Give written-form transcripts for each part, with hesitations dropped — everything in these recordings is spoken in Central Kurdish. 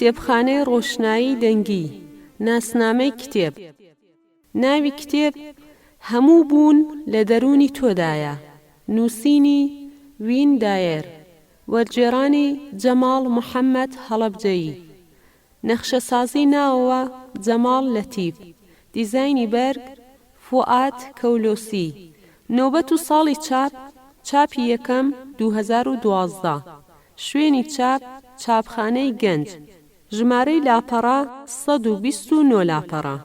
کتێبخانەی ڕۆشنایی دەنگی، ناسنامەی کتێب. ناوی کتێب، هەموو بوون لە دەروونی تۆدایە، نووسینی، وین دایەر، وەرگێڕانی، جەماڵ محەمەد هەڵەبجەیی، نەخشەسازی ناوەوە، جەماڵ لەتیف، دیزاینی بەرگ، فوئاد کەولۆسی، نۆبەت و ساڵی چاپ، چاپی یەکەم، 2012، شوێنی چاپ، چاپخانەی گەنج، ژمارەی لاپەڕە، 129 لاپەڕە.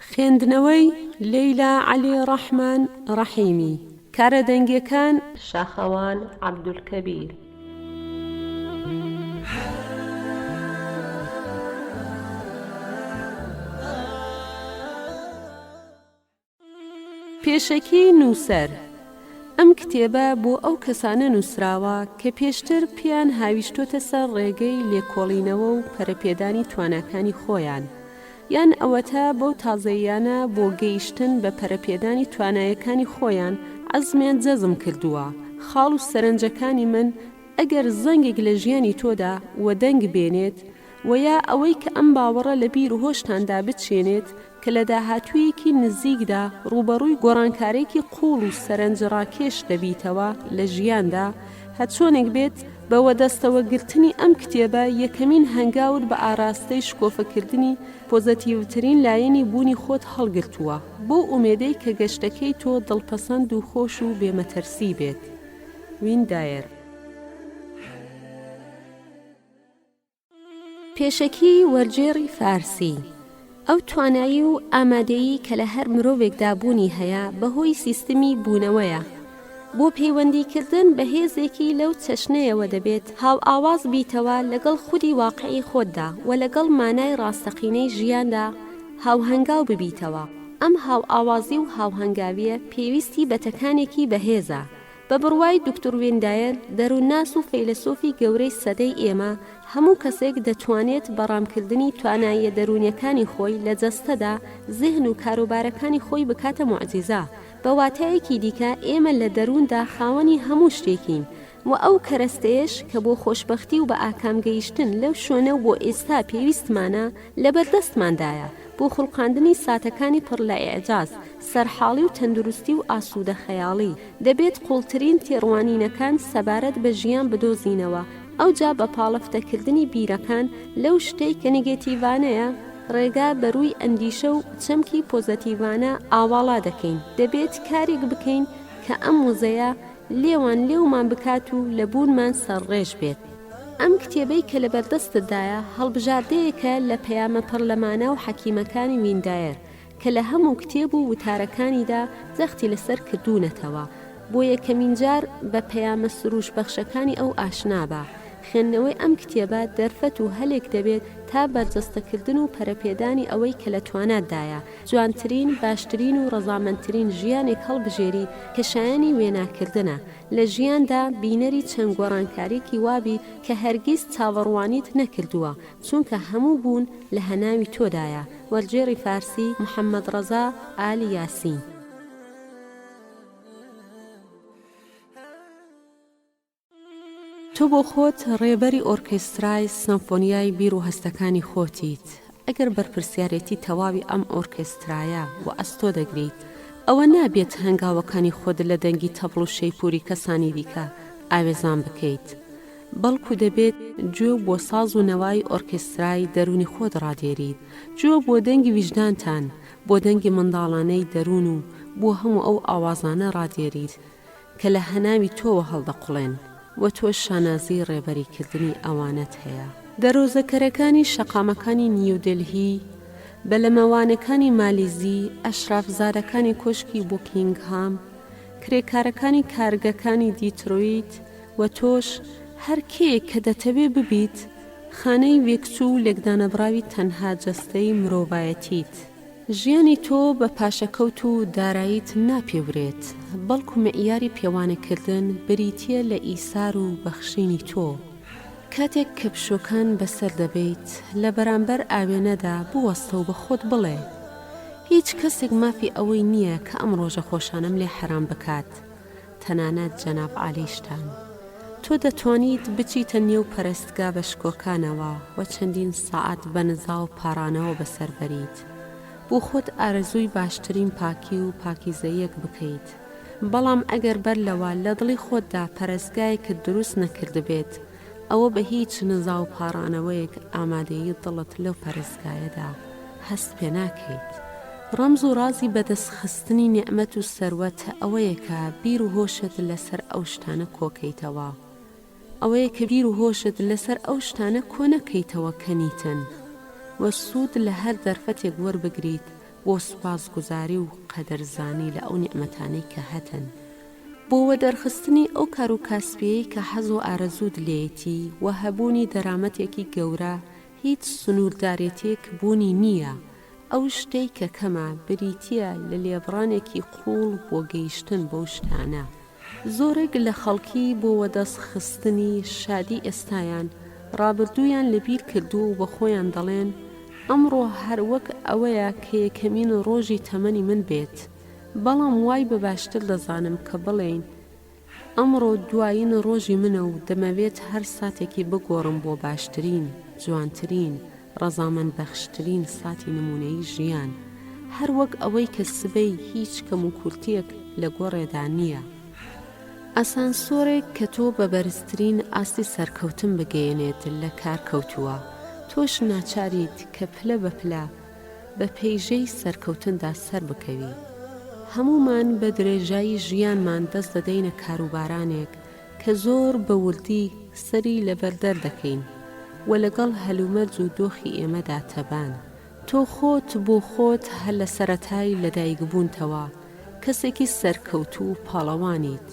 خوێندنەوەی، لەیلا عەلی ڕەحمان ڕەحیمی، کارە دەنگیەکان، شاخەوان عەبدولکەبیر. پێشەکی نووسەر، ئەم کتێبە بۆ ئەو کەسانە نووسراوە کە پێشتر پێیان هاویشتۆتە سەر ڕێگەی لێکۆڵینەوە و پەرەپێدانی تواناکانی خۆیان، یان ئەوەتا بەو تازەییانە بۆ گەیشتن بە پەرەپێدانی توانایەکانی خۆیان عەزمیان جەزم کردووە. خاڵ و سەرنجەکانی من ئەگەر زەنگێک لە ژیانی تۆدا وەدەنگ بێنێت وە یا ئەوەی کە ئەم باوەڕە لە بیر و هۆشتاندا بچێنێت کە لە داهاتوویەکی نزیکدا ڕووبەڕووی گۆڕانکارێکی قووڵ و سەرەنجڕاکێش دەبیتەوە لە ژیاندا، هەرچۆنێک بێت، بە وەدەستەوەگرتنی ئەم کتێبە یەکەمین هەنگاوت بە ئاراستەی شکۆفەکردنی پۆزەتیڤترین لایەنی بوونی خۆت هەڵگرتووە، بەو ئومێدەی کە گەشتەکەی تۆ دڵپەسەند و خۆش و بێ مەتەرسی بێت. وین دایەر. پێشەکی وەرگێڕی فارسی، ئەو توانایی و ئامادەیی کە لە هەر مرۆڤێکدا بوونی هەیە بەهۆی سیستمی بوونەوەیە. بۆ پەیوەندیکردن بە هێزێکی لەو چەشنەیەوە دەبێت هاوئاواز بیتەوە لەگەڵ خودی واقعی خۆتدا و لەگەڵ مانای ڕاستەقینەی ژیاندا هاوهەنگاو ببیتەوە. ئەم هاوئاوازی و هاوهەنگاوییە پێویستی بە تەکانێکی بەهێزە بە بڕوای دوکتور وێندایەر، دەروونناس و فەیلەسوفی گەورەی سەدەی ئێمە، هەموو کەسێک دەتوانێت بە ڕامکردنی تواناییە دەروونیەکانی خۆی لە جەستەدا، زێهن و کاروبارەکانی خۆی بکاتە موعجیزە. بە واتایەکی دیکە ئێمە لە دەرووندا خاوەنی هەموو شتێکین و ئەو کەرەستەیەش کە بۆ خۆشبەختی و بە ئاکام گەیشتن لەو شوێنە و بۆ ئێستا پێویستمانە لەبەردەستماندایە بۆ خوڵقاندنی ساتەکانی پڕ لە ئیعجاز، سەرحاڵی و تەندروستی و ئاسوودە خەیاڵی. دەبێت قووڵترین تێڕوانینەکان سەبارەت بە ژیان بدۆزینەوە، ئەوجا بە پاڵفتەکردنی بیرەکان لەو شتەی کە نێگەتیڤانەیە، ڕێگا بەرووی ئەندیشە و چەمکی پۆزەتیڤانە ئاواڵا دەکەین. دەبێت کارێک بکەین کە ئەم وزەیە لێوان لێومان بکات و لە بوونمان سەرڕێژ بێت. ئەم کتێبەی کە لەبەردەستتدایە هەڵبژاردەیەکە لە پەیامە پڕ لە مانا و حەکیمەکانی ویندایەر کە لە هەموو کتێب و وتارەکانیدا جەختی لەسەر کردوونەتەوە. بۆ یەکەمین جار بە پەیامە سرووشبەخشەکانی ئەو ئاشنا بە. خوێندنەوەی ئەم کتێبە دەرفەت و هەلێک دەبێت تا بەرجەستەکردن و پەرەپێدانی ئەوەی کە لە تواناتدایە، جوانترین، باشترین و ڕەزامەندترین ژیانێک هەڵبژێری کە شایەنی وێناکردنە. لە ژیاندا بینەری چەند گۆڕانکاریەکی وابی کە هەرگیز چاوەڕوانیت نەکردووە، چونکە هەموو بوون لە هەناوی تۆدایە. وەرگێڕی فارسی، محەمەدڕەزا ئال یاسین. تۆ بۆ خۆت ڕێبەری ئۆرکێسترای سەمفۆنیای بیر و هەستەکانی خۆتیت، ئەگەر بەرپرسیارێتی تەواوی ئەم ئۆرکێسترایە وە ئەستۆ دەگریت، ئەوە نابێت هەنگاوەکانی خۆت لە دەنگی تەپڵ و شەیپوری کەسانی دیکە ئاوێزان بکەیت، بەڵکو دەبێت گوێ بۆ ساز و نەوای ئۆرکێسترای دەروونی خۆت ڕادێریت، گوێ بۆ دەنگی ویژدانتان، بۆ دەنگی منداڵانەی دەروون و بۆ هەموو ئەو ئاوازانە ڕادێریت کە لە هەناوی تۆوە هەڵدەقوڵێن و تۆش شانازیی ڕێبەریکردنی ئەوانەت هەیە. دەرۆزەکەرەکانی شەقامەکانی نیودلهی، بەلەمەوانەکانی مالیزی، ئەشرافزادەکانی کۆشکی بوکینگهام، کرێکارەکانی کارگەکانی دیترۆیت و تۆش، هەر کێیەک کە دەتەوێ ببیت، خانەی وێکچوو و لێکدانەبڕاوی تەنها جەستەی مرۆڤایەتیت. ژیانی تۆ بە پاشەکەوت و داراییت ناپێورێت، بەڵکو معیاری پێوانەکردن بریتییە لە ئیسار و بەخشینی تۆ. کاتێک کە پشۆکان بەسەر دەبەیت، لە بەرامبەر ئاوێنەدا بوەستە و بە خۆت بڵێ، هیچ کەسێک مافی ئەوەی نییە کە ئەم ڕۆژە خۆشانەم لێ حەرام بکات، تەنانەت جەناب عالیشتان. تۆ دەتوانیت بچیتە نێو پەرستگا بە شکۆکانەوە و چەندین سەعات بە نزا و پاڕانەوە بەسەر بەریت. بۆ خۆت ئارەزووی باشترین پاکی و پاکیزەییەک بکەیت. بەڵام ئەگەر بەر لەوە لە دڵی خۆتدا پەرستگایەکت دروست نەکردبێت، ئەوە بە هیچ نزا و پاڕانەوەیەک ئامادەیی دڵت لەو پەرستگایەدا هەست پێ ناکەیت. ڕەمز و ڕازی بەدەست خستنی نیعمەت و سەروەت ئەوەیە کە بیر و هۆشت لەسەر ئەو شتانە کۆکەیتەوە. ئەوەیە کە بیر و هۆشت لەسەر ئەو شتانە کۆ نەکەیتەوە کە نیتن و سوود لە هەر دەرفەتێک وەربگریت بۆ سوپاسگوزاری و قەدرزانی لە ئەو نیعمەتانەی کە هەتن. بۆ وەدەرخستنی ئەو کار و کاسپیەی کە حەز و ئارەزووت لێیەتی و هەبوونی دەرامەتێکی گەورە هیچ سنووردارێتیەک بوونی نییە، ئەو شتەی کە کەمە بریتییە لە لێبڕانێکی قووڵ بۆ گەیشتن بەو شتانە. زۆرێک لە خەڵکی بۆ وەدەست خستنی شادی ئێستایان، ڕابردوویان لە بیر کردووە و بە خۆیان دەڵێن، ئەمڕۆ هەر وەک ئەوەیە کە یەکەمین ڕۆژی تەمەنی من بێت. بەڵام وای بە باشتر دەزانم کە بڵێین ئەمڕۆ دوایین ڕۆژی منە و دەمەوێت هەر ساتێکی بگۆڕم بۆ باشترین، جوانترین، ڕەزامەندبەخشترین ساتی نموونەیی ژیان، هەر وەک ئەوەی کە سبەی هیچ کەموکورتییەک لە گۆڕێدا نییە. ئاسانسۆرێک کە تۆ بە بەرزترین ئاستی سەرکەوتن بگەیەنێت لە کار کەوتووە، تۆش ناچاریت کە پلە بە پلە بە پەیژەی سەرکەوتندا سەربکەوی. هەموومان بە درێژایی ژیانمان دەست دەدەینە کاروبارانێک کە زۆر بە وردی سەری لەبەر دەردەکەین و لەگەڵ هەلومەرج و دۆخی ئێمەدا تەبان. تۆ خۆت بۆ خۆت هەر لە سەرەتای لەدایکبوونتەوە کەسێکی سەرکەوتوو و پاڵەوانیت.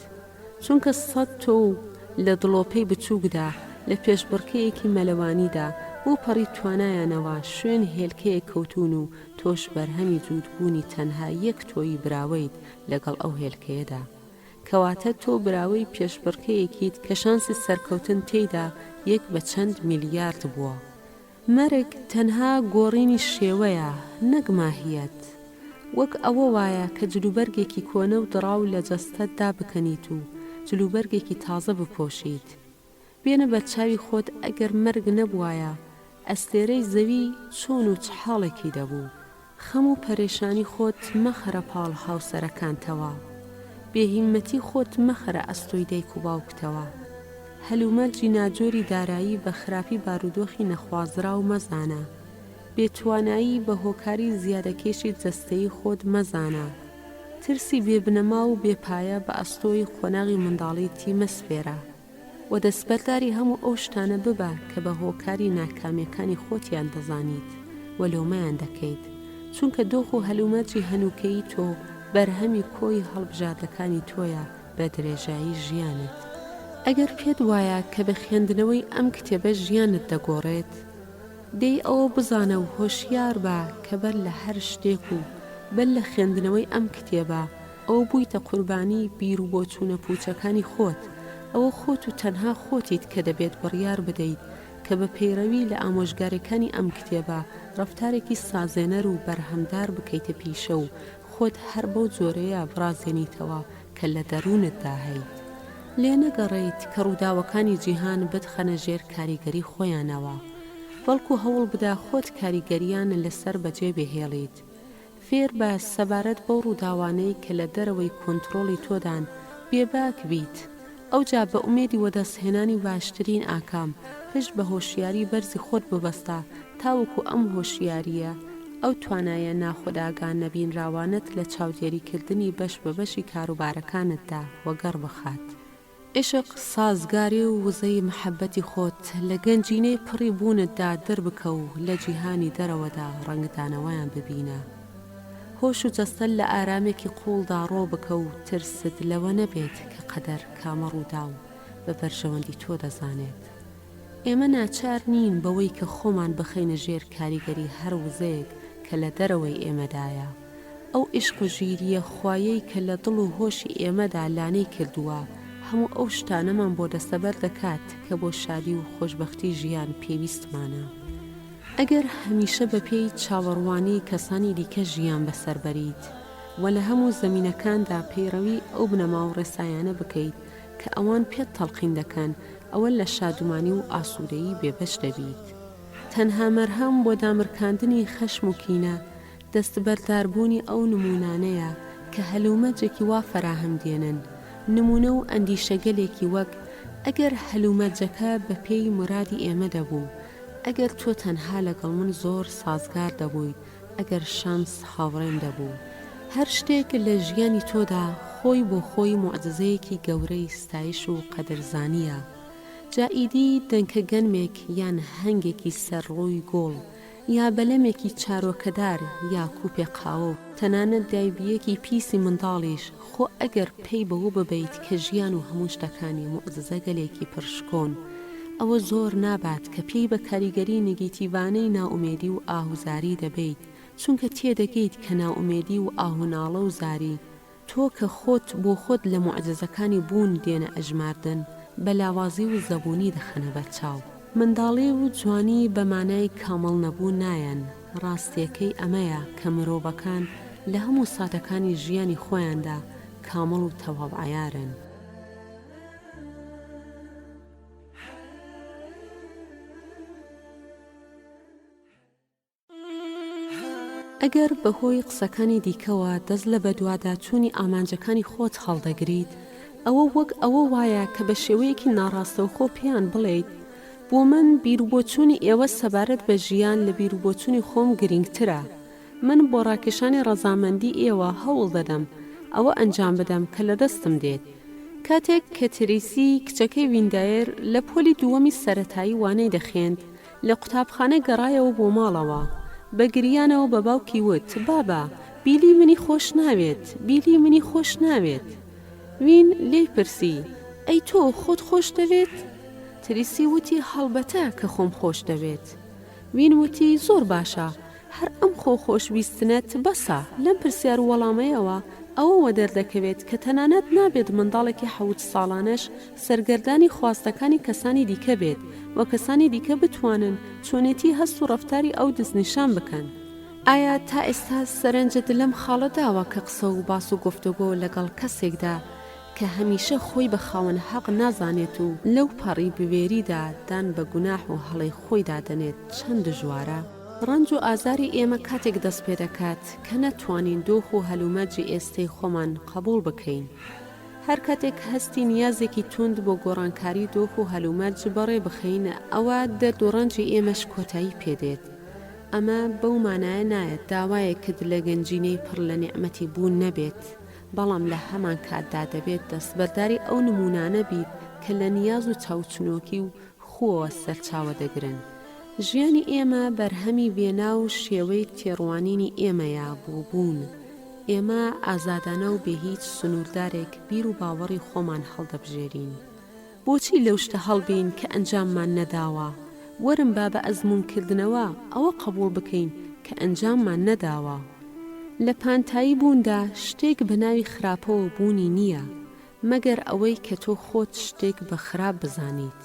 چونکە سەت تۆو لە دڵۆپەی بچووکدا لە پێشبڕکێیەکی مەلەوانیدا بۆ پەڕی توانایانەوە شوێن هێلکەیەک کەوتوون و تۆش بەرهەمی جووتبوونی تەنها یەک تۆیی براوەیت لەگەڵ ئەو هێلکەیەدا. کەواتە تۆ براوەی پێشبڕکێیەکیت کە شانسی سەرکەوتن تێیدا یەک بە چەند میلیارد بووە. مەرگ تەنها گۆڕینی شێوەیە نەک ماهیەت. وەک ئەوە وایە کە جلوبەرگێکی کۆنە و دڕاو لە جەستەت دابکەنیت و جلوبەرگێکی تازە بپۆشیت. بێنە بەرچاوی خۆت ئەگەر مەرگ نەبوایە ئەستێرەی زەوی چۆن و چ حاڵێکی دەبوو؟ خەم و پەرێشانی خۆت مەخەرە پاڵ هاوسەرەکانتەوە. بێ هیممەتی خۆت مەخەرە ئەستۆی دایک و باوکتەوە. هەلومەرجی ناجۆری دارایی بە خراپی بارودۆخی نەخوازراو مەزانە. بێ توانایی بە هۆکاری زیادەکێشی جەستەیی خۆت مەزانە. ترسی بێ بنەما و بێ پایە بە ئەستۆی قۆناغی منداڵیتی مەسپێرە. و دەستبەرداری هەموو ئەو شتانە ببە کە بە هۆکاری ناکامییەکانی خۆتیان دەزانیت و لۆمەیان دەکەیت، چونکە دۆخ و هەلومەرجی هەنووکەیی تۆ بەرهەمی کۆی هەڵبژاردەکانی تۆیە بە درێژایی ژیانت. ئەگەر پێت وایە کە بە خوێندنەوەی ئەم کتێبە ژیانت دەگۆڕێت، دەی ئەوە بزانە و هۆشیار بە کە بەر لە هەر شتێک و بەر لە خوێندنەوەی ئەم کتێبە، ئەوە بوویتە قوربانی بیر و بۆچوونە پووچەکانی خۆت، ئەوە خۆت و تەنها خۆتیت کە دەبێت بڕیار بدەیت کە بە پەیڕەوی لە ئامۆژگاریەکانی ئەم کتێبە ڕەفتارێکی سازێنەر و بەرهەمدار بکەیتە پیشە و خۆت هەر بەو جۆرەیە بڕازێنیتەوە کە لە دەروونتدا هەیت. لێ نەگەڕێیت کە ڕووداوەکانی جیهان بتخەنە ژێر کاریگەری خۆیانەوە، بەڵکو هەوڵبدە خۆت کاریگەریان لەسەر بەجێ بهێڵیت. فێر بە سەبارەت بەو ڕووداوانەی کە لە دەرەوەی کۆنترۆڵی تۆدان بێباک بیت، ئەوجا بە ئومێدی وەدەستهێنانی باشترین ئاکام، پشت بە هۆشیاری بەرزی خۆت ببەستە تاوەکو ئەم هۆشیارییە ئەو توانایە ناخودئاگا نەبینراوانەت لە چاودێریکردنی بەش بە بەشی کاروبارەکانتدا وەگەڕ بخات. عیشق سازگاری و وزەی مەحەبەتی خۆت لە گەنجینەی پڕی بوونتدا دەربکە و لە جیهانی دەرەوەدا ڕەنگدانەوەیان ببینە. هۆش و جەستەت لە ئارامێکی قووڵدا ڕۆ بکە و ترست لەوە نەبێت کە قەدەر کامە ڕووداو بە بەرژەوەندی تۆ دەزانێت. ئێمە ناچار نین بەوەی کە خۆمان بخەینە ژێر کاریگەری هەر وزەیەک کە لە دەرەوەی ئێمەدایە. ئەو ئیشق و ژیرییە خوایەی کە لە دڵ و هۆشی ئێمەدا لانەی کردووە، هەموو ئەو شتانەمان بۆ دەستەبەر دەکات کە بۆ شادی و خۆشبەختی ژیان پێویستمانە. ئەگەر هەمیشە بەپێی چاوەڕوانی کەسانی دیکە ژیان بەسەر بەریت و لە هەموو زەمینەکاندا پەیڕەوی ئەو بنەما و ڕێسایانە بکەیت کە. کە ئەوان پێت تەڵقین دەکەن، ئەوە لە شادومانی و ئاسوودەیی بێبەش دەبیت. تەنها مەرهەم بۆ دامرکاندنی خەشم و کینە، دەستبەرداربوونی ئەو نموونانەیە کە هەلومەرجێکی وا فەراهەم دێنن، نموونە و ئەندیشەگەلێکی وەک، ئەگەر هەلومەرجەکە بە پێی مورادی ئێمە دەبوو، ئەگەر تۆ تەنها لەگەڵ من زۆر سازگار دەبوویت، ئەگەر شەمس هاوڕێم دەبوو. هەر شتێک لە ژیانی تۆدا خۆی بۆ خۆی موعجزەیەکی گەورەی ستایش و قەدرزانییە. جا ئیدی دەنکە گەنمێک یان هەنگێکی سەر ڕووی گوڵ، یا بەلەمێکی چارۆکەدار یا کوپێ قاوە و تەنانەت دایبییەکی پیسی منداڵیش، خۆ ئەگەر پەی بەوە ببەیت کە ژیان و هەموو شتەکانی موعجزەگەلێکی پڕ شکۆن، ئەوە زۆر نابات کە پێی بە کاریگەری نگیتیڤانەی نائومێدی و ئاهوزاری دەبەیت، چونکە تێدەگەیت کە نائومێدی و ئاهوناڵە و زاری تۆ کە خۆت بۆ خۆت لە موعجزەکانی بوون دێنە ئەژماردن، بە لاوازی و زەبوونی دەخەنە بەرچاو. منداڵی و جوانی بە مانای کامڵ نەبوون نایەن، ڕاستییەکەی ئەمەیە کە مرۆڤەکان لە هەموو ساتەکانی ژیانی خۆیاندا کامڵ و تەواو عەیارن. ئەگەر بەهۆی قسەکانی دیکەوە دەست لە بەدواداچوونی ئامانجەکانی خۆت هەڵدەگریت، ئەوە وەک ئەوە وایە کە بە شێوەیەکی ناڕاستەوخۆ پێیان بڵێیت، بۆ من بیروبۆچوونی ئێوە سەبارەت بە ژیان لە بیروبۆچوونی خۆم گرینگترە. من بۆ ڕاکێشانی ڕەزامەندی ئێوە هەوڵ دەدەم ئەوە ئەنجام بدەم کە لە دەستم دێت. کاتێک کە تریسی، کچەکەی ویندایر، لە پۆلی دووەمی سەرەتایی وانەی دەخوێند، لە قوتابخانە گەڕایەوە بۆ ماڵەوە. بە گریانەوە بە باوکی وت، بابە، بیلی منی خۆش ناوێت، بیلی منی خۆش ناوێت. وین لێی پرسی، ئەی تۆ خۆت خۆش دەوێت؟ تریسی وتی، هەڵبەتە کە خۆم خۆش دەوێت. وین وتی، زۆر باشە، هەر ئەم خۆ خۆش ویستنەت بەسە. لەم پرسیار و وەڵامەیەوە ئەوە وەدەردەکەوێت کە تەنانەت نابێت منداڵێکی حەوت ساڵانەش سەرگەردانی خواستەکانی کەسانی دیکە بێت و کەسانی دیکە بتوانن چۆنێتی هەست و ڕەفتاری ئەو دەستنیشان بکەن. ئایا تا ئێستا سەرنجت لەم خاڵە داوە کە قسە و باس و گفتوگۆ لەگەڵ کەسێکدا کە هەمیشە خۆی بە خاوەن هەق نازانێت و لەو پەڕی بوێریدا دان بە گوناح و هەڵەی خۆیدا دەنێت چەند دژوارە؟ ڕەنج و ئازاری ئێمە کاتێک دەست پێدەکات کە نەتوانین دۆخ و هەلومەرجی ئێستەی خۆمان قەبووڵ بکەین. هەر کاتێک هەستی نیازێکی توند بۆ گۆڕانکاری دۆخ و هەلومەرج بەڕێ بخەین، ئەوا دەرد و ڕەنجی ئێمەش کۆتایی پێدێت. ئەمە بەو مانایە نایەت داوایەکت لە گەنجینەی پڕ لە نیعمەتی بوون نەبێت، بەڵام لە هەمانکاتدا دەبێت دەستبەرداری ئەو نموونانە بیت کە لە نیاز و چاوچنۆکی و خووەوە سەرچاوە دەگرن. ژیانی ئێمە بەرهەمی وێنا و شێوەی تێڕوانینی ئێمەیە بۆ بوون. ئێمە ئازادانە و بێ هیچ سنووردارێک بیر و باوەڕی خۆمان هەڵدەبژێرین. بۆچی لەو شتە هەڵبێین کە ئەنجاممان نەداوە؟ وەرن با بە ئەزموونکردنەوە ئەوە قەبووڵ بکەین کە ئەنجاممان نەداوە. لە پانتایی بووندا شتێک بە ناوی خراپەوە بوونی نییە. مەگەر ئەوەی کە تۆ خۆت شتێک بە خراپ بزانیت.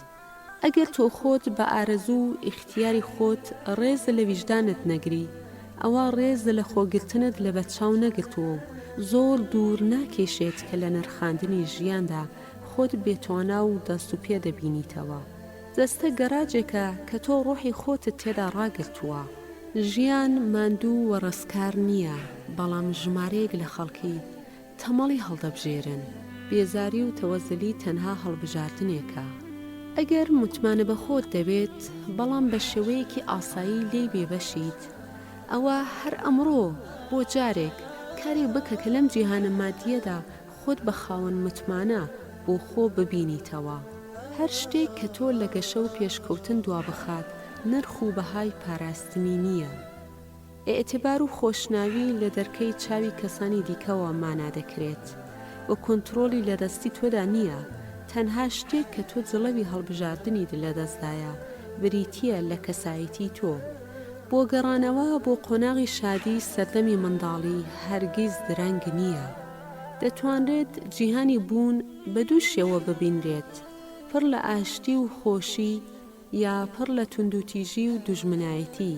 ئەگەر تۆ خۆت بە ئارەزوو و ئیختیاری خۆت ڕێز لە ویژدانت نەگری، ئەوا ڕێز لە خۆگرتنت لەبەرچاو نەگرتووە و زۆر دوور ناکێشێت کە لە نرخاندنی ژیاندا خۆت بێتوانا و دەست و پێ دەبینیتەوە. جەستە گەراجێکە کە تۆ ڕۆحی خۆتت تێدا ڕاگرتووە. ژیان ماندوو و ڕەزکار نییە، بەڵام ژمارەیەک لە خەڵکی تەمەڵی هەڵدەبژێرن، بێزاری و تەوەزەلی تەنها هەڵبژاردنێکە. ئەگەر متمانە بە خۆت دەوێت، بەڵام بە شێوەیەکی ئاسایی لێی بێبەشیت، ئەوا هەر ئەمڕۆ بۆ جارێک کارێک بکە کە لەم جیهانە مادییەدا خۆت بە خاوەن متمانە بۆ خۆ ببینیتەوە. هەر شتێک کە تۆ لە گەشە و پێشکەوتن دوابخات، نرخ و بەهای پاراستنی نییە. ئیعتبار و خۆشناوی لە دەرکەی چاوی کەسانی دیکەوە مانا دەکرێت و کۆنترۆڵی لە دەستی تۆدا نییە، تەنها شتێک کە تۆ جڵەوی هەڵبژاردنیت لە دەستدایە بریتییە لە کەسایەتی تۆ. بۆ گەڕانەوە بۆ قۆناغی شادی سەردەمی منداڵی هەرگیز درەنگ نییە. دەتوانرێت جیهانی بوون بە دوو شێوە ببینرێت، پڕ لە ئاشتی و خۆشی یا پڕ لە توندوتیژی و دوژمنایەتی،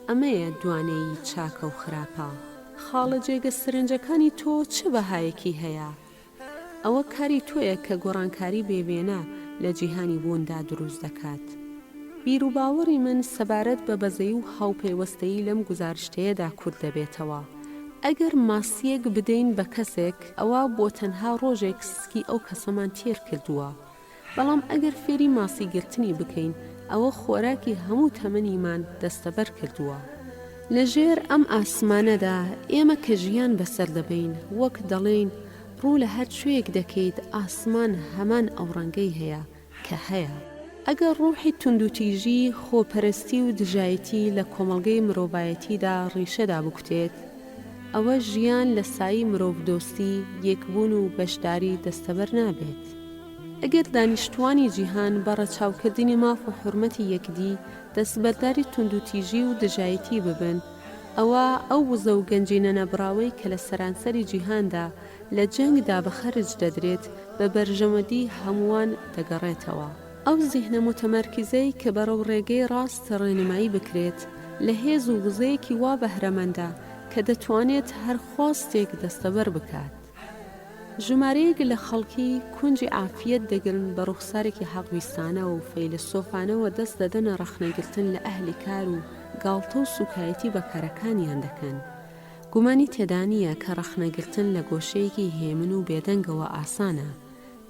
ئەمەیە دوانەیی چاکە و خراپە. خاڵە جێگە سرنجەکانی تۆ چ بەهایەکی هەیە؟ ئەوە کاری تۆیە کە گۆڕانکاری بێ وێنە لە جیهانی بووندا دروست دەکات. بیروباوەڕی من سەبارەت بە بەزەیی و هاوپەیوەستەیی لەم گوزارشتەیەدا کورت دەبێتەوە، ئەگەر ماسییەک بدەین بە کەسێک، ئەوا بۆ تەنها ڕۆژێک سکی ئەو کەسەمان تێر کردووە. بەڵام ئەگەر فێری ماسی گرتنی بکەین، ئەوە خۆراکی هەموو تەمەنیمان دەستەبەر کردووە. لە ژێر ئەم ئاسمانەدا ئێمە کە ژیان بەسەر دەبەین، وەک دەڵێین ڕوو لە هەر کوێیەک دەکەیت ئاسمان هەمان ئەو ڕەنگەی هەیە کە هەیە. ئەگەر ڕوحی توندوتیژی، خۆپەرستی و دژایەتی لە کۆمەڵگەی مرۆڤایەتیدا ڕیشە دابکوتێت، ئەوە ژیان لە سایەی مرۆڤدۆستی، یەکبوون و بەشداری دەستەبەر نابێت. ئەگەر دانیشتووانی جیهان بە ڕەچاوکردنی ماف و حورمەتی یەکدی دەستبەرداری توندوتیژی و دژایەتی ببن، ئەوا ئەو وزە و گەنجینە نەبڕاوەی کە لە سەرانسەری جیهاندا لە جەنگدا بە خەرج دەدرێت، بە بەرژەوەندی هەمووان دەگەڕێتەوە. ئەو زیهنە موتەمەرکیزەی کە بەرەو ڕێگەی ڕاست ڕێنمایی بکرێت، لە هێز و وزەیەکی وا بەهرەمەندە کە دەتوانێت هەر خواستێک دەستەبەر بکات. ژمارەیەک لە خەڵکی کونجی عافیەت دەگرن بە ڕوخسارێکی حەقویستانە و فەیلەسۆفانەوە دەست دەدەنە ڕەخنەگرتن لە ئەهلی کار و گاڵتە و سوکایەتی بە کارەکانیان دەکەن. گومانی تێدانییە کە ڕەخنەگرتن لە گۆشەیەکی هێمن و بێدەنگەوە ئاسانە،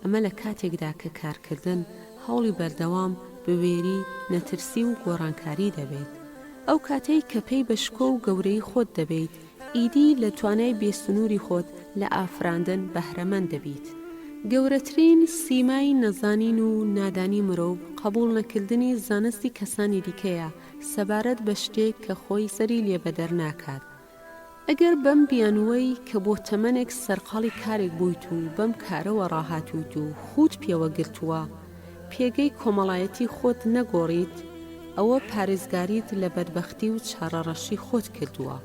ئەمە لە کاتێکدا کە کارکردن هەوڵی بەردەوام، بوێری، نەترسی و گۆڕانکاری دەبێت. ئەو کاتەی کە پەی بە شکۆ و گەورەیی خۆت دەبەیت، ئیدی لە توانای بێسنووری خۆت لە ئافراندن بەهرەمەند دەبیت. گەورەترین سیمای نەزانین و نادانی مرۆڤ قەبووڵ نەکردنی زانستی کەسانی دیکەیە سەبارەت بە شتێک کە خۆی سەری لێ بەدەر ناکات. ئەگەر بەم بیانووەی کە بۆ تەمەنێک سەرقاڵی کارێک بوویت و بەم کارەوە ڕاهاتوویت و خووت پێوە گرتووە، پێگەی کۆمەڵایەتی خۆت نەگۆڕیت، ئەوە پارێزگاریت لە بەدبەختی و چارەڕەشی خۆت کردووە.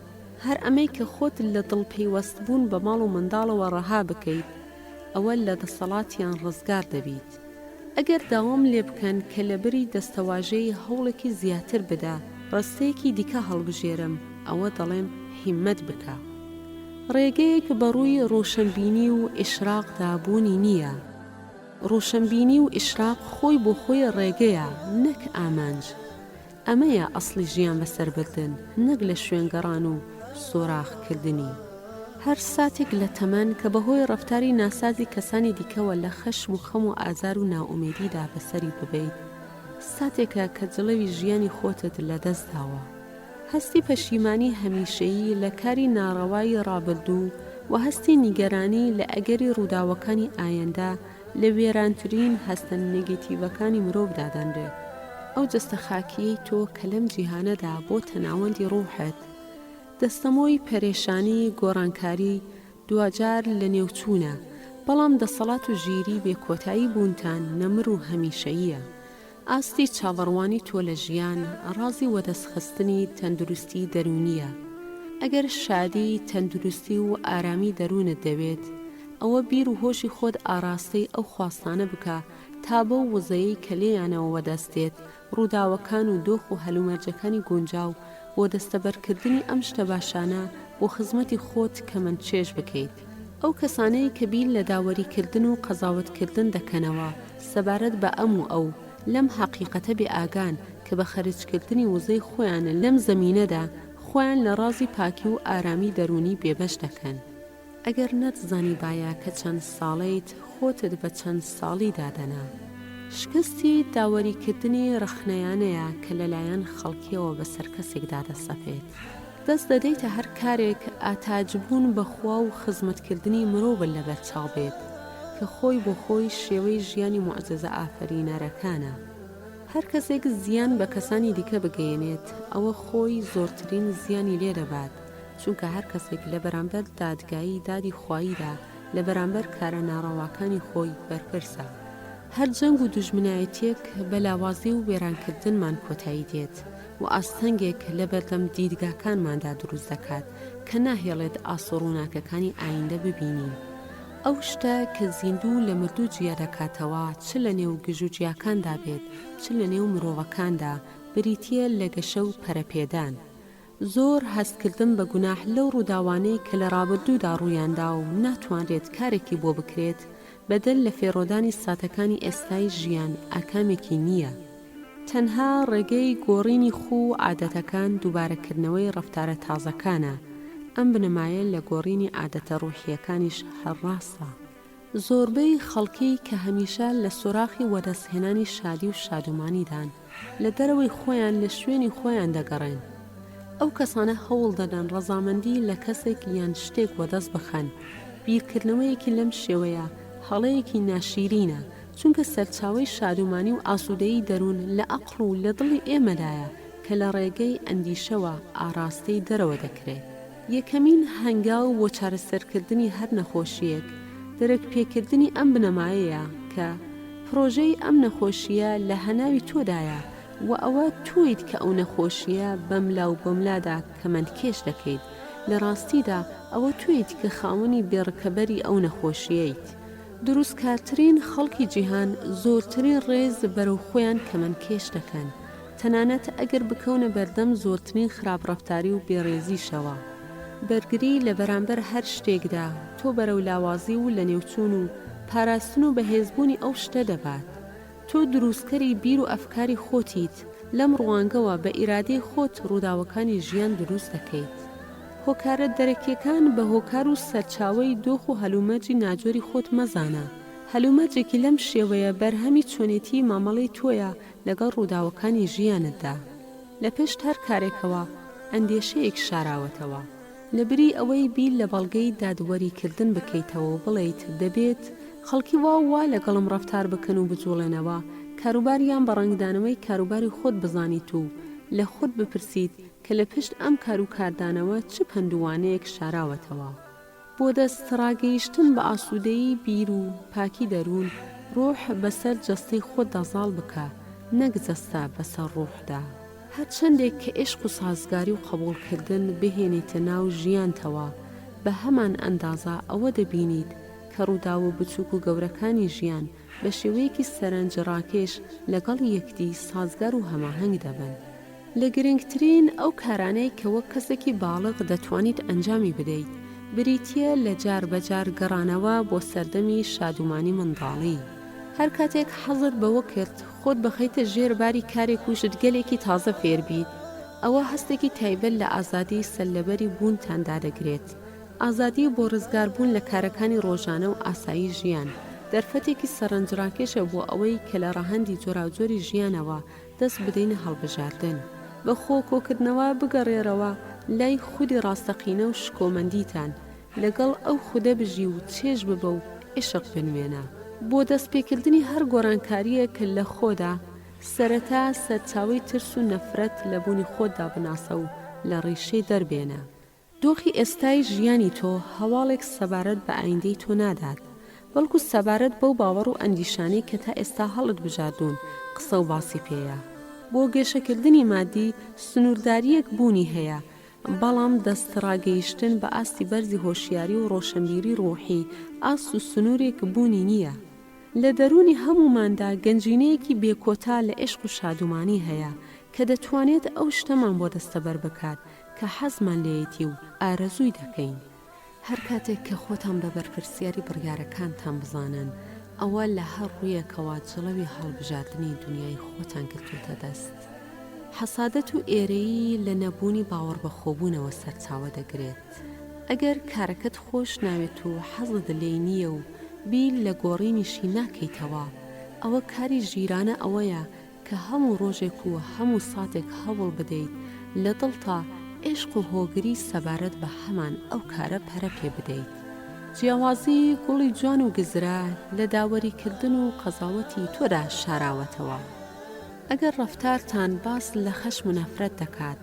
هەر ئەمەی کە خۆت لە دڵ پەیوەستبوون بە ماڵ و منداڵەوە ڕەها بکەیت، ئەوە لە دەسەڵاتیان ڕزگار دەبیت. ئەگەر داوام لێ بکەن کە لەبری دەستەواژەی هەوڵێکی زیاتر بدە، ڕستەیەکی دیکە هەڵبژێرم، ئەوە دەڵێم هیممەت بکە. ڕێگەیەک بە ڕووی ڕۆشنبینی و ئیشراقدا بوونی نییە. ڕۆشنبینی و ئیشراق خۆی بۆ خۆی ڕێگەیە نەک ئامانج. ئەمەیە ئەسڵی ژیان بەسەربردن نەک لە شوێن گەڕان و سۆراخ کردنی. هەر ساتێک لە تەمەن کە بەهۆی ڕەفتاری ناسازی کەسانی دیکەوە لە خەشم و خەم و ئازار و نائومێدیدا بەسەری ببەیت، ساتێکە کە جڵەوی ژیانی خۆتت لەدەست داوە. هەستی پەشیمانی هەمیشەیی لە کاری ناڕەوای ڕابردوو و هەستی نیگەرانی لە ئەگەری ڕووداوەکانی ئایەندە لە وێرانترین هەستە نێگەتیڤەکانی مرۆڤ دادەنرێت. ئەو جەستە خاکییەی تۆ کە لەم جیهانەدا بۆتە ناوەندی ڕوحت، دەستەمۆی پەرێشانی، گۆڕانکاری، دواجار لەنێوچوونە، بەڵام دەسەڵات و ژیری بێ کۆتایی بوونتان نەمر و هەمیشەییە. ئاستی چاوەڕوانی تۆ لە ژیان، ڕازی وەدەستخستنی تەندروستی دەروونییە. ئەگەر شادی، تەندروستی و ئارامی دەروونت دەوێت، ئەوە بیر و هۆشی خۆت ئاڕاستەی ئەو خواستانە بکە تا بەو وزەیەی کە لێیانەوە وەدەست دێت، ڕووداوەکان و دۆخ و هەلومەرجەکانی گونجاو بۆ دەستەبەرکردنی ئەم شتە باشانە بۆ خزمەتی خۆت کەمەند چێژ بکەیت. ئەو کەسانەی کە بیر لە داوەریکردن و قەزاوەتکردن دەکەنەوە سەبارەت بە ئەم و ئەو، لەم هەقیقەتە بێ ئاگان کە بە خەرجکردنی وزەی خۆیان لەم زەمینەدا، خۆیان لە ڕازی پاکی و ئارامی دەروونی بێبەش دەکەن. ئەگەر نەتزانیبایە کە چەند ساڵەیت، خۆتت بە چەند ساڵی دادەنا. شکستی داوەریکردنی ڕەخنەیانەیە کە لەلایەن خەڵکیەوە بەسەر کەسێکدا دەسەپێت. دەست دەدەیتە هەر کارێک ئاتاجبوون بە خوا و خزمەتکردنی مرۆڤت لەبەرچاو بێت، کە خۆی بۆ خۆی شێوەی ژیانی موعجزە ئافەرینەرەکانە. هەر کەسێک زیان بە کەسانی دیکە بگەیەنێت، ئەوە خۆی زۆرترین زیانی لێ دەبات، چونکە هەر کەسێک لە بەرامبەر دادگایی دادی خواییدا لە بەرامبەر کارە ناڕەواکانی خۆی بەرپرسە. هەر جەنگ و دوژمنایەتیەک بە لاوازی و وێرانکردنمان کۆتایی دێت و ئاستەنگێک لەبەردەم دیدگاکانماندا دروست دەکات کە ناهێڵێت ئاسۆ ڕووناکەکانی ئایندە ببینین. ئەو شتە کە زیندوو لە مردوو جیا دەکاتەوە چ لە نێو گژوگیاکاندا بێت چ لە نێو مرۆڤەکاندا بریتیە لە گەشە و پەرەپێدان. زۆر هەستکردن بە گوناح لەو ڕووداوانەی کە لە ڕابردوودا ڕوویاندا و ناتوانرێت کارێکی بۆ بکرێت، بەدەر لە فێڕۆدانی ساتەکانی ئێستای ژیان ئاکامێکی نییە. تەنها ڕێگەی گۆڕینی خوو و عادەتەکان دووبارەکردنەوەی ڕەفتارە تازەکانە، ئەم بنەمایە لە گۆڕینی عادەتە ڕوحییەکانیش هەر ڕاستە. زۆربەی خەڵکی کە هەمیشە لە سۆراخی وەدەستهێنانی شادی و شادومانیدان، لە دەرەوەی خۆیان لە شوێنی خۆیان دەگەڕێن. ئەو کەسانە هەوڵ دەدەن ڕەزامەندی لە کەسێک یان شتێک وەدەست بخەن. بیرکردنەوەیەکی لەم شێوەیە هەڵەیەکی ناشیرینە، چونکە سەرچاوەی شادومانی و ئاسوودەیی دەروون لە ئەقڵ و لە دڵی ئێمەدایە کە لە ڕێگەی ئەندیشەوە ئاڕاستەی دەرەوە دەکرێت. یەکەمین هەنگاو بۆ چارەسەرکردنی هەر نەخۆشییەک، دەرک پێکردنی ئەم بنەمایەیە کە، پڕۆژەی ئەم نەخۆشییە لە هەناوی تۆدایە و ئەوە تۆیت کە ئەو نەخۆشییە بەملا و بەملادا کەمەندکێش دەکەیت، لە ڕاستیدا ئەوە تۆیت کە خاوەنی بێڕکەبەری ئەو نەخۆشییەیت. دروستکارترین خەڵکی جیهان زۆرترین ڕێز بەرەو خۆیان کەمەندکێش دەکەن، تەنانەت ئەگەر بکەونە بەردەم زۆرترین خراپ ڕەفتاری و بێڕێزیشەوە. بەرگری لە بەرامبەر هەر شتێکدا تۆ بەرەو لاوازی و لەنێوچوون و پاراستن و بەهێزبوونی ئەو شتە دەبات. تۆ دروستکەری بیر و ئەفکاری خۆتیت، لەم ڕوانگەوە بە ئیرادەی خۆت ڕووداوەکانی ژیان دروست دەکەیت. هۆکارە دەرەکیەکان بە هۆکار و سەرچاوەی دۆخ و هەلومەرجی ناجۆری خۆت مەزانە. هەلومەرجێکی لەم شێوەیە بەرهەمی چۆنێتیی مامەڵەی تۆیە لەگەڵ ڕووداوەکانی ژیانتدا. لە پشت هەر کارێکەوە ئەندێشەیەک شاراوەتەوە. لە بری ئەوەی بیر لە بەڵگەی دادوەریکردن بکەیتەوە و بڵێیت دەبێت خەڵکی وا و وا لەگەڵم ڕەفتار بکەن و بجوڵێنەوە، کاروباریان بە ڕەنگدانەوەی کاروباری خۆت بزانیت و لە خۆت بپرسیت کە لە پشت ئەم کار و کاردانەوە چ پەند و وانەیەک شاراوەتەوە. بۆ دەست ڕاگەیشتن بە ئاسوودەیی بیر و پاکی دەروون، ڕۆح بەسەر جەستەی خۆتدا زاڵ بکە، نەک جەستە بەسەر ڕۆحدا. هەرچەندێک کە ئیشق و سازگاری و قەبووڵکردن بهێنیتە ناو ژیانتەوە، بە هەمان ئەندازە ئەوە دەبینیت کە ڕووداوە بچووک و گەورەکانی ژیان بە شێوەیەکی سەرنجڕاکێش لەگەڵ یەکدی سازگار و هەماهەنگ دەبن. لە گرنگترین ئەو کارانەی کە وەک کەسێکی باڵغ دەتوانیت ئەنجامی بدەیت، بریتییە لە جار بە جار گەڕانەوە بۆ سەردەمی شادومانی منداڵی. هەر کاتێک حەزت بەوە کرد خۆت بخەیتە ژێر باری کارێک و شتگەلێکی تازە فێر بیت، ئەوە هەستێکی تایبەت لە ئازادی سەرلەبەری بوونتان دادەگرێت. ئازادی بۆ ڕزگاربوون لە کارەکانی ڕۆژانە و ئاسایی ژیان، دەرفەتێکی سەرنجڕاکێشە بۆ ئەوەی کە لە ڕەهەندی جۆراوجۆری ژیانەوە دەست بدەینە هەڵبژاردن. بە خۆ کۆکردنەوە بگەڕێرەوە لای خودی ڕاستەقینە و شکۆمەندیتان، لەگەڵ ئەو خودە بژی و چێژ ببە و عیشق بنوێنە. بۆ دەستپێکردنی هەر گۆڕانکارییەک لە خۆدا، سەرەتا سەرچاوەی ترس و نەفرەت لە بوونی خۆتدا بناسە و لە ڕیشەی دەربێنە. دۆخی ئێستای ژیانی تۆ هەواڵێک سەبارەت بە ئایندەی تۆ نادات، بەڵکو سەبارەت بەو باوەڕ و ئەندیشانەی کە تا ئێستا هەڵت بژاردوون قسە و باسی پێیە. بۆ گەشەکردنی مادی سنووردارییەک بوونی هەیە، بەڵام دەستڕاگەیشتن بە ئاستی بەرزی هۆشیاری و ڕۆشنبیری ڕوحی ئاست و سنوورێک بوونی نییە. لە دەروونی هەمووماندا گەنجینەیەکی بێ کۆتا لە عیشق و شادومانی هەیە کە دەتوانێت ئەو شتەمان بۆ دەستەبەر بکات کە حەزمان لێیەتی و ئارەزووی دەکەین. هەر کاتێک کە خۆتان بە بەرپرسیاری بڕیارەکانتان بزانن، ئەوە لە هەر ڕوویەکەوە جڵەوی هەڵبژاردنی دونیای خۆتان گرتۆتە دەست. حەسادەت و ئێرەیی لە نەبوونی باوەڕبەخۆبوونەوە سەرچاوە دەگرێت. ئەگەر کارەکەت خۆش ناوێت و حەزت لێی نییە و بیر لە گۆڕینیشی ناکەیتەوە، ئەوە کاری ژیرانە ئەوەیە کە هەموو ڕۆژێک و هەموو ساتێک هەوڵ بدەیت لە دڵتا عیشق و هۆگری سەبارەت بە هەمان ئەو کارە پەرە پێ بدەیت. جیاوازی گوڵی جوان و گزرە لە داوەری کردن و قەزاوەتی تۆدا شاراوەتەوە. ئەگەر ڕەفتارتان باس لە خەشم و نەفرەت دەکات،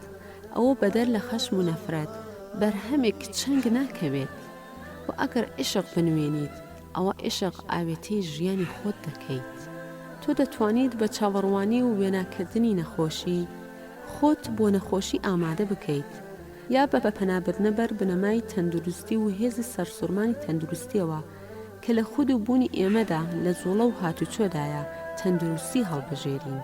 ئەوە بەدەر لە خەشم و نەفرەت بەرهەمێک چنگ ناکەوێت. وە ئەگەر عیشق بنوێنیت، ئەوە عیشق ئاوێتەی ژیانی خۆت دەکەیت. تۆ دەتوانیت بە چاوەڕوانی و وێناکردنی نەخۆشی، خۆت بۆ نەخۆشی ئامادە بکەیت، یا بە پەنابردنە بەر بنەمای تەندروستی و هێزی سەرسوڕمانی تەندروستییەوە کە لە خود و بوونی ئێمەدا لە جوڵە و هاتوچۆدایە، تەندروستی هەڵبژێرین.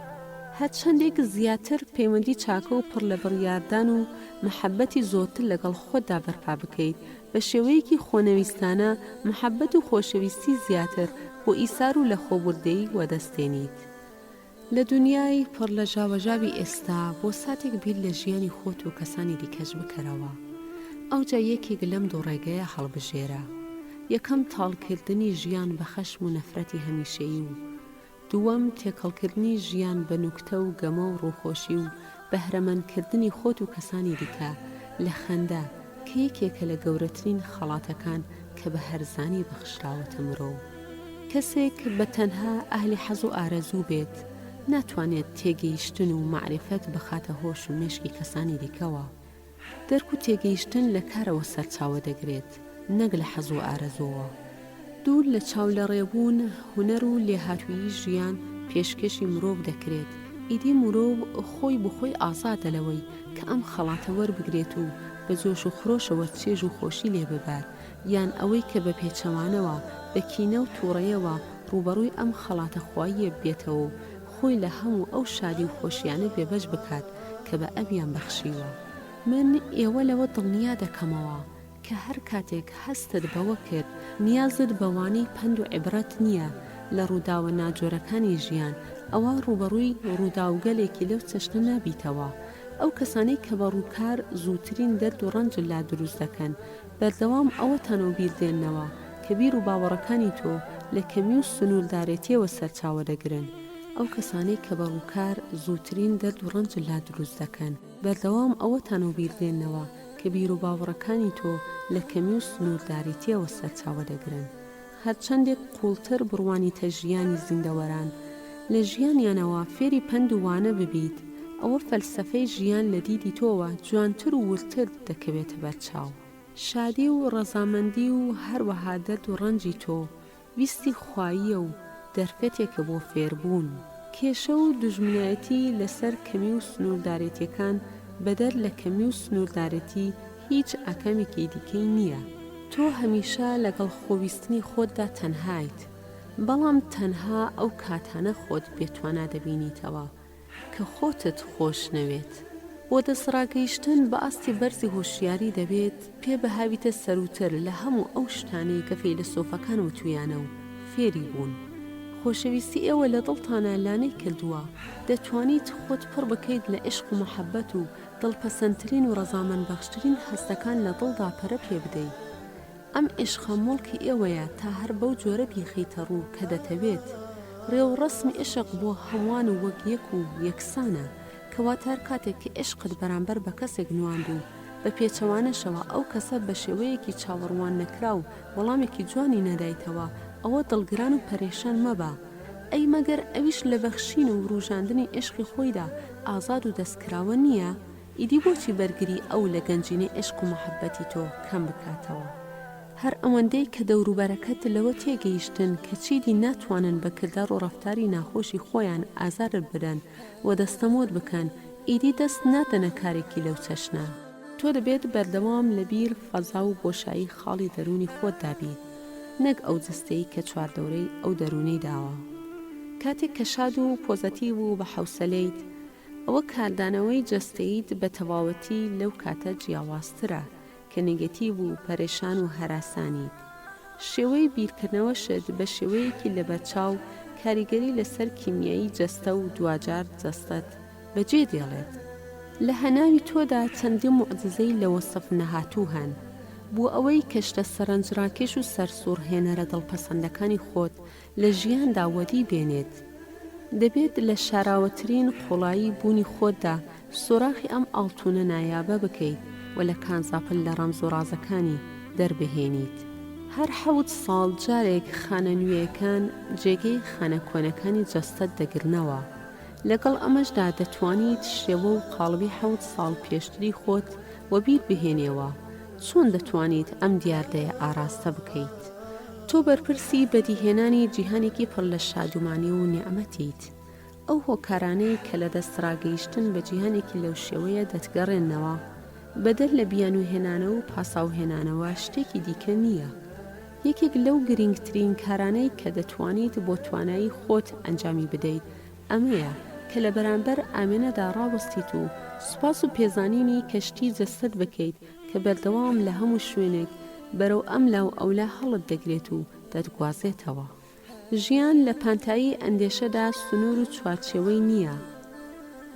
هەرچەندێک زیاتر پەیوەندی چاکە و پڕ لە بڕیاردان و محەبەتی زۆرتر لەگەڵ خۆتدا بەرپا بکەیت، بە شێوەیەکی خۆنەویستانە محەبەت و خۆشەویستی زیاتر بۆ ئیسار و لەخۆبوردەیی وەدەست دێنیت. لە دونیای پڕ لە ژاوەژاوی ئێستا بۆ ساتێک بیر لە ژیانی خۆت و کەسانی دیکەش بکەرەوە. ئەوجا یەکێک لەم دوو ڕێگەیە هەڵبژێرە. یەکەم تاڵکردنی ژیان بە خەشم و نەفرەتی هەمیشەیی و دووەم تێکەڵکردنی ژیان بە نوکتە و گەمە و ڕووخۆشی و بەهرەمەندکردنی خۆت و کەسانی دیکە لە خەندە کە یەکێکە لە گەورەترین خەڵاتەکان کە بە هەرزانی بەخشراوەتە مرۆو. کەسێک بە تەنها ئەهلی حەز و ئارەزوو بێت ناتوانێت تێگەیشتن و مەعریفەت بخاتە هۆش و مێشکی کەسانی دیکەوە. دەرک و تێگەیشتن لە کارەوە سەرچاوە دەگرێت نەک لە حەز و ئارەزووەوە. دوور لە چاولەڕێبوون، هونەر و لێهاتوویی ژیان پێشکێشی مرۆڤ دەکرێت، ئیدی مرۆڤ خۆی بۆ خۆی ئازادە لەوەی کە ئەم خەڵاتە وەربگرێت و بە جۆش و خرۆشەوە چێژ و خۆشی لێ ببات یان ئەوەی کە بە پێچەوانەوە بە کینە و تووڕەیەوە ڕووبەڕووی ئەم خەڵاتە خواییە ببێتەوە و خۆی لە هەموو ئەو شادی و خۆشیانە بێبەش بکات کە بە ئەویان بەخشیوە. من ئێوە لەوە دڵنیا دەکەمەوە کە هەر کاتێک هەستت بەوە کرد نیازت بە وانەی پەند و عیبرەت نییە لە ڕووداوە ناجۆرەکانی ژیان، ئەوا ڕووبەڕووی ڕووداوگەلێکی لەو چەشنە نابیتەوە. ئەو کەسانەی کە بە ڕووکار زووترین دەرد و ڕەنجت لا دروست دەکەن، بەردەوام ئەوەتان وەبیر دێننەوە کە بیر و باوەڕەکانی تۆ لە کەمی و سنووردارێتییەوە سەرچاوە دەگرن. ئەو کەسانەی کە بە ڕووکار زووترین دەرد و ڕەنجت لا دروست دەکەن، بەردەوام ئەوەتان وەبیر دێننەوە کە بیروباوەڕەکانی تۆ لە کەمی و سنوورداریتییەوە سەرچاوە دەگرن. هەرچەندێک قووڵتر بڕوانیتە ژیانی زیندەوەران، لە ژیانیانەوە فێری پەند و وانە ببیت، ئەوە فەلسەفەی ژیان لە دیدی تۆوە جوانتر و وردتر دەکەوێتە بەرچاو. شادی و ڕەزامەندی و هەروەها دەرد و ڕەنجی تۆ، ویستی خواییە و دەرفەتێکە بۆ فێربوون. کێشە و دوژمنایەتی لەسەر کەمی و سنووردارێتیەکان بەدەر لە کەمی و سنووردارێتی هیچ ئاکامێکی دیکەی نییە. تۆ هەمیشە لەگەڵ خۆویستنی خۆتدا تەنهایت، بەڵام تەنها ئەو کاتانە خۆت بێتوانا دەبینیتەوە کە خۆتت خۆش نەوێت. بۆ دەستڕاگەیشتن بە ئاستی بەرزی هۆشیاری دەبێت پێ بهاویتە سەرووتر لە هەموو ئەو شتانەی کە فەیلەسۆفەکان وتوویانە و فێری بوون. خۆشەویستی ئێوە لە دڵتانا لانەی کردووە. دەتوانیت خۆت پڕ بکەیت لە عیشق و مەحەبەت و دڵپەسەندترین و ڕەزامەندبەخشترین هەستەکان لە دڵدا پەرە پێ بدەی. ئەم عیشقە موڵکی ئێوەیە تا هەر بەو جۆرە بیخەیتە ڕوو کە دەتەوێت. ڕێوڕەسمی عیشق بۆ هەمووان وەک یەک و یەکسانە، کەواتە هەر کاتێک کە عیشقت بەرامبەر بە کەسێک نواند و بە پێچەوانەشەوە ئەو کەسە بە شێوەیەکی چاوەڕوان نەکراو وەڵامێکی جوانی نەدایتەوە ئەوە دڵگران و پەرێشان مەبە. ئەی مەگەر ئەویش لە بەخشین و وروژاندنی عیشقی خۆیدا ئازاد و دەستکراوە نییە؟ ئیدی بۆچی بەرگری ئەو لە گەنجینەی عیشق و مەحەببەتی تۆ کەم بکاتەوە؟ هەر ئەوەندەی کە دەوروبەرەکەت لەوە تێگەیشتن کە چیدی ناتوانن بە کردار و ڕەفتاری ناخۆشی خۆیان ئازارت بدەن و دەستەمۆت بکەن، ئیدی دەست نادەنە کارێکی لەو چەشنە. تۆ دەبێت بەردەوام لە بیر فەزا و بۆشایی خاڵی دەروونی خۆتدا بیت، نەک ئەو جەستەی کە چواردەورەی ئەو دەروونەی داوە. کاتێک کە شاد و پۆزەتیڤ و بە حەوسەلەیت، ئەوە کاردانەوەی جەستەییت بە تەواوەتی لەو کاتە جیاوازترە کە نێگەتیڤ و پەرێشان و هەراسانیت. شێوەی بیرکردنەوەشت بە شێوەیەکی لەبەرچاو کاریگەری لەسەر کیمیایی جەستە و دواجار جەستەت بەجێ دێڵێت. لە هەناوی تۆدا چەندین موعجیزەی لە وەسف نەهاتوو هەن. بۆ ئەوەی کە شتە سەرنجڕاکێش و سەرسوڕهێنەرە دڵپەسەندەکانی خۆت لە ژیاندا وەدی بێنێت. دەبێت لە شاراوەترین قوڵایی بوونی خۆتدا سۆراخی ئەم ئاڵتوونە نایابە بکەیت و لە کانزاپل لە ڕەمز و ڕازەکانی دەربهێنیت. هەر حەوت ساڵ جارێک خانە نوێیەکان جێگەی خانە کۆنەکانی جەستەت دەگرنەوە. لەگەڵ ئەمەشدا دەتوانیت شێوە و قاڵبی حەوت ساڵ پێشتری خۆت وەبیر بهێنیەوە. چۆن دەتوانیت ئەم دیاردەیە ئاراستە بکەیت؟ تۆ بەرپرسی بەدیهێنانی جیهانێکی پڕ لە شادومانی و نیعمەتیت. ئەو هۆکارانەی کە لە دەستڕاگەیشتن بە جیهانێکی لەو شێوەیە دەتگەڕێننەوە، بەدەر لە بیانووهێنانەوە و پاساوهێنانەوە شتێکی دیکە نییە. یەکێک لەو گرینگترین کارانەی کە دەتوانیت بۆ توانایی خۆت ئەنجامی بدەیت ئەمەیە کە لە بەرامبەر ئاوێنەدا ڕاوەستیت و سوپاس و پێزانینی کەشتی جەستەت بکەیت کە بەردەوام لە هەموو شوێنێک بەرەو ئەملا و ئەولا هەڵت دەگرێت و دەتگوازێتەوە. ژیان لە پانتایی ئەندێشەدا سنوور و چوارچێوەی نییە.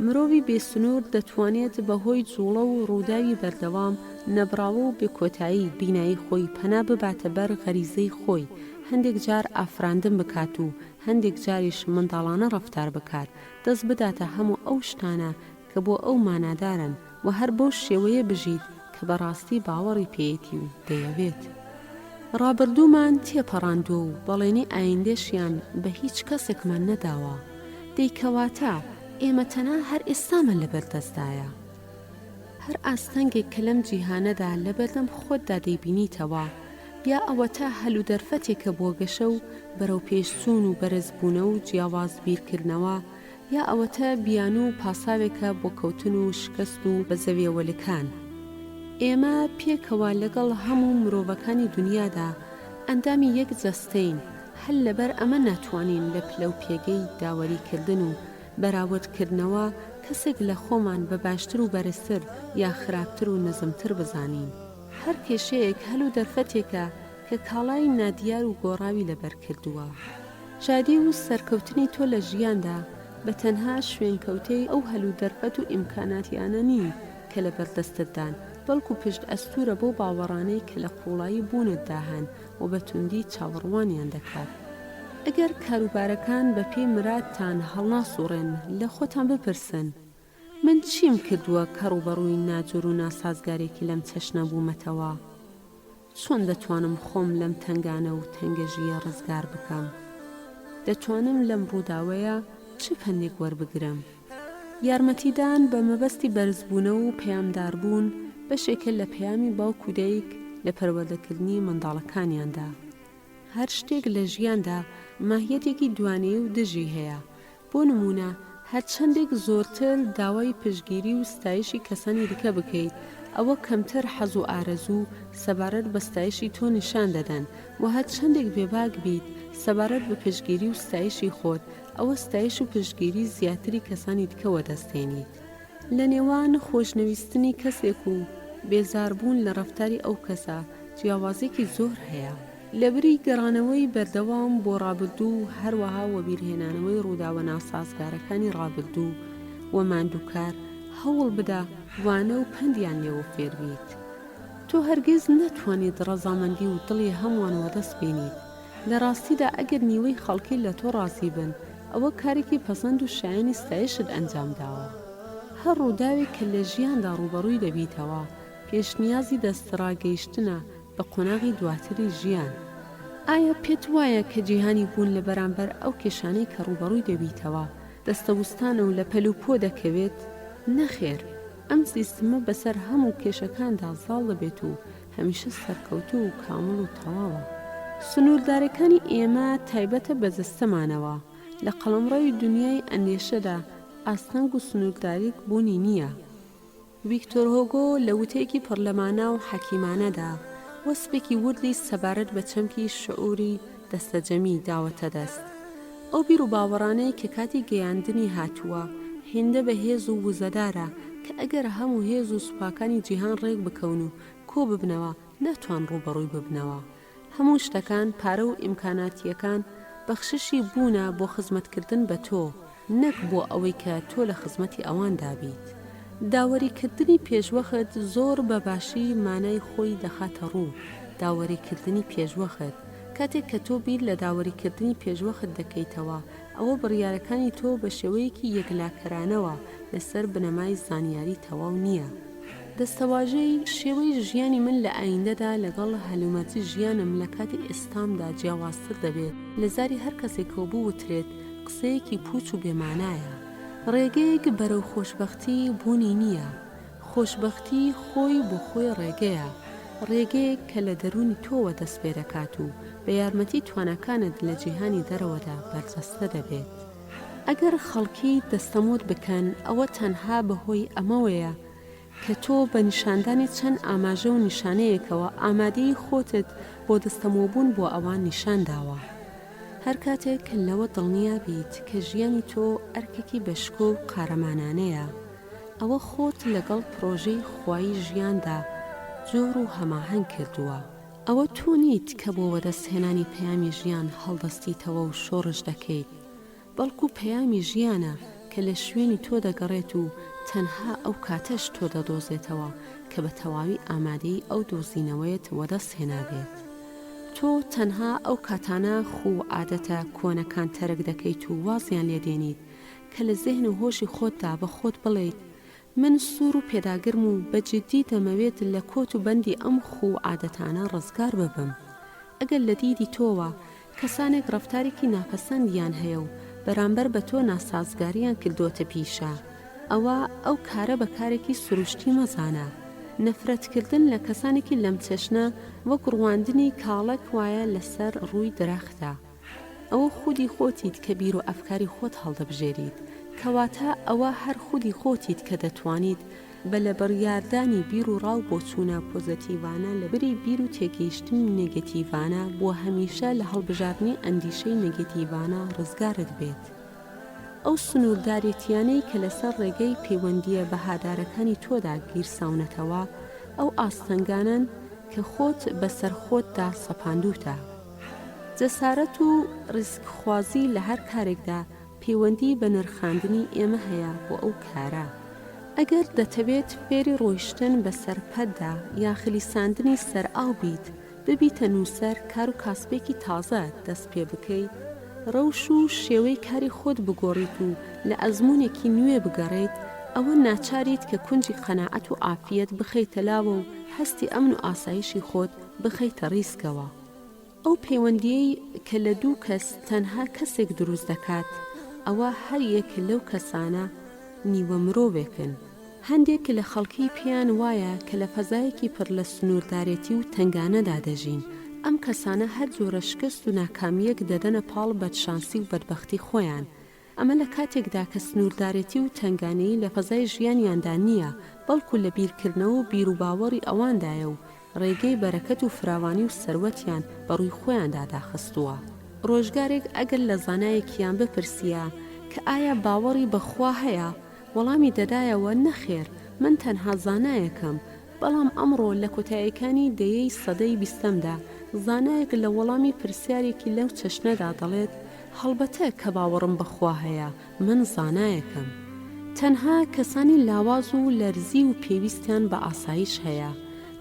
مرۆڤی بێ سنوور دەتوانێت بە هۆی جووڵە و ڕووداوی بەردەوام، نەبڕاوە و بێ کۆتایی بینایی خۆی پەنا بباتە بەر غەریزەی خۆی، هەندێک جار ئافراندن بکات و هەندێک جاریش منداڵانە ڕەفتار بکات، دەست بداتە هەموو ئەو شتانە کە بۆ ئەو مانادارن و هەر بەو شێوەیە بژیت کە بە ڕاستی باوەڕی پێیەتی و دەیەوێت. ڕابردوومان تێپەڕاندووە و بەڵێنی ئایندەشیان بە هیچ کەسێکمان نەداوە. دەی کەواتە ئێمە تەنها هەر ئێستامان لەبەر دەستدایە. هەر ئاستەنگێک کە لەم جیهانەدا لەبەردەم خۆتدا دەیبینیتەوە، یا ئەوەتا هەل و دەرفەتێکە بۆ گەشە و بەرەوپێشچوون و بەرزبوونە و جیاواز بیرکردنەوە، یا ئەوەتا بیانوو و پاساوێکە بۆ کەوتن و شکەست و بە زەویەوە لکان. ئێمە پێکەوە لەگەڵ هەموو مرۆڤەکانی دونیادا ئەندامی یەک جەستەین، هەر لەبەر ئەمە ناتوانین لە پلە و پێگەی داوەری کردن و بەراورد کردنەوە کەسێک لە خۆمان بە باشتر و بەرزتر یا خراپتر و نزمتر بزانین. هەر کێشەیەک هەل و دەرفەتێکە کە کاڵای نادیار و گۆڕاوی لەبەر کردووە. شادی و سەرکەوتنی تۆ لە ژیاندا بە تەنها شوێنکەوتەی ئەو هەل و دەرفەت و ئیمکاناتیانە نین کە لەبەر دەستتدان، بەڵکو پشت ئەستوورە بەو باوەڕانەی کە لە قووڵایی بوونتدا هەن و بە توندی چاوەڕوانیان دەکات. ئەگەر کاروبارەکان بە پێی مرادتان هەڵناسوڕێن، لە خۆتان بپرسن، من چیم کردووە کە ڕووبەڕووی ناجۆر و ناسازگارێکی لەم چەشنە بوومەتەوە؟ چۆن دەتوانم خۆم لەم تەنگانە و تەنگەژییە ڕزگار بکەم؟ دەتوانم لەم ڕووداوەیە چ پەندێک وەربگرم؟ یارمەتیدان بە مەبەستی بەرزبوونەوە و پەیامداربوون بەشێکە لە پەیامی باوک و دایک لە پەروەردەکردنی منداڵەکانیاندا. هەر شتێک لە ژیاندا ماهیەتێکی دوانەیی و دژی هەیە، بۆ نموونە هەرچەندێک زۆرتر داوای پشتگیری و ستایشی کەسانی دیکە بکەیت، ئەوە کەمتر حەز و ئارەزوو سەبارەت بە ستایشی تۆ نیشان دەدەن و هەرچەندێک بێباک بیت سەبارەت بە پشتگیری و ستایشی خۆت، ئەوە ستایش و پشتگیری زیاتری کەسانی دیکە وەدەست دێنیت. لە نێوان خۆشنەویستنی کەسێک و بێزاربوون لە ڕەفتاری ئەو کەسە جیاوازییەکی زۆر هەیە. لەبری گەڕانەوەی بەردەوام بۆ ڕابردوو و هەروەها وەبیرهێنانەوەی ڕووداوە ناسازگارەکانی ڕابردوو و ماندووکار، هەوڵ بدە وانە و پەندیان لێوە فێر بیت. تۆ هەرگیز ناتوانیت ڕەزامەندی و دڵی هەمووان وەدەست بێنیت. لە ڕاستیدا ئەگەر نیوەی خەڵکی لە تۆ ڕازی بن، ئەوە کارێکی پەسەند و شایەنی ستایشت ئەنجام داوە. هەر ڕووداوێک کە لە ژیاندا ڕووبەڕووی دەبیتەوە، پێشنیازی دەستڕاگەیشتنە بە قۆناغی دواتری ژیان. ئایا پێت وایە کە جیهانی بوون لە بەرامبەر ئەو کێشانەی کە ڕووبەڕووی دەبیتەوە، دەستەوستانە و لە پەل و پۆ دەکەوێت؟ نەخێر، ئەم سیستمە بەسەر هەموو کێشەکاندا زاڵ دەبێت و هەمیشە سەرکەوتوو و کامڵ و تەواوە. سنووردارەکانی ئێمە تایبەتە بە جەستەمانەوە، لە قەڵەمڕەوی دونیای ئەندێشەدا ئاستەنگ و سنوورداریک بوونی نییە. ڤیکتۆر هۆگۆ لە وتەیەکی پڕ لە مانا و حەکیمانەدا، وەسفێکی وردی سەبارەت بە چەمکی شعوری دەستەجەمی داوەتە دەست. ئەو بیروباوەڕانەی کە کاتی گەیاندنی هاتووە، هێندە بەهێز و وزەدارە کە ئەگەر هەموو هێز و سوپاکانی جیهان ڕێک بکەون و کۆ ببنەوە، ناتوان ڕووبەڕووی ببنەوە. هەموو شتەکان، پارە و ئیمکاناتییەکان، بەخششی بوونە بۆ خزمەتکردن بە تۆ، نەک بۆ ئەوەی کە تۆ لە خزمەتی ئەواندا بیت. داوەریکردنی پێشوەخت زۆر بە باشی مانای خۆی دەخاتە ڕوو، داوەریکردنی پێشوەخت، کاتێک کە تۆ بیر لە داوەریکردنی پێشوەخت دەکەیتەوە، ئەوە بڕیارەکانی تۆ بە شێوەیەکی یەکلاکەرانەوە لەسەر بنەمای زانیاری تەواو نییە. دەستەواژەی، شێوەی ژیانی من لە ئایندەدا لەگەڵ هەلومەرجی ژیانم لە کاتی ئێستامدا جیاوازتر دەبێت، لە زاری هەر کەسێکەوە بوترێت، قسەیەکی پووچ و بێ مانایە. ڕێگەیەک بەرەو خۆشبەختی بوونی نییە. خۆشبەختی خۆی بۆ خۆی ڕێگەیە، ڕێگەیەک کە لە دەروونی تۆوە دەست پێ دەکات و بە یارمەتی تواناکانت لە جیهانی دەرەوەدا بەرجەستە دەبێت. ئەگەر خەڵکی دەستەمۆت بکەن ئەوە تەنها بە هۆی ئەمەوەیە کە تۆ بە نیشاندانی چەند ئاماژە و نیشانەیەکەوە ئامادەیی خۆتت بۆ دەستەمۆبوون بۆ ئەوان نیشان داوە. هەر کاتێک لەوە دڵنیا بیت کە ژیانی تۆ ئەرکێکی بە شکۆ و قارەمانانەیە، ئەوە خۆت لەگەڵ پرۆژەی خوایی ژیاندا جۆر و هەماهەنگ کردووە. ئەوە تۆ نیت کە بۆ وەدەستهێنانی پەیامی ژیان هەڵدەستیتەوە و شۆڕش دەکەیت، بەڵکو پەیامی ژیانە کە لە شوێنی تۆ دەگەڕێت و تەنها ئەو کاتەش تۆ دەدۆزێتەوە کە بە تەواوی ئامادەیی ئەو دۆزینەوەیەت وەدەست هێنابێت. تۆ تەنها ئەو کاتانە خوو و عادەتە کۆنەکان تەرک دەکەیت و وازیان لێ دێنیت کە لە زێهن و هۆشی خۆتدا بە خۆت بڵێیت من سوور و پێداگرم و بە جیددی دەمەوێت لە کۆت و بەندی ئەم خوو و عادەتانە ڕزگار ببم. ئەگەر لە دیدی تۆوە کەسانێک ڕەفتارێکی ناپەسەندیان هەیە و بەرامبەر بە تۆ ناسازگاریان کردۆتە پیشە، ئەوا ئەو کارە بە کارێکی سروشتی مەزانە. نەفرەتکردن لە کەسانێکی لەم چەشنە وەک ڕواندنی کاڵەک وایە لەسەر ڕووی درەختە. ئەوە خودی خۆتیت کە بیر و ئەفکاری خۆت هەڵدەبژێریت، کەواتە ئەوە هەر خودی خۆتیت کە دەتوانیت بە لە بڕیاردانی بیر و ڕا و بۆچوونە پۆزەتیڤانە لە بری بیر و تێگەیشتنی نێگەتیڤانە بۆ هەمیشە لە هەڵبژاردنی ئەندیشەی نێگەتیڤانە ڕزگارت بێت. ئەو سنووردارێتییانەی کە لەسەر ڕێگەی پەیوەندییە بەهادارەکانی تۆدا گیرساونەتەوە، ئەو ئاستەنگانەن کە خۆت بەسەر خۆتدا سەپاندووتە. جەسارەت و ڕیسکخوازی لە هەر کارێکدا پەیوەندی بە نرخاندنی ئێمە هەیە بۆ ئەو کارە. ئەگەر دەتەوێت فێری ڕۆیشتن بە سەر پەتدا یا خلیساندنی سەر ئاو بیت، ببیتە نووسەر، کار و کاسبێکی تازە دەست پێ بکەیت، ڕەوش و شێوەی کاری خۆت بگۆڕیت و لە ئەزموونێکی نوێ بگەڕێیت، ئەوە ناچاریت کە کونجی قەناعەت و عافیەت بخەیتە لاوە و هەستی ئەمن و ئاسایشی خۆت بخەیتە ڕیسکەوە. ئەو پەیوەندییەی کە لە دوو کەس تەنها کەسێک دروست دەکات، ئەوا هەر یەک لەو کەسانە نیوە مرۆڤێکن. هەندێک لە خەڵکی پێیان وایە کە لە فەزایەکی پڕ لە سنووردارێتی و تەنگانەدا دەژین، ئەم کەسانە هەر جۆرە شکست و ناکامییەک دەدەنە پاڵ بەدشانسی و بەدبەختی خۆیان، ئەمە لە کاتێکدا کە سنووردارێتی و تەنگانەیی لە فەزای ژیانیاندا نییە، بەڵکو لە بیرکردنەوە و بیروباوەڕی ئەواندایە و ڕێگەی بەرەکەت و فراوانی و سەروەتیان بە ڕووی خۆیاندا داخستووە. ڕۆژگارێک ئەگەر لە زانایەکیان بپرسییە کە ئایا باوەڕی بە خوا هەیە؟ وەڵامی دەدایەوە نەخێر من تەنها زانایەکم، بەڵام ئەمڕۆ لە کۆتاییەکانی دەیەی سەدەی بیستەمدا زانایەک لە وەڵامی پرسیارێکی لەو چەشنەدا دەڵێت هەڵبەتە کە باوەڕم بە خوا هەیە، من زانایەکم. تەنها کەسانی لاواز و لەرزیو پێویستیان بە ئاسایش هەیە.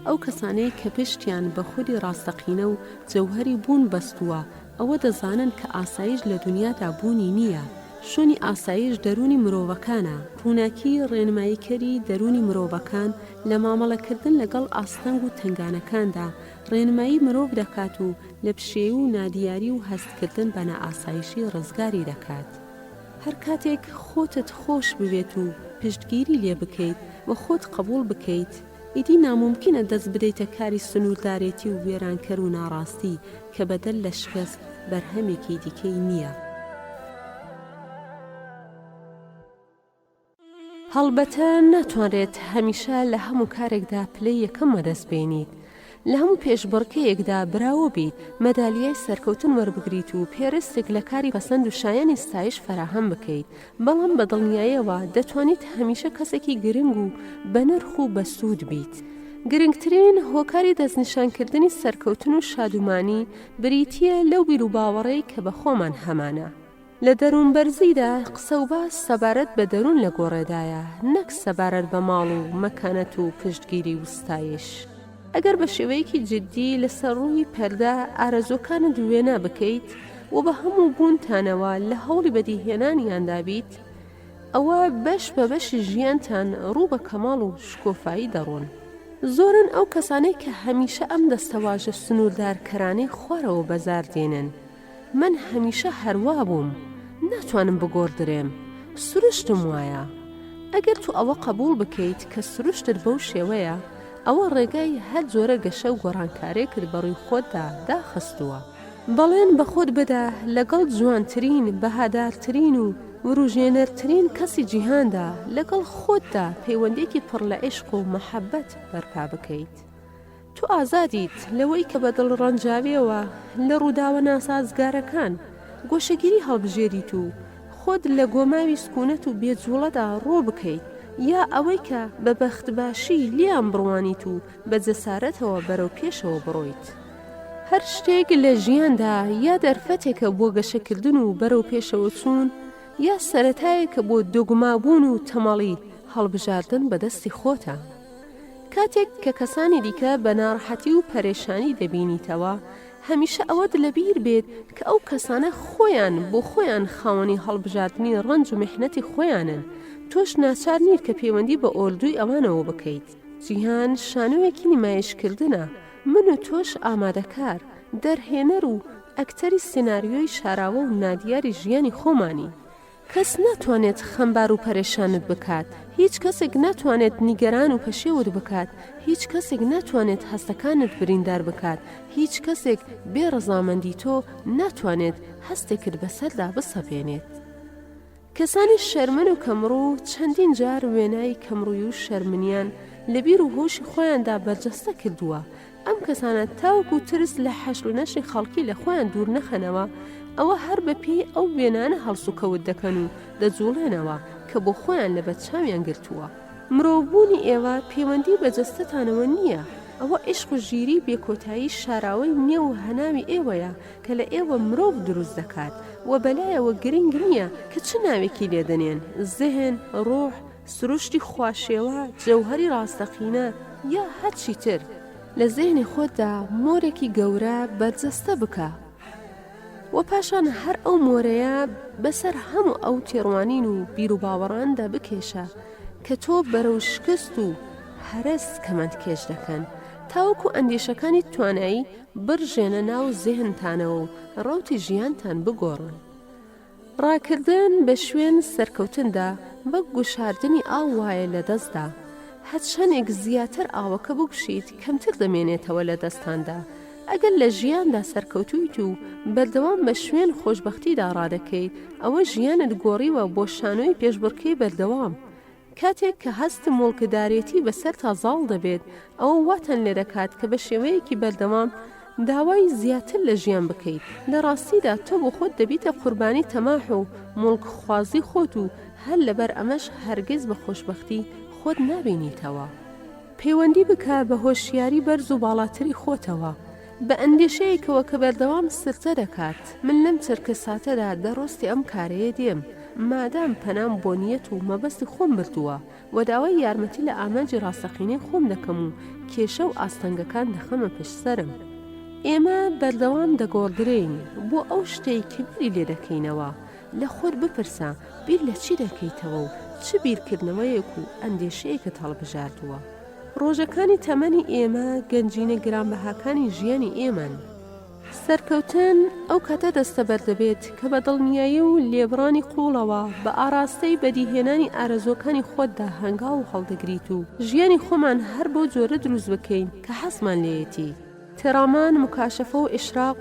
ئەو کەسانەی کە پشتیان بە خودی ڕاستەقینە و جەوهەری بوون بەستووە، ئەوە دەزانن کە ئاسایش لە دونیادا بوونی نییە. شوێنی ئاسایش دەروونی مرۆڤەکانە، ڕووناکی ڕێنماییکەری دەروونی مرۆڤەکان لە مامەڵەکردن لەگەڵ ئاستەنگ و تەنگانەکاندا ڕێنمایی مرۆڤ دەکات و لە پشێوی و نادیاری و هەستکردن بە نائاسایشی ڕزگاری دەکات. هەر کاتێک خۆتت خۆش بوێت و پشتگیری لێ بکەیت و خۆت قبوڵ بکەیت، ئیدی نامومکینە دەست بدەیتە کاری سنووردارێتی و وێرانکەر و ناڕاستی کە بەدەر لە شکست بەرهەمێکی دیکەی نییە. هەڵبەتە ناتوانرێت هەمیشە لە هەموو کارێکدا پلەی یەکەم وەدەست بێنیت، لە هەموو پێشبڕکێیەکدا براوە بیت، مەدالیای سەرکەوتن وەربگریت و پێرستێک لە کاری پەسەند و شایەنی ستایش فەراهەم بکەیت، بەڵام بە دڵنیایەوە دەتوانیت هەمیشە کەسێکی گرنگ و بەنرخ و بەسوود بیت. گرنگترین هۆکاری دەستنیشانکردنی سەرکەوتن و شادومانی بریتییە لەو بیروباوەڕەی کە بە خۆمان هەمانە. لە دەروونبەرزیدا قسە و باس سەبارەت بە دەروون لە گۆڕێدایە نەک سەبارەت بە ماڵ و مەکانەت و پشتگیری و ستایش. ئەگەر بە شێوەیەکی جیددی لەسەر ڕووی پەردە ئارەزووەکانت وێنا بکەیت و بە هەموو بوونتانەوە لە هەوڵی بەدیهێنانیاندا بیت، ئەوە بەش بە بەشی ژیانتان ڕوو بە کەماڵ و شکۆفایی دەڕۆن. زۆرن ئەو کەسانەی کە هەمیشە ئەم دەستەواژە سنووردارکەرانەی خوارەوە بەزار دێنن، من هەمیشە هەروا بووم، ناتوانم بگۆڕدرێم، سروشتم وایە. ئەگەر تۆ ئەوە قەبووڵ بکەیت کە سروشتت بەو شێوەیە، ئەوە ڕێگای هەر جۆرە گەشە و گۆڕانکارێکت بە ڕووی خۆتدا داخستووە. بەڵێن بە خۆت بدە لەگەڵ جوانترین، بەهادارترین و وروژێنەرترین کەسی جیهاندا، لەگەڵ خۆتدا پەیوەندییەکی پڕ لە عیشق و مەحەبەت بەرپا بکەیت. تۆ ئازادیت لەوەی کە بە دڵڕەنجاویەوە لە ڕووداوە ناسازگارەکان گۆشەگیری هەڵبژێریت و خۆت لە گۆماوی سکونەت و بێ جوڵەدا ڕۆ بکەیت یا ئەوەی کە بە بەختباشی لێیان بڕوانیت و بە جەسارەتەوە بەرەو پێشەوە بڕۆیت. هەر شتێک لە ژیاندا یا دەرفەتێکە بۆ گەشەکردن و بەرەو پێشەوەچوون یا سەرەتایەکە بۆ دۆگمابوون و تەمەڵی، هەڵبژاردن بەدەستی خۆتە. کاتێک کە کەسانی دیکە بە ناڕەحەتی و پەرێشانی دەبینیتەوە، هەمیشە ئەوەت لەبیر بێت کە ئەو کەسانە خۆیان بۆ خۆیان خاوەنی هەڵبژاردنی ڕەنج و میحنەتی خۆیانن، تۆش ناچار نیت کە پەیوەندی بە ئۆردووی ئەوانەوە بکەیت. جیهان شانۆیەکی نمایشکردنە، من و تۆش ئامادەکار، دەرهێنەر و ئەکتەری سیناریۆی شاراوە و نادیاری ژیانی خۆمانین. کەس ناتوانێت خەمبار و پەرێشانت بکات، هیچ کەسێک ناتوانێت نیگەران و پەشێوت بکات، هیچ کەسێک ناتوانێت هەستەکانت بریندار بکات، هیچ کەسێک بێ ڕەزامەندی تۆ ناتوانێت هەستێکت بەسەردا بسەپێنێت. کەسانی شەرمن و کەمڕوو چەندین جار وێنای کەمڕووی و شەرمنیان لە بیر و هۆشی خۆیاندا بەرجەستە کردووە، ئەم کەسانە تاوەکو ترس لە حەشر و نەشری خەڵکی لە خۆیان دوور نەخەنەوە، ئەوە هەر بە پێی ئەو وێنانە هەڵسوکەوت دەکەن و دەجوڵێنەوە کە بۆ خۆیان لەبەرچاویان گرتووە. مرۆڤبوونی ئێوە پەیوەندی بە جەستەتانەوە نییە، ئەوە عیشق و ژیریی بێکۆتایی شاراوەی نێو هەناوی ئێوەیە کە لە ئێوە مرۆڤ دروست دەکات و بەلایەوە گرنگ نییە کە چ ناوێکی لێ دەنێن، زهن، ڕۆح، سروشتی خواشێوە، جەوهەری ڕاستەقینە، یا هەرچی تر. لە زهنی خۆتدا مۆرێکی گەورە بەرجەستە بکە و پاشان هەر ئەو مۆرەیە بەسەر هەموو ئەو تێڕوانین و بیروباوەڕاندا بکێشە کە تۆ بەرەو شکست و هەرەس کەمەندکێش دەکەن تاوەکو ئەندێشەکانی توانایی بڕژێنە ناو زهنتانەوە و ڕەوتی ژیانتان بگۆڕن. ڕاکردن بە شوێن سەرکەوتندا وەک گوشاردنی ئاو وایە لە دەستدا، هەرچەندێک زیاتر ئاوەکە بگوشیت کەمتر دەمێنێتەوە لە دەستتاندا، ئەگەر لە ژیاندا سەرکەوتوویت و بەردەوام بە شوێن خۆشبەختیدا ڕادەکەیت ئەوە ژیانت گۆڕیوە بۆ شانۆی پێشبڕکێی بەردەوام، کاتێک کە هەستی موڵکدارێتی بەسەرتا زاڵ دەبێت، ئەوە واتان لێدەکات کە بە شێوەیەکی بەردەوام داوای زیاتر لە ژیان بکەیت. لە ڕاستیدا تۆ بۆ خۆت دەبیتە قوربانی تەماح و موڵکخوازی خۆت و هەر لەبەر ئەمەش هەرگیز بە خۆشبەختی خۆت نابینیتەوە. پەیوەندی بکە بە هۆشیاری بەرز و باڵاتری خۆتەوە، بە ئەندێشەیەکەوە کە بەردەوام سرتە دەکات، من لەم چرکەساتەدا دەڕۆستی ئەم کارەیە دێم، مادام پەنام بۆ نیەت و مەبەستی خۆم بردووە و داوای یارمەتی لە ئامانجی ڕاستەقینەی خۆم دەکەم و کێشە و ئاستەنگەکان دەخەمە پشت سەرم. ئێمە بەردەوام دەگۆڕدرێین بۆ ئەو شتەی کە بیری لێ دەکەینەوە، لە خۆت بپرسە بیر لە چی دەکەیتەوە و چ بیرکردنەوەیەک و ئەندێشەیەکت هەڵبژاردووە؟ ڕۆژەکانی تەمەنی ئێمە گەنجینە گرانبەهاکانی ژیانی ئێمەن. سەرکەوتن ئەو کاتە دەستەبەر دەبێت کە بە دڵنیایی و لێبڕانی قووڵەوە بە ئاڕاستەی بەدیهێنانی ئارەزووەکانی خۆتدا هەنگاو هەڵدەگریت و ژیانی خۆمان هەر بەو جۆرە دروست بکەین کە حەزمان لێیەتی. تێڕامان، موکاشەفە و ئیشراق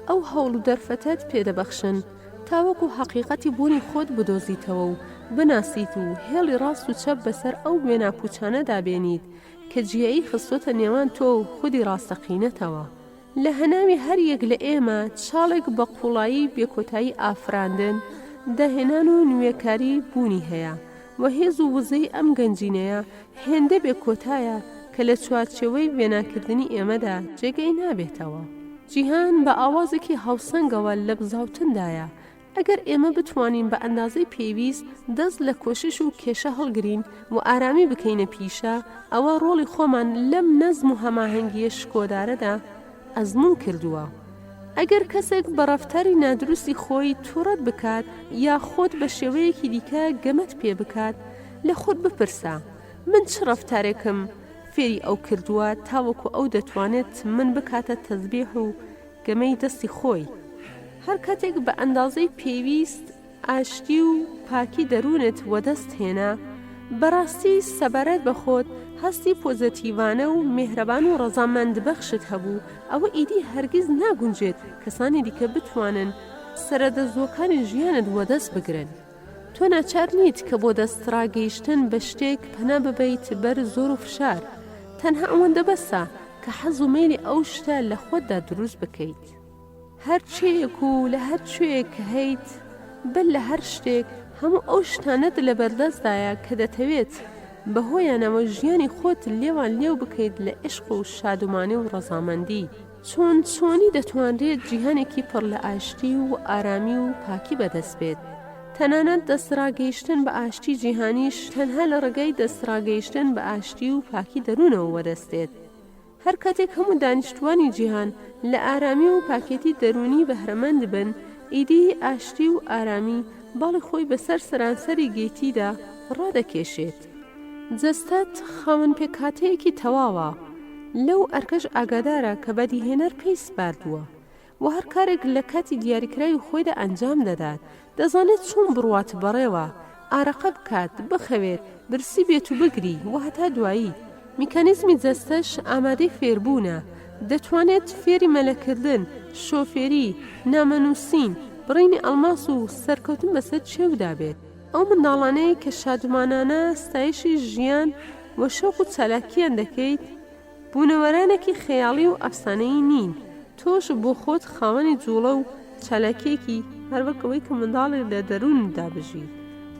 ئەو هەوڵ و دەرفەتەت پێدەبەخشن تاوەکو هەقیقەتی بوونی خۆت بدۆزیتەوە و بناسیت و هێڵی ڕاست و چەپ بەسەر ئەو وێنا پووچانەدا بێنیت کە جیایی خستۆتە نێوان تۆ و خودی ڕاستەقینەتەوە. لە هەناوی هەر یەک لە ئێمە چاڵێک بە قووڵایی بێکۆتایی ئافراندن، داهێنان و نوێکاری بوونی هەیە و هێز و وزەی ئەم گەنجینەیە هێندە بێکۆتایە کە لە چوارچێوەی وێناکردنی ئێمەدا جێگەی نابێتەوە. جیهان بە ئاوازێکی هاوسەنگەوە لە بزاوتندایە، ئەگەر ئێمە بتوانین بە ئەندازەی پێویست دەست لە کۆشش و کێشە هەڵگرین و ئارامی بکەینە پیشە، ئەوە ڕۆڵی خۆمان لەم نەزم و هەماهەنگییە شکۆدارەدا ئەزموون کردووە. ئەگەر کەسێک بە ڕەفتاری نادروستی خۆی تووڕەت بکات یا خۆت بە شێوەیەکی دیکە گەمەت پێ بکات، لە خۆت بپرسە، من چ ڕەفتارێکم فێری ئەو کردووە تاوەکو ئەو دەتوانێت من بکاتە تەزبیح و گەمەی دەستی خۆی؟ هەر کاتێک بە ئەندازەی پێویست ئاشتی و پاکی دەروونت وەدەست هێنا، بەڕاستی سەبارەت بە خۆت هەستی پۆزەتیڤانە و مێهرەبان و ڕەزامەندبەخشت هەبوو، ئەوە ئیدی هەرگیز ناگونجێت کەسانی دیکە بتوانن سەرەدەزووەکانی ژیانت وەدەست بگرن. تۆ ناچار نیت کە بۆ دەستڕاگەیشتن بە شتێک پەنا ببەیت بەر زۆر و فشار، تەنها ئەوەندە بەسە کە حەز و مەیلی ئەو شتە لە خۆتدا دروست بکەیت. هەر چێیەک و لە هەر کوێیەک کە هەیت، بەر لە هەر شتێک هەموو ئەو شتانەت لەبەردەستدایە کە دەتەوێت بەهۆیانەوە ژیانی خۆت لێوان لێو بکەیت لە عیشق و شادومانی و ڕەزامەندی. چۆن چۆنی دەتوانرێت جیهانێکی پڕ لە ئاشتی و ئارامی و پاکی بەدەست بێت؟ تەنانەت دەستڕاگەیشتن بە ئاشتی جیهانیش تەنها لە ڕێگای دەستڕاگەیشتن بە ئاشتی و پاکی دەروونەوە وەدەست دێت. هەر کاتێک هەموو دانیشتووانی جیهان لە ئارامی و پاکێتی دەروونی بەهرەمەند بن، ئیدی ئاشتی و ئارامی باڵی خۆی بەسەر سەرانسەری گێتیدا ڕادەکێشێت. جەستەت خاوەن پێکهاتەیەکی تەواوە، لەو ئەرکەش ئاگادارە کە بەدیهێنەر پێی سپاردووە و هەر کارێک لە کاتی دیاریکراوی خۆیدا ئەنجام دەدات، دەزانێت چۆن بڕوات بەڕێوە، ئارەقە بکات، بخەوێت، برسی بێت و بگری و هەتا دوایی. میکانیزمی جەستەش ئامادەی فێربوونە، دەتوانێت فێری مەلەکردن، شۆفێری، نامەنووسین، بڕینی ئەڵماس و سەرکەوتن بەسەر چێودا بێت. ئەو منداڵانەی کە شادومانانە ستایشی ژیان و شەوق و چالاکییان دەکەیت، بوونەوەرانێکی خەیاڵی و ئەفسانەیی نین، تۆش بۆ خۆت خاوەنی جووڵە و چالاکییەکی هەروەک ئەوەی کە منداڵێک لە دەروونتدا بژی.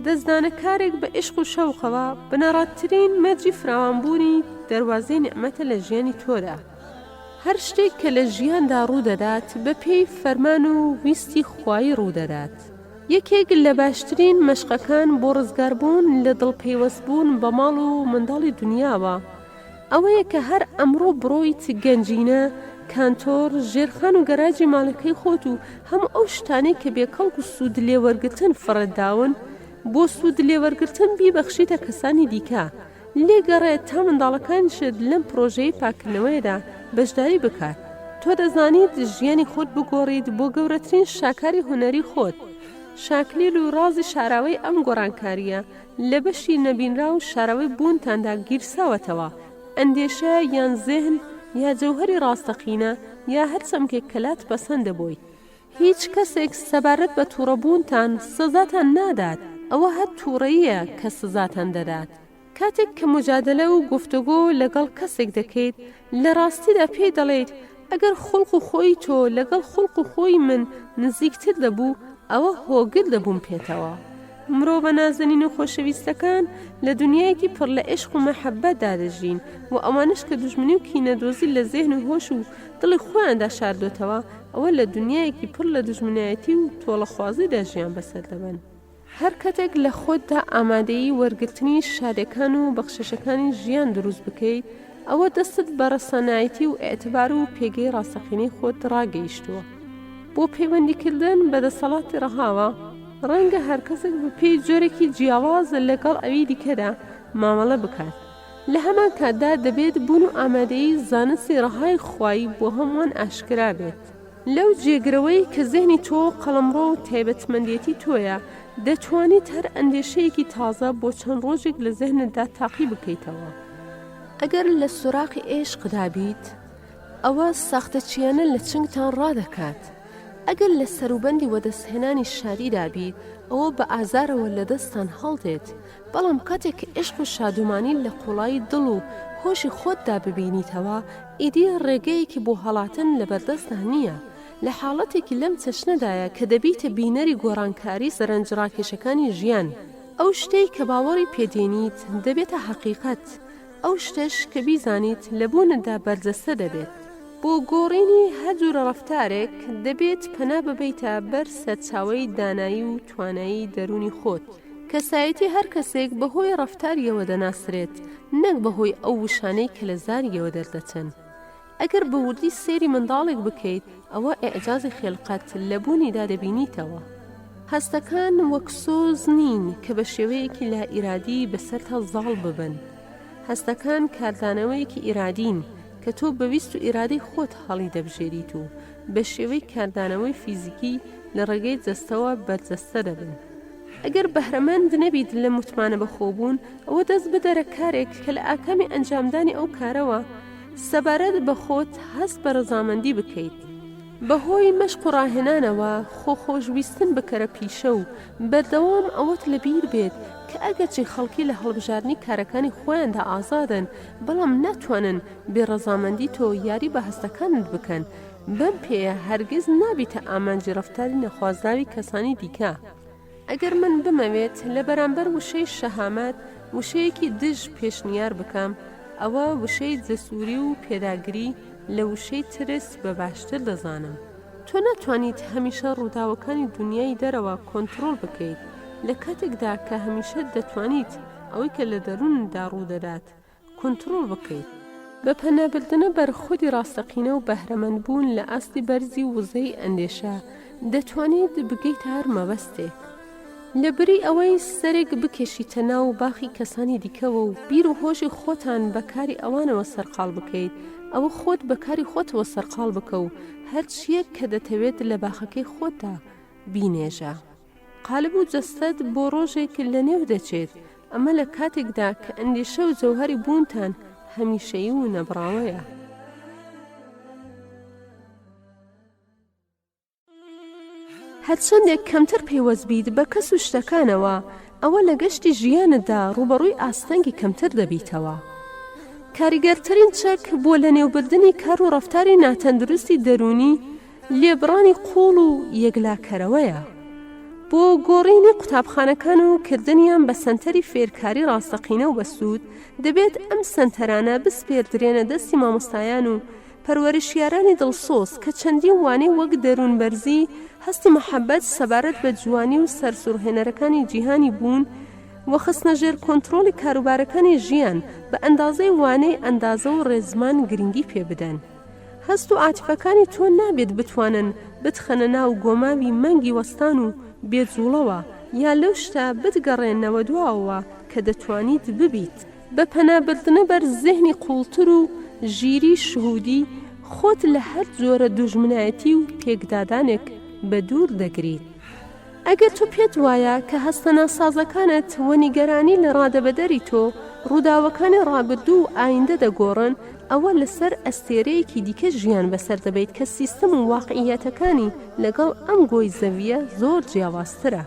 دەستدانە کارێک بە ئیشق و شەوقەوە، بنەڕەتترین مەرجی فراوانبوونی دەروازەی نیعمەتە لە ژیانی تۆدا. هەر شتێک کە لە ژیاندا ڕوودەدات، بەپێی فەرمان و ویستی خوایی ڕوودەدات. یەکێک لە باشترین مەشقەکان بۆ ڕزگاربوون لە دڵ پەیوەستبوون بە ماڵ و منداڵی دونیاوە، ئەوەیە کە هەر ئەمڕۆ بڕۆیت گەنجینە، کانتۆر، ژێرخان و گەراجی ماڵەکەی خۆت و هەموو ئەو شتانەی کە بێ کەڵک و سوود لێوەرگرتن فڕێت داون، بۆ سوود لێوەرگرتن بیبەخشیتە کەسانی دیکە. لێگەڕێ تا منداڵەکانیشت لەم پڕۆژەی پاککردنەوەیەدا بەشداری بکات. تۆ دەزانیت ژیانی خۆت بگۆڕیت بۆ گەورەترین شاکاری هونەری خۆت. شاکلیل و ڕازی شاراوەی ئەم گۆڕانکارییە لە بەشی نەبینراو و شاراوەی بوونتاندا گیرساوەتەوە، ئەندێشە یان زێهن یا جەوهەری ڕاستەقینە یا هەر چەمکێک کە لات پەسەندە بۆی. هیچ کەسێک سەبارەت بە تووڕەبوونتان سزاتان نادات، ئەوە هەر تووڕەییە کە سزاتان دەدات. کاتێک کە موجادەلە و گفتوگۆ لەگەڵ کەسێک دەکەیت، لە ڕاستیدا پێی دەڵێیت، ئەگەر خوڵق و خۆی تۆ لەگەڵ خوڵق و خۆی من نزیکتر دەبوو، ئەوە هۆگر دەبووم پێتەوە. مرۆڤە نازەنین و خۆشەویستەکان لە دونیایەکی پڕ لە عیشق و مەحەببەتدا دەژین و ئەوانەش کە دوژمنی و کینەدۆزی لە زێهن و هۆش و دڵی خۆیاندا شاردۆتەوە، ئەوە لە دونیایەکی پڕ لە دوژمنایەتی و تۆڵەخوازیدا ژیان بەسەر دەبەن. هەر کاتێک لە خۆتدا ئامادەیی وەرگرتنی شادێکان و بەخششەکانی ژیان دروست بکەیت، ئەوە دەستت بە ڕەسەنایەتی و ئیعتبار و پێگەی ڕاستەقینەی خۆت ڕاگەیشتووە. بۆ پەیوەندیکردن بە دەسەڵاتی ڕەهاوە، ڕەنگە هەر کەسێک بەپێی جۆرێکی جیاواز لەگەڵ ئەوی دیکەدا مامەڵە بکات. لە هەمان کاتدا دەبێت بوون و ئامادەیی زانستی ڕەهای خوایی بۆ هەمووان ئاشکرا بێت. لەو جێگرەوەی کە زێهنی تۆ قەڵەمڕۆ و تایبەتمەندێتی تۆیە، دەتوانیت هەر ئەندێشەیەکی تازە بۆ چەند ڕۆژێک لە زێهنتدا تاقی بکەیتەوە. ئەگەر لە سۆراخی ئێشقدا بیت، ئەوە ساختەچییانە لە چنگتان ڕادەکات. ئەگەر لە سەروبەندی وەدەستهێنانی شادیدا بیت، ئەوە بە ئازارەوە لە دەستتان هەڵدێت. بەڵام کاتێک کە ئێشق و شادومانی لە قووڵایی دڵ و هۆشی خۆتدا ببینیتەوە، ئیدی ڕێگەیەکی بۆ هەڵاتن لەبەردەستدا نییە. لە حاڵەتێکی لەم چەشنەدایە کە دەبیتە بینەری گۆڕانکاری سەرنجڕاکێشەکانی ژیان. ئەو شتەی کە باوەڕی پێ دێنیت دەبێتە هەقیقەت، ئەو شتەش کە بیزانیت لە بوونتدا بەرجەستە دەبێت. بۆ گۆڕینی هەر جورە ڕەفتارێک دەبێت پەنا ببەیتە بەر سەرچاوەی دانایی و توانایی دەروونی خۆت. کەسایەتی هەر کەسێک بەهۆی ڕەفتاریەوە دەناسرێت نەک بەهۆی ئەو وشانەی کە لە زاریەوە دەردەچن. ئەگەر بە وردی سەیری منداڵێک بکەیت ئەوە ئیعجازی خیلقەت لە بوونیدا دەبینیتەوە. هەستەکان وەک سۆز نین کە بە شێوەیەکی لائیرادی بەسەرتا زاڵ ببن. هەستەکان کاردانەوەیەکی ئیرادین کە تۆ بە ویست و ئیرادەی خۆت هەڵیدەبژێریت و بە شێوەی کاردانەوەی فیزیکی لە ڕێگەی جەستەوە بەرجەستە دەبن. ئەگەر بەهرەمەند نەبیت لە متمانە بەخۆبوون، ئەوە دەست بدەرە کارێک کە لە ئاکامی ئەنجامدانی ئەو کارەوە سەبارەت بە خۆت هەست بە ڕەزامەندی بکەیت. بەهۆی مەشق و ڕاهێنانەوە خۆ خۆشویستن بکەرە پیشە و بەردەوام ئەوەت لەبیر بێت کە ئەگەرچی خەڵکی لە هەڵبژاردنی کارەکانی خۆیاندا ئازادن، بەڵام ناتوانن بێ ڕەزامەندی تۆ یاری بە هەستەکانت بکەن، بەم پێیە هەرگیز نابیتە ئامانجی ڕەفتاری نەخوازراوی کەسانی دیکە. ئەگەر من بمەوێت لە بەرامبەر وشەی شەهامەت وشەیەکی دژ پێشنیار بکەم، ئەوە وشەی جەسووری و پێداگری لە وشەی ترس بە باشتر دەزانم. تۆ ناتوانیت هەمیشە ڕووداوەکانی دونیای دەرەوە کۆنتڕۆڵ بکەیت، لە کاتێکدا کە هەمیشە دەتوانیت ئەوەی کە لە دەروونتدا ڕوودەدات کۆنتڕۆڵ بکەیت. بە پەنابردنە بەر خودی ڕاستەقینە و بەهرەمەندبوون لە ئاستی بەرزی وزەی ئەندێشە، دەتوانیت بگەیتە هەر مەبەستێک. لە بری ئەوەی سەرێک بکێشیتە ناو باخی کەسانی دیکەوە و بیر و هۆشی خۆتان بە کاری ئەوانەوە سەرقاڵ بکەیت، ئەوە خۆت بە کاری خۆتەوە سەرقاڵ بکە و هەرچییەک کە دەتەوێت لە باخەکەی خۆتدا بینێژە. قالب و جەستەت بۆ ڕۆژێک لەنێو دەچێت، ئەمە لە کاتێکدا کە ئەندێشە و جەوهەری بوونتان هەمیشەیی و نەبڕاوەیە. هەرچەندێک کەمتر پەیوەست بیت بە کەس و شتەکانەوە، ئەوە لە گەشتی ژیانتدا ڕووبەڕووی ئاستەنگی کەمتر دەبیتەوە. کاریگەرترین چەک بۆ لەنێوبردنی کار و ڕەفتاری ناتەندروستی دەروونی، لێبڕانی قووڵ و یەکلاکەرەوەیە. بۆ گۆڕینی قوتابخانەکان و کردنیان بە سەنتەری فێرکاری ڕاستەقینە و بەسوود، دەبێت ئەم سەنتەرانە بسپێردرێنە دەستی مامۆستایان و پەروەرشیارانی دڵسۆز کە چەندین وانەی وەک دەروونبەرزی، هەستی مەحەبەت سەبارەت بە جوانی و سەرسوڕهێنەرەکانی جیهانی بوون و خستنە ژێر کۆنتڕۆڵی کاروبارەکانی ژیان بە ئەندازەی وانەی ئەندازە و ڕێزمان گرنگی پێ بدەن. هەست و عاتیفەکانی تۆ نابێت بتوانن بتخەنە ناو گۆماوی مەنگی وەستان و بێ جوڵەوە یا لەو شتە بتگەڕێننەوە دواوە کە دەتوانیت ببیت. بە پەنا بردنە بەر زێهنی قووڵتر و ژیری شهودی، خۆت لە هەر جۆرە دوژمنایەتی و پێکدادانێک بە دوور دەگریت. ئەگەر تۆ پێت وایە کە هەستە ناسازەکانت و نیگەرانی لە ڕادەبەدەری تۆ، ڕووداوەکانی ڕابردوو و ئایندە دەگۆڕن، ئەوە لەسەر ئەستێرەیەکی دیکە ژیان بەسەر دەبەیت کە سیستم و واقعییەتەکانی لەگەڵ ئەم گۆی زەوییە زۆر جیاوازترە.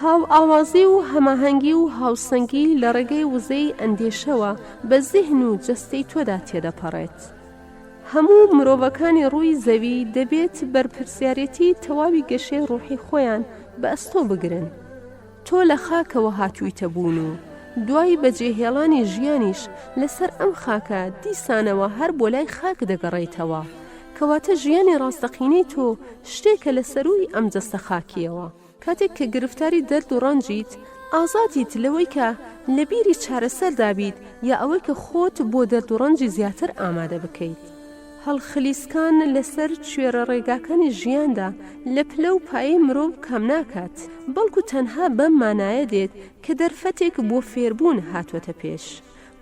هاوئاوازی و هەماهەنگی و هاوسەنگی لە ڕێگەی وزەی ئەندێشەوە بە زیهن و جەستەی تۆدا تێدەپەڕێت. هەموو مرۆڤەکانی ڕووی زەوی دەبێت بەرپرسیارێتی تەواوی گەشەی ڕوحی خۆیان بە ئەستۆ بگرن. تۆ لە خاکەوە هاتوویتە بوون و دوای بەجێهێڵانی ژیانیش لەسەر ئەم خاکە دیسانەوە هەر بۆ لای خاک دەگەڕێیتەوە. کەواتە ژیانی ڕاستەقینەی تۆ شتێکە لە سەرووی ئەم جەستە خاکییەوە. کاتێک کە گرفتاری دەرد و ڕەنجیت، ئازادیت لەوەی کە لە بیری چارەسەردا بیت یا ئەوەی کە خۆت بۆ دەرد و ڕەنجی زیاتر ئامادە بکەیت. هەڵخلیسکان لەسەر کوێرە ڕێگاکانی ژیاندا لە پلە و پایەی مرۆڤ کەم ناکات، بەڵکو تەنها بەم مانایە دێت کە دەرفەتێک بۆ فێربوون هاتووەتە پێش.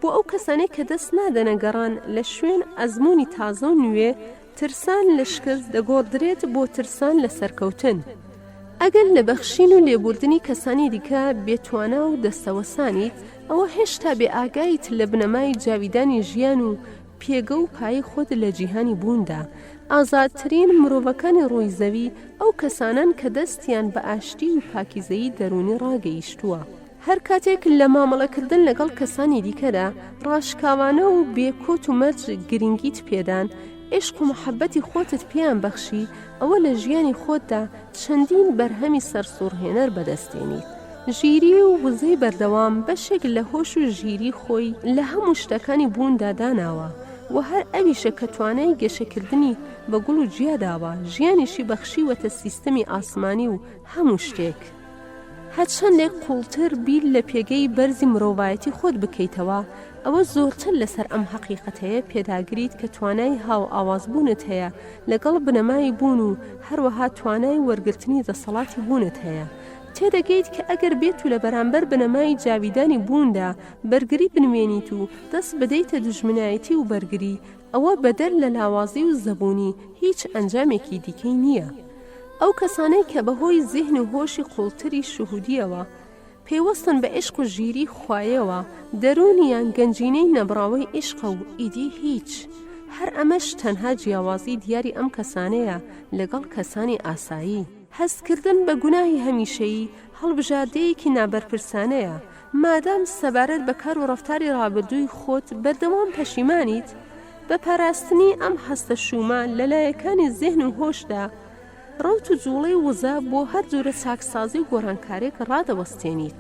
بۆ ئەو کەسانەی کە دەست نادەنە گەڕان لە شوێن ئەزموونی تازە و نوێ، ترسان لە شکست دەگۆڕدرێت بۆ ترسان لە سەرکەوتن. ئەگەر لە بەخشین و لێبوردنی کەسانی دیکە بێتوانا و دەستەوەسانیت، ئەوە هێشتا بێئاگایت لە بنەمای جاویدانی ژیان و پێگە و پایەی خۆت لە جیهانی بووندا. ئازادترین مرۆڤەکانی ڕووی زەوی ئەو کەسانەن کە دەستیان بە ئاشتی و پاکیزەیی دەروونی ڕاگەیشتووە. هەر کاتێک لە مامەڵەکردن لەگەڵ کەسانی دیکەدا ڕاشکاوانە و بێ کۆت و مەرج گرنگیت پێدان، عیشق و محەبەتی خۆتت پێیان بەخشی، ئەوە لە ژیانی خۆتدا چەندین بەرهەمی سەرسوڕهێنەر بەدەست دێنیت. ژیری و وزەی بەردەوام بەشێک لە هۆش و ژیری خۆی لە هەموو شتەکانی بووندا داناوە و هەر ئەویشە کە توانای گەشەکردنی بە گوڵ و گیا داوە، ژیانیشی بەخشیوەتە سیستەمی ئاسمانی و هەموو شتێک. هەرچەندێک قووڵتر بیر لە پێگەی بەرزی مرۆڤایەتی خۆت بکەیتەوە، ئەوە زۆرتر لەسەر ئەم هەقیقەتەیە پێداگریت کە توانای هاوئاوازبوونت هەیە لەگەڵ بنەمای بوون و هەروەها توانای وەرگرتنی دەسەڵاتی بوونت هەیە. تێدەگەیت کە ئەگەر بێتو لە بەرامبەر بنەمای جاویدانی بووندا بەرگری بنوێنیت و دەست بدەیتە دوژمنایەتی و بەرگری، ئەوە بەدەر لە لاوازی و زەبوونی هیچ ئەنجامێکی دیکەی نییە. ئەو کەسانەی کە بەهۆی زیهن و هۆشی قووڵتری شهودییەوە پەیوەستن بە عیشق و ژیریی خوایەوە، دەروونیان گەنجینەی نەبڕاوەی عیشقە و ئیدی هیچ. هەر ئەمەش تەنها جیاوازیی دیاری ئەم کەسانەیە لەگەڵ کەسانی ئاسایی. هەستکردن بە گوناهی هەمیشەیی هەڵبژاردەیەکی نابەرپرسانەیە، مادام سەبارەت بە کار و ڕەفتاری ڕابردووی خۆت بەردەوام پەشیمانیت، بە پاراستنی ئەم هەستە شوومە لە لایەکانی زێهن و هۆشدا، ڕەوت و جووڵەی وزە بۆ هەر جۆرە چاکسازی و گۆڕانکارێک ڕادەوەستێنیت.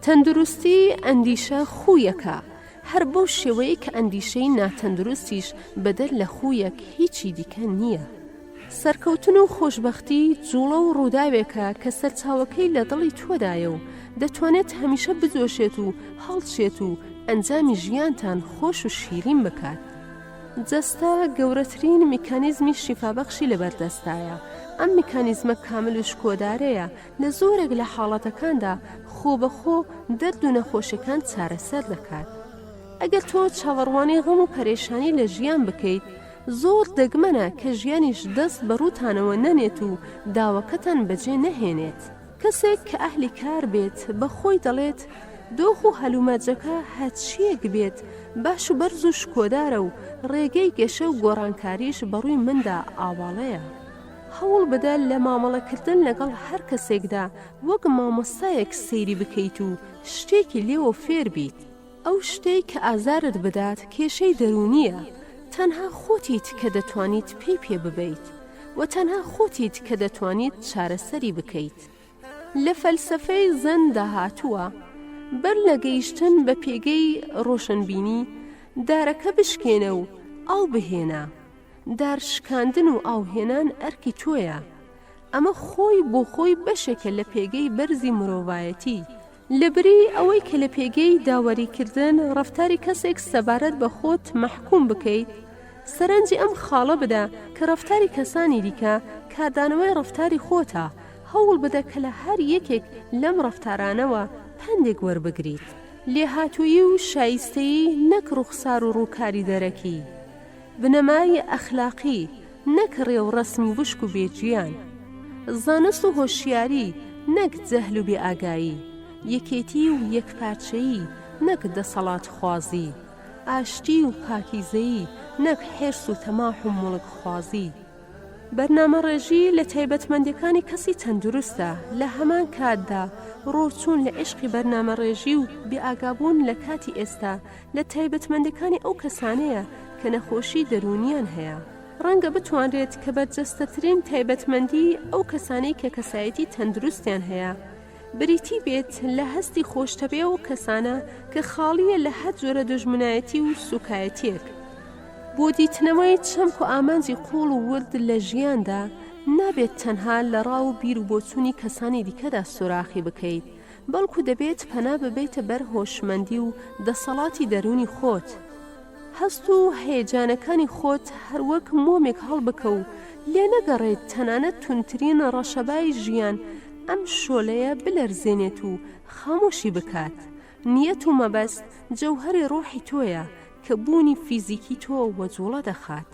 تەندروستی ئەندیشە خوویەکە. هەر بەو شێوەیەی کە ئەندیشەی ناتەندروستیش بەدەر لە خوویەک هیچی دیکە نییە. سەرکەوتن و خۆشبەختی جوڵە و ڕووداوێکە کە سەرچاوەکەی لە دڵی تۆدایە و دەتوانێت هەمیشە بجۆشێت و هەڵچێت و ئەنجامی ژیانتان خۆش و شیرین بکات. جەستە گەورەترین میکانیزمی شیفابەخشی لەبەردەستایە، ئەم میکانیزمە کامل و شکۆدارەیە لە زۆرێک لە حاڵەتەکاندا خۆبەخۆ دەرد و نەخۆشیەکان چارەسەر دەکات. ئەگەر تۆ چاوەڕوانی غەم و پەرێشانی لە ژیان بکەیت، زۆر دەگمەنە کە ژیانیش دەست بە ڕووتانەوە نەنێت و داوەکەتان بەجێ نەهێنێت. کەسێک کە ئەهلی کار بێت بە خۆی دەڵێت، دۆخ و هەلومەرجەکە هەرچییەک بێت باش و بەرز و شکۆدارە و ڕێگەی گەشە و گۆڕانکاریش بە ڕووی مندا ئاواڵەیە. هەوڵ بدە لە مامەڵەکردن لەگەڵ هەر کەسێکدا وەک مامۆستایەک سەیری بکەیت و شتێکی لێوە فێر بیت. ئەو شتەی کە ئازارت بدات کێشەی دەروونییە، تەنها خۆتیت کە دەتوانیت پێی پێ ببەیت و تەنها خۆتیت کە دەتوانیت چارەسەری بکەیت. لە فەلسەفەی زەن دا هاتووە، بەر لە گەیشتن بە پێگەی ڕۆشنبینی، دارەکە بشکێنە و ئاو بهێنە. دار شکاندن و ئاو هێنان ئەرکی تۆیە. ئەمە خۆی بۆ خۆی بەشێکە لە پێگەی بەرزی مرۆڤایەتی. لەبری ئەوەی کە لە پێگەی داوەریکردن ڕەفتاری کەسێک سەبارەت بە خۆت مەحکوم بکەیت، سەرنجی ئەم خاڵە بدە کە ڕەفتاری کەسانی دیکە کاردانەوەی ڕەفتاری خۆتە، هەوڵ بدە کە لە هەر یەکێک لەم ڕەفتارانەوە پەندێک وەربگریت. لێهاتوویی و شایستەیی نەک ڕوخسار و ڕووکاری دەرەکی. بنەمای ئەخلاقی نەک ڕێوڕەسمی وشک و بێ گیان. زانست و هۆشیاری نەک جەهل و بێ ئاگایی. یەکێتی و یەکپارچەیی نەک دەسەڵاتخوازی. ئاشتی و پاکیزەیی نەک حێرس و تەماح و موڵکخوازی. بەرنامەڕێژی لە تایبەتمەندیەکانی کەسی تەندروستە، لە هەمان کاتدا ڕۆچوون لە عیشقی بەرنامەڕێژی و بێئاگابوون لە کاتی ئێستا لە تایبەتمەندەکانی ئەو کەسانەیە کە نەخۆشی دەروونیان هەیە. ڕەنگە بتوانرێت کە بەرجەستەترین تایبەتمەندی ئەو کەسانەی کە کەسایەتی تەندروستیان هەیە بریتی بێت لە هەستی خۆشتەبێ ئەو کەسانە کە خاڵییە لە هەر جۆرە دوژمنایەتی و سوکایەتیەک. بۆ دیتنەوەی چەمک و ئامانجی قووڵ و ورد لە ژیاندا نابێت تەنها لە ڕا و بیر و بۆچوونی کەسانی دیکەدا سۆراخی بکەیت بەڵکو دەبێت پەنا ببەیتە بەر هۆشمەندی و دەسەڵاتی دەروونی خۆت. هەست و هەیەجانەکانی خۆت هەروەک مۆمێک هەڵبکە و لێنەگەڕێیت تەنانەت توندترین ڕەشەبای ژیان ئەم شۆلەیە بلەرزێنێت و خامۆشی بکات. نیەت و مەبەست جەوهەری ڕۆحی تۆیە کە بوونی فیزیکی تۆ وەجوڵە دەخات.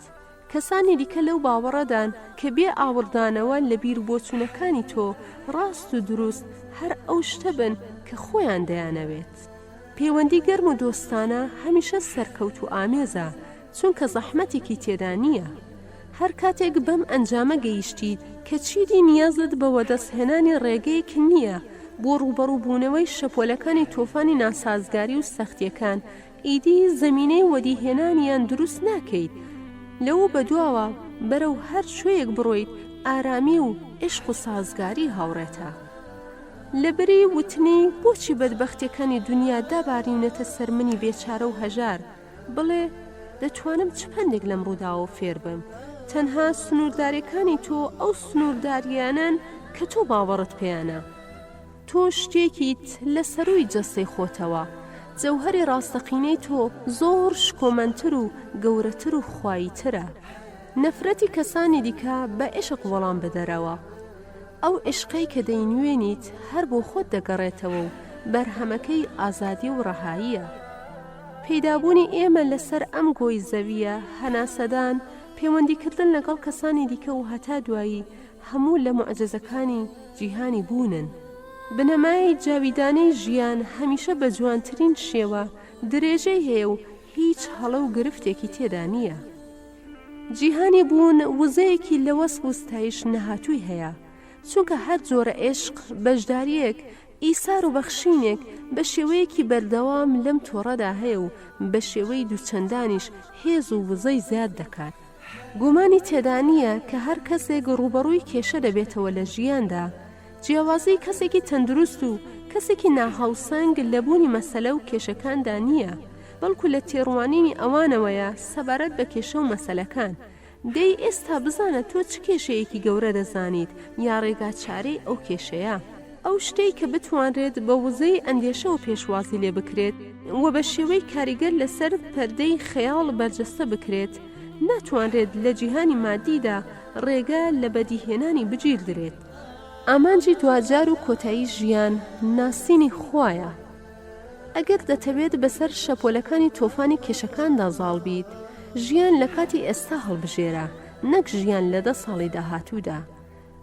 کەسانی دیکە لەو باوەڕەدان کە بێ ئاوڕدانەوە لە بیروبۆچوونەکانی تۆ ڕاست و دروست هەر ئەو شتە بن کە خۆیان دەیانەوێت. پەیوەندی گەرم و دۆستانە هەمیشە سەرکەوتووئامێزە، چونکە زەحمەتێکی تێدا نییە. هەر کاتێک بەم ئەنجامە گەیشتیت کە چیدی نیازت بە وەدەستهێنانی ڕێگەیەک نییە بۆ ڕووبەڕووبوونەوەی شەپۆلەکانی تۆفانی ناسازگاری و سەختییەکان، ئیدی زەمینەی وەدیهێنانیان دروست ناکەیت، لەوە بەدواوە بەرەو هەر کوێیەک بڕۆیت ئارامی و عیشق و سازگاری هاوڕێتە. لەبری وتنی بۆچی بەدبەختیەکانی دونیا داباریونەتە سەر منی بێچارە و هەژار، بڵێ دەتوانم چ پەندێک لەم ڕووداوە فێر بم؟ تەنها سنوورداریەکانی تۆ ئەو سنوورداریانەن کە تۆ باوەڕت پێیانە. تۆ شتێکیت لە سەرووی جەستەی خۆتەوە، جەوهەری ڕاستەقینەی تۆ زۆر شکۆمەندتر و گەورەتر و خواییترە. نەفرەتی کەسانی دیکە بە عیشق وەڵام بدەرەوە. ئەو عیشقەی کە دەینوێنیت هەر بۆ خۆت دەگەڕێتەوە و بەرهەمەکەی ئازادی و ڕەهاییە. پەیدابوونی ئێمە لەسەر ئەم گۆی زەوییە، هەناسەدان، پەیوەندیکردن لەگەڵ کەسانی دیکە و هەتا دوایی هەموو لە موعجزەکانی جیهانی بوونن. بنەمای جاویدانەی ژیان هەمیشە بە جوانترین شێوە درێژەی هەیە و هیچ هەڵە و گرفتێکی تێدا نییە. جیهانی بوون وزەیەکی لە وەسف و ستایش نەهاتووی هەیە، چونکە هەر جۆرە عێشق، بەشدارییەک، ئیسار و بەخشینێک بە شێوەیەکی بەردەوام لەم تۆڕەدا هەیە و بە شێوەی دووچەندانیش هێز و وزەی زیاد دەکات. گومانی تێدا نییە کە هەر کەسێک ڕووبەڕووی کێشە دەبێتەوە لە ژیاندا، جیاوازیی کەسێکی تەندروست و کەسێکی ناهاوسەنگ لە بوونی مەسەلە و کێشەکاندا نییە. بەڵکو لە تێڕوانینی ئەوانەوەیە سەبارەت بە کێشە و مەسەلەکان. دەی ئێستا بزانە تۆ چ کێشەیەکی گەورە دەزانیت یا ڕێگا چارەی ئەو کێشەیە. ئەو شتەی کە بتوانرێت بە وزەی ئەندێشەوە پێشوازی لێ بکرێت و بە شێوەی کاریگەر لەسەر پەردەی خەیاڵ بەرجەستە بکرێت، ناتوانرێت لە جیهانی مادیدا ڕێگە لە بەدیهێنانی بگیردرێت. ئامانجی دواجار و کۆتایی ژیان، ناسینی خوایە. ئەگەر دەتەوێت بەسەر شەپۆلەکانی تۆفانی کێشەکاندا زاڵ بیت، ژیان لە کاتی ئێستا هەڵبژێرە، نەک ژیان لە دە ساڵی داهاتوودا.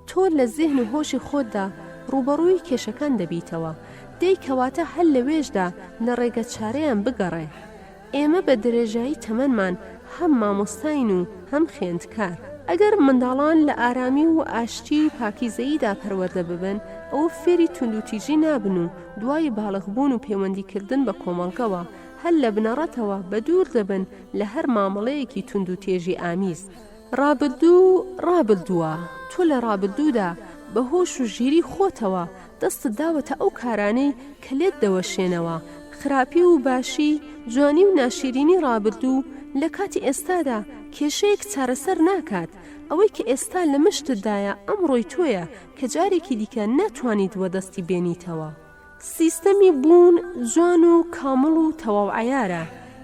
تۆ لە زێهن و هۆشی خۆتدا ڕووبەڕووی کێشەکان دەبیتەوە، دەی کەواتە هەر لەوێشدا لە ڕێگەچارەیان بگەڕێ. ئێمە بە درێژایی تەمەنمان هەم مامۆستاین و هەم خوێندکار. ئەگەر منداڵان لە ئارامی و ئاشتی و پاکیزەییدا پەروەردە ببن، ئەوە فێری توندوتیژی نابن و دوای باڵغبوون و پەیوەندیکردن بە کۆمەڵگەوە، هەر لە بنەڕەتەوە بەدوور دەبن لە هەر مامەڵەیەکی توندوتێژی ئامیز. ڕابردوو ڕابردووە، تۆ لە ڕابردوودا بە هۆش و ژیری خۆتەوە دەستت داوەتە ئەو کارانەی کە لێت دەوەشێنەوە، خراپی و باشی، جوانی و ناشیرینی ڕابردوو لە کاتی ئێستادا کێشەیەک چارەسەر ناکات، ئەوەی کە ئێستا لە مشتتدایە ئەمڕۆی تۆیە کە جارێکی دیکە ناتوانیت وەدەستی بێنیتەوە. سیستەمی بوون جوان و کامڵ و تەواو عەیارە.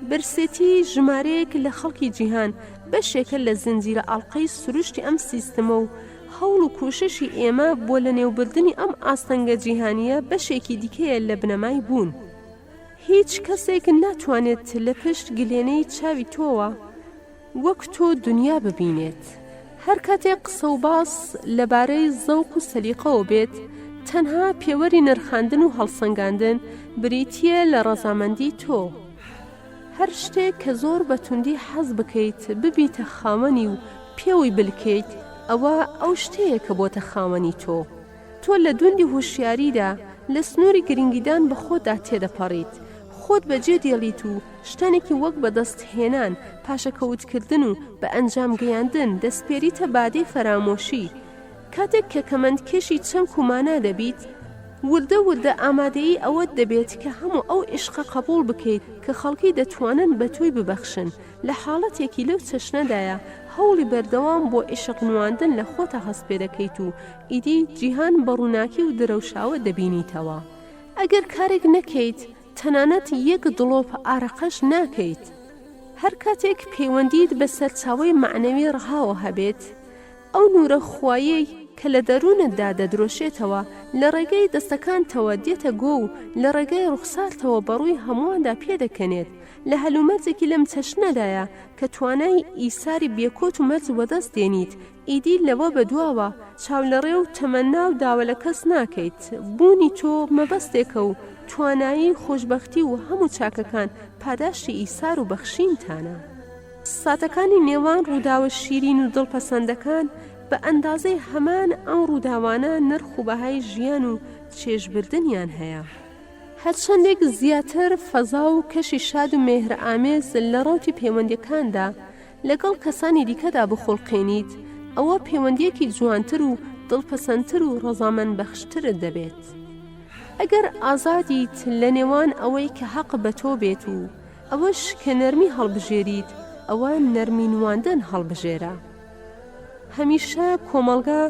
برسێتی ژمارەیەک لە خەڵکی جیهان بەشێکە لە زنجیرە ئەڵقەی سروشتی ئەم سیستمە و هەوڵ و کۆششی ئێمە بۆ لەنێوبردنی ئەم ئاستەنگە جیهانییە بەشێکی دیکەیە لە بنەمای بوون. هیچ کەسێک ناتوانێت لە پشت گلێنەی چاوی تۆوە وەک تۆ دونیا ببینێت. هەر کاتێک قسە و باس لەبارەی زەوق و سەلیقەوە بێت، تەنها پێوەری نرخاندن و هەڵسەنگاندن بریتییە لە ڕەزامەندی تۆ. هەر شتێک کە زۆر بە توندی حەز بکەیت ببیتە خاوەنی و پێوەی بلکێیت، ئەوە ئەو شتەیە کە بۆتە خاوەنی تۆ. تۆ لە دوندی هۆشیاریدا لە سنووری گرنگیدان بە خۆتدا تێدەپەڕیت، خۆت بەجێ دێڵیت و شتانێکی وەک بەدەستهێنان، پاشەکەوتکردن و بە ئەنجام گەیاندن دەسپێریتە بادەی فەرامۆشی. کاتێک کە کەمەندکێشی چەمک و مانا دەبیت، وردە وردە ئامادەیی ئەوەت دەبێت کە هەموو ئەو ئیشقە قەبووڵ بکەیت کە خەڵکی دەتوانن بە تۆی ببەخشن، لە حاڵەتێکی لەو چەشنەدایە هەوڵی بەردەوام بۆ ئیشق نواندن لە خۆتا هەست پێدەکەیت و ئیدی جیهان بە ڕووناکی و درەوشاوە دەبینیتەوە. ئەگەر کارێک نەکەیت، تەنانەت یەک دڵۆپ ئارەقەش ناکەیت. هەر کاتێک پەیوەندیت بە سەرچاوەی مەعنەوی ڕەهاوە هەبێت، ئەو نوورە خوایەی کە لە دەروونتدا دەدرۆشێتەوە، لە ڕێگەی دەستەکانتەوە دێتە گۆ و لە ڕێگای ڕوخسارتەوە بە ڕووی هەموواندا پێدەکەنێت. لە هەلومەرجێکی لەم چەشنەدایە کە توانای ئیساری بێکۆت و مەرج وەدەست دێنیت، ئیدی لەوە بەدواوە چاولەڕێ و تەمەنا و داوە لە کەس ناکەیت، بوونی تۆ مەبەستێکە و توانایی خۆشبەختی و هەموو چاکەکان پاداشتی ئیسار و بەخشینتانە. ساتەکانی نێوان ڕووداوە شیرین و دڵپەسەندەکان بە ئەندازەی هەمان ئەو ڕووداوانە نرخ و بەهای ژیان و چێژبردنیان هەیە. هەرچەندێک زیاتر فەزا و کەشی شاد و مێهرئامێز لە ڕەوتی پەیوەندیەکاندا لەگەڵ کەسانی دیکەدا بخوڵقێنیت، ئەوە پەیوەندییەکی جوانتر و دڵپەسەندتر و ڕەزامەندبەخشترت دەبێت. ئەگەر ئازادیت لە نێوان ئەوەی کە هەق بە تۆ بێت و ئەوەش کە نەرمی هەڵبژێریت، ئەوە نەرمی نواندن هەڵبژێرە. هەمیشە کۆمەڵگا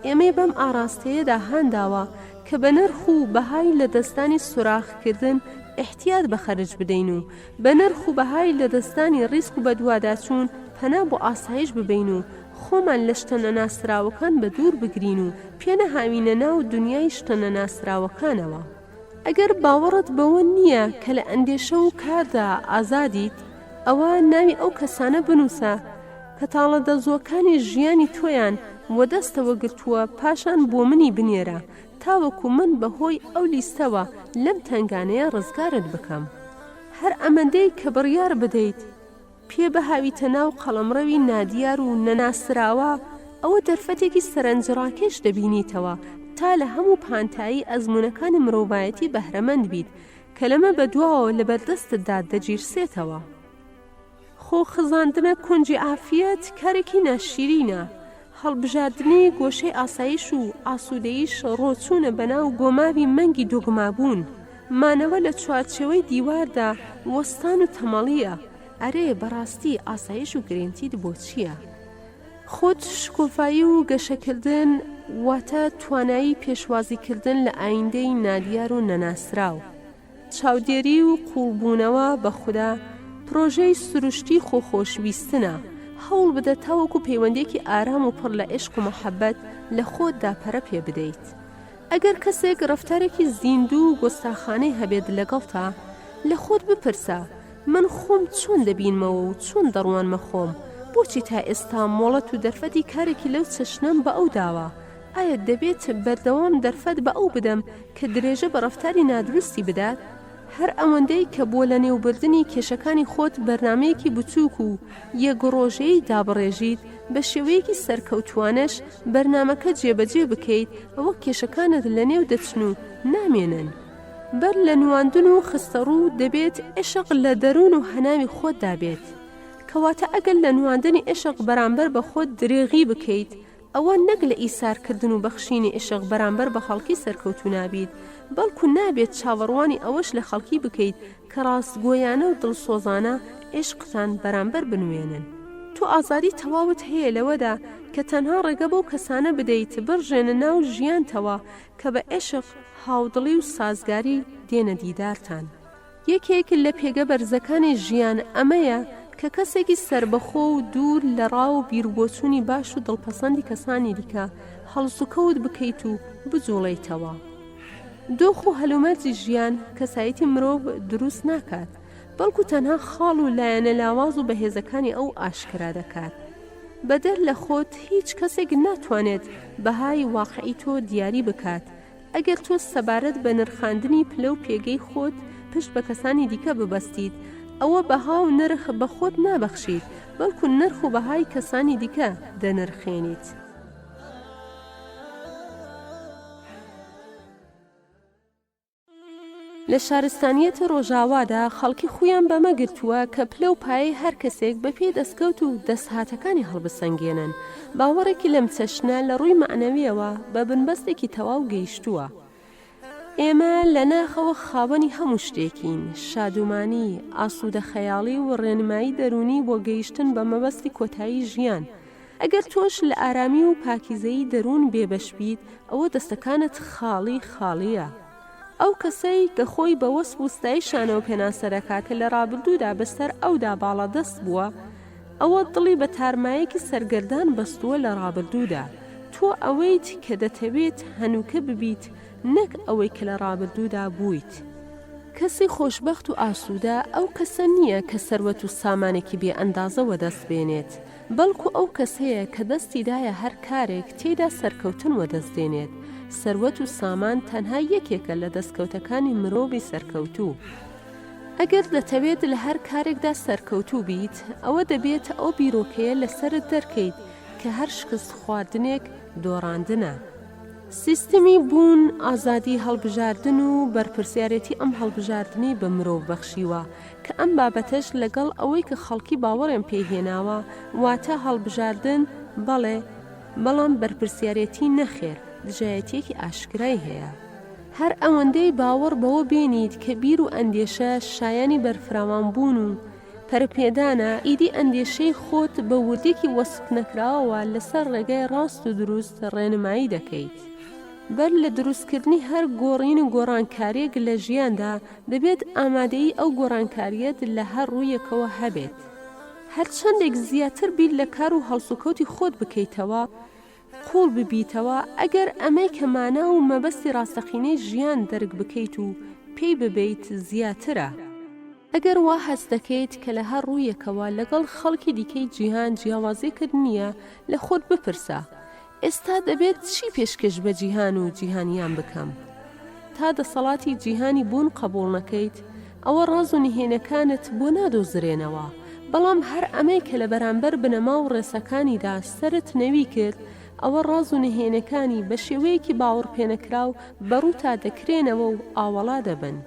ئێمەی بەم ئاڕاستەیەدا هانداوە کە بە نرخ و بەهای لەدەستدانی سۆراخکردن ئیحتیات بە خەرج بدەین و بە نرخ و بەهای لەدەستدانی ڕیسک و بەدواداچوون پەنا بۆ ئاسایش ببەین و خۆمان لە شتە نەناسراوەکان بەدوور بگرین و پێ نەهاوینە ناو دونیای شتە نەناسراوەکانەوە. ئەگەر باوەڕت بەوە نییە کە لە ئەندێشە و کاردا ئازادیت، ئەوا ناوی ئەو کەسانە بنووسە کە تاڵە دەزووەکانی ژیانی تۆیان وەدەستەوە گرتووە پاشان بۆ منی بنێرە تاوەکو من بەهۆی ئەو لیستەوە لەم تەنگانەیە ڕزگارت بکەم. هەر ئەمەندەی کە بڕیار بدەیت پێ بهاویتە ناو قەڵەمڕەوی نادیار و نەناسراوە، ئەوە دەرفەتێکی سەرنجڕاکێش دەبینیتەوە تا لە هەموو پانتایی ئەزموونەکانی مرۆڤایەتی بەهرەمەند بیت کە لەمە بەدواوە لەبەردەستتدا دەگیرسێتەوە. خۆ خزاندنە کونجی عافیەت کارێکی ناشیرینە، هەڵبژاردنی گۆشەی ئاسایش و ئاسوودەییش ڕۆچوونە بەناو گۆماوی مەنگی دۆگمابوون. مانەوە لە چوارچێوەی دیواردا وەستان و تەمەڵییە. ئەرێ بەڕاستی ئاسایش و گرێنتیت بۆ چییە؟ خود شکۆفایی و گەشەکردن واتە توانایی پێشوازیکردن لە ئایندەی نادیار و نەناسراو. چاودێری و قووڵبوونەوە بە خودا پرۆژەی سروشتی خۆخۆشویستنە، هەوڵبدە تاوەکو پەیوەندییەکی ئارام و پڕ لە عیشق و مەحەبەت لە خۆتدا پەرە پێ بدەیت. ئەگەر کەسێک ڕەفتارێکی زیندوو و گۆستاخانەی هەبێت لەگەڵتا، لە خۆت بپرسە، من خۆم چۆن دەبینمەوە و چۆن دەڕوانمە خۆم؟ بۆچی تا ئێستا مۆڵەت و دەرفەتی کارێکی لەو چەشنەم بە ئەو داوە؟ ئایا دەبێت بەردەوام دەرفەت بە ئەو بدەم کە درێژە بە ڕەفتاری نادروستی بدات؟ هەر ئەوەندەی کە بۆ لەنێوبردنی کێشەکانی خۆت بەرنامەیەکی بچووک و یەک ڕۆژەیی دابڕێژیت، بە شێوەیەکی سەرکەوتووانەش بەرنامەکە جێبەجێ بکەیت، ئەوە کێشەکانت لەنێو دەچن و نامێنن. بەر لە نواندن و خستەڕوو دەبێت عیشق لە دەروون و هەناوی خۆتدا بێت. کەواتە ئەگەر لە نواندنی عیشق بەرامبەر بە خۆت درێغی بکەیت، ئەوە نەک لە ئیسارکردن و بەخشینی عیشق بەرامبەر بە خەڵکی سەرکەوتوو نابیت، بەڵکو نابێت چاوەڕوانی ئەوەش لە خەڵکی بکەیت کە ڕاستگۆیانە و دڵسۆزانە عیشقتان بەرامبەر بنوێنن. تۆ ئازادی تەواوت هەیە لەوەدا کە تەنها ڕێگە بەو کەسانە بدەیت بڕژێنە ناو ژیانتەوە کە بە عیشق، هاودڵی و سازگاری دێنە دیدارتان. یەکێک لە پێگە بەرزەکانی ژیان ئەمەیە کە کەسێکی سەربەخۆ و دوور لە ڕا و بیروبۆچوونی باش و دڵپەسەندی کەسانی دیکە هەڵسوکەوت بکەیت و بجوڵێیتەوە. دۆخ و هەلومەرجی ژیان کەسایەتی مرۆڤ دروست ناکات، بەڵکو تەنها خاڵ و لایەنە لاواز و بەهێزەکانی ئەو ئاشکرا دەکات. بەدەر لە خۆت هیچ کەسێک ناتوانێت بەهای واقعی تۆ دیاری بکات، ئەگەر تۆ سەبارەت بە نرخاندنی پلە و پێگەی خۆت پشت بە کەسانی دیکە ببەستیت، ئەوە بەها و نرخ بە خۆت نابەخشیت، بەڵکو نرخ و بەهای کەسانی دیکە دەنرخێنیت. لە شارستانیەتی ڕۆژاوادا خەڵکی خوویان بەمە گرتووە کە پلە و پایەی هەر کەسێک بە پێی دەستکەوت و دەستهاتەکانی هەڵبسەنگێنن. باوەڕێکی لەم چەشنە لە ڕووی مەعنەوییەوە بە بنبەستێکی تەواو گەیشتووە. ئێمە لە ناخەوە خاوەنی هەموو شتێکین، شادومانی، ئاسوودەخەیاڵی و ڕێنمایی دەروونی بۆ گەیشتن بە مەبەستی کۆتایی ژیان. ئەگەر تۆش لە ئارامی و پاکیزەیی دەروون بێبەش بیت، ئەوە دەستەکانت خاڵی خاڵییە. ئەو کەسەی کە خۆی بە وەسف و ستایشانەوە پێناسە دەکات کە لە ڕابردوودا بەسەر ئەودا باڵادەست بووە، ئەوە دڵی بە تارمایەکی سەرگەردان بەستووە لە ڕابردوودا. تۆ ئەوەیت کە دەتەوێت هەنووکە ببیت نەک ئەوەی کە لە ڕابردوودا بوویت. کەسی خۆشبەخت و ئاسوودە ئەو کەسە نییە کە سەروەت و سامانێکی بێ ئەندازە وەدەست بێنێت، بەڵکو ئەو کەسەیە کە دەستی دایە هەر کارێک تێیدا سەرکەوتن وەدەست دێنێت، سەروەت و سامان تەنها یەکێکە لە دەستکەوتەکانی مرۆڤی سەرکەوتوو. ئەگەر دەتەوێت لە هەر کارێکدا سەرکەوتوو بیت، ئەوە دەبێت ئەو بیرۆکەیە لەسەرت دەرکەیت کە هەر شکست خواردنێک دۆڕاندنە. سیستمی بوون ئازادی هەڵبژاردن و بەرپرسیارێتی ئەم هەڵبژاردنەی بە مرۆڤ بەخشیوە، کە ئەم بابەتەش لەگەڵ ئەوەی کە خەڵکی باوەڕیان پێی هێناوە، واتە هەڵبژاردن بەڵێ، بەڵام بەرپرسیارێتی نەخێر، دژایەتییەکی ئاشکرای هەیە. هەر ئەوەندەی باوەڕ بەوە بێنیت کە بیر و ئەندێشە شایانی بەرفراوانبوون و پەرەپێدانە، ئیدی ئەندێشەی خۆت بە وردییەکی وەسفنەکراوەوە لەسەر ڕێگای ڕاست و دروست ڕێنمایی دەکەیت. بەر لە دروستکردنی هەر گۆڕین و گۆڕانکارییەک لە ژیاندا، دەبێت ئامادەیی ئەو گۆڕانکارییەت لە هەر ڕوویەکەوە هەبێت. هەرچەندێک زیاتر بیر لە کار و هەڵسوکەوتی خۆت بکەیتەوە، قووڵ ببیتەوە، ئەگەر ئەمەی کە مانا و مەبەستی ڕاستەقینەی ژیان دەرک بکەیت و پێی ببەیت زیاترە. ئەگەر وا هەست دەکەیت کە لە هەر ڕوویەکەوە لەگەڵ خەڵکی دیکەی جیهان جیاوازییەکت نییە، لە خۆت بپرسە، ئێستا دەبێت چی پێشکەش بە جیهان و جیهانیان بکەم؟ تا دەسەڵاتی جیهانی بوون قبوڵ نەکەیت، ئەوە ڕاز و نهێنەکانت بۆ نادۆزرێنەوە، بەڵام هەر ئەمەی کە لە بەرامبەر بنەما و ڕێساکانیدا سەرت نەوی کرد، ئەوە ڕاز و نهێنەکانی بە شێوەیەکی باوەڕپێنەکراو بە ڕووتا دەکرێنەوە و ئاوەڵا دەبن.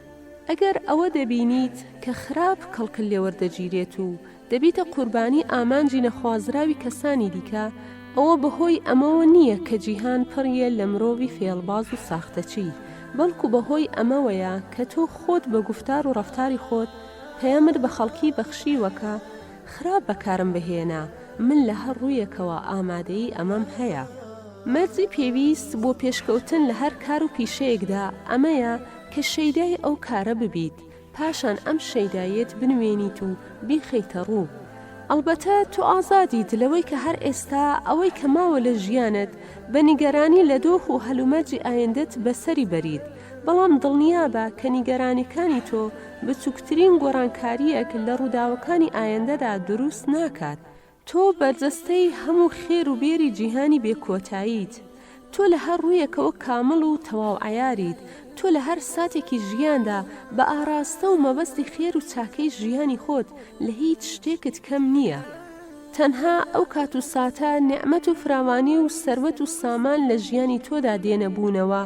ئەگەر ئەوە دەبینیت کە خراپ کەڵکت لێوەردەگیرێت و دەبیتە قوربانی ئامانجی نەخوازراوی کەسانی دیکە، ئەوە بەهۆی ئەمەوە نییە کە جیهان پڕیە لە مرۆڤی فێڵباز و ساختەچی، بەڵکو بەهۆی ئەمەوەیە کە تۆ خۆت بە گوفتار و ڕەفتاری خۆت پەیامت بە خەڵکی بەخشیوە کە خراپ بەکارم بهێنە، من لە هەر ڕوویەکەوە ئامادەیی ئەمەم هەیە. مەرجی پێویست بۆ پێشکەوتن لە هەر کار و پیشەیەکدا ئەمەیە کە شەیدای ئەو کارە ببیت، پاشان ئەم شەیداییەت بنوێنیت و بیخەیتە ڕوو. ئەڵبەتە تۆ ئازادیت لەوەی کە هەر ئێستا ئەوەی کە ماوە لە ژیانت بە نیگەرانی لە دۆخ و هەلومەرجی ئایندەت بەسەری بەریت، بەڵام دڵنیابە کە نیگەرانیەکانی تۆ بچوکترین گۆڕانکارییەک لە ڕووداوەکانی ئایندەدا دروست ناکات. تۆ بەرجەستەی هەموو خێر و بێری جیهانی بێ کۆتاییت. تۆ لە هەر ڕوویەکەوە کامڵ و تەواو عەیاریت. تۆ لە هەر ساتێکی ژیاندا بە ئاراستە و مەبەستی خێر و چاکەی ژیانی خۆت لە هیچ شتێکت کەم نییە. تەنها ئەو کات و ساتە نیعمەت و فراوانی و سەروەت و سامان لە ژیانی تۆدا دێنە بوونەوە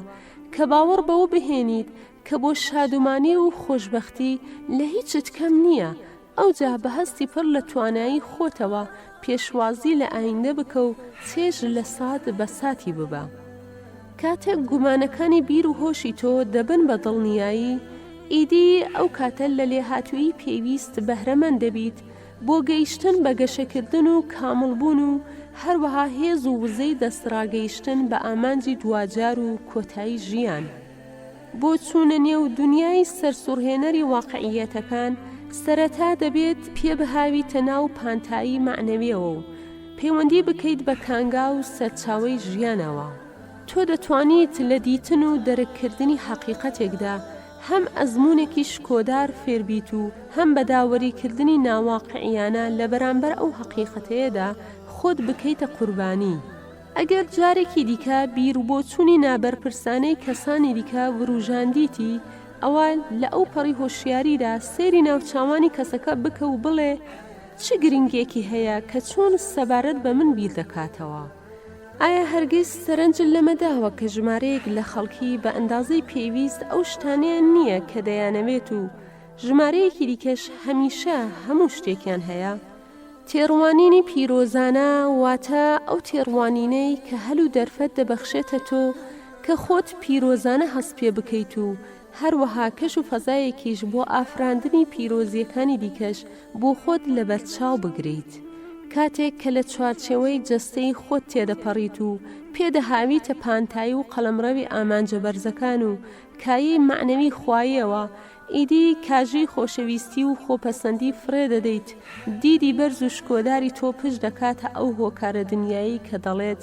کە باوەڕ بەوە بهێنیت کە بۆ شادومانی و خۆشبەختی لە هیچت کەم نییە، ئەوجا بە هەستی پڕ لە توانایی خۆتەوە پێشوازی لە ئایندە بکە و چێژ لە سات بە ساتی ببە. کاتێک گومانەکانی بیر و هۆشی تۆ دەبن بە دڵنیایی، ئیدی ئەو کاتە لە لێهاتوویی پێویست بەهرەمەند دەبیت بۆ گەیشتن بە گەشەکردن و کامڵبوون و هەروەها هێز و وزەی دەستڕاگەیشتن بە ئامانجی دواجار و کۆتایی ژیان. بۆ چوونە نێو دونیای سەرسوڕهێنەری واقعییەتەکان، سەرەتا دەبێت پێ بهاویتە ناو پانتایی مەعنەویەوە و پەیوەندی بکەیت بە کانگا و سەرچاوەی ژیانەوە. تۆ دەتوانیت لە دیتن و دەرککردنی حەقیقەتێکدا هەم ئەزموونێکی شکۆدار فێربیت و هەم بە داوەریکردنی ناواقعیانە لە بەرامبەر ئەو حەقیقەتەیەدا خۆت بکەیتە قوربانی. ئەگەر جارێکی دیکە بیروبۆچوونی نابەرپرسانەی کەسانی دیکە وروژاندیتی، ئەوا لە ئەوپەڕی هۆشیاریدا سەیری ناوچاوانی کەسەکە بکە و بڵێ، چ گرنگییەکی هەیە کە چۆن سەبارەت بە من بیردەکاتەوە؟ ئایا هەرگیز سەرنجت لەمە داوە کە ژمارەیەک لە خەڵکی بە ئەندازەی پێویست ئەو شتانەیان نییە کە دەیانەوێت و ژمارەیەکی دیکەش هەمیشە هەموو شتێکیان هەیە؟ تێڕوانینی پیرۆزانە واتە ئەو تێڕوانینەی کە هەل و دەرفەت دەبەخشێتە تۆ کە خۆت پیرۆزانە هەست پێ بکەیت و هەروەها کەش و فەزایەکیش بۆ ئافراندنی پیرۆزییەکانی دیکەش بۆ خۆت لەبەرچاو بگریت. کاتێک کە لە چوارچێوەی جەستەی خۆت تێدەپەڕیت و پێ دەهاویتە پانتایی و قەڵەمڕەوی ئامانجە بەرزەکان و کایەی مەعنەوی خواییەوە، ئیدی کاژی خۆشەویستی و خۆپەسەندی فڕێ دەدەیت، دیدی بەرز و شکۆداری تۆ پشت دەکاتە ئەو هۆکارە دنیایی کە دەڵێت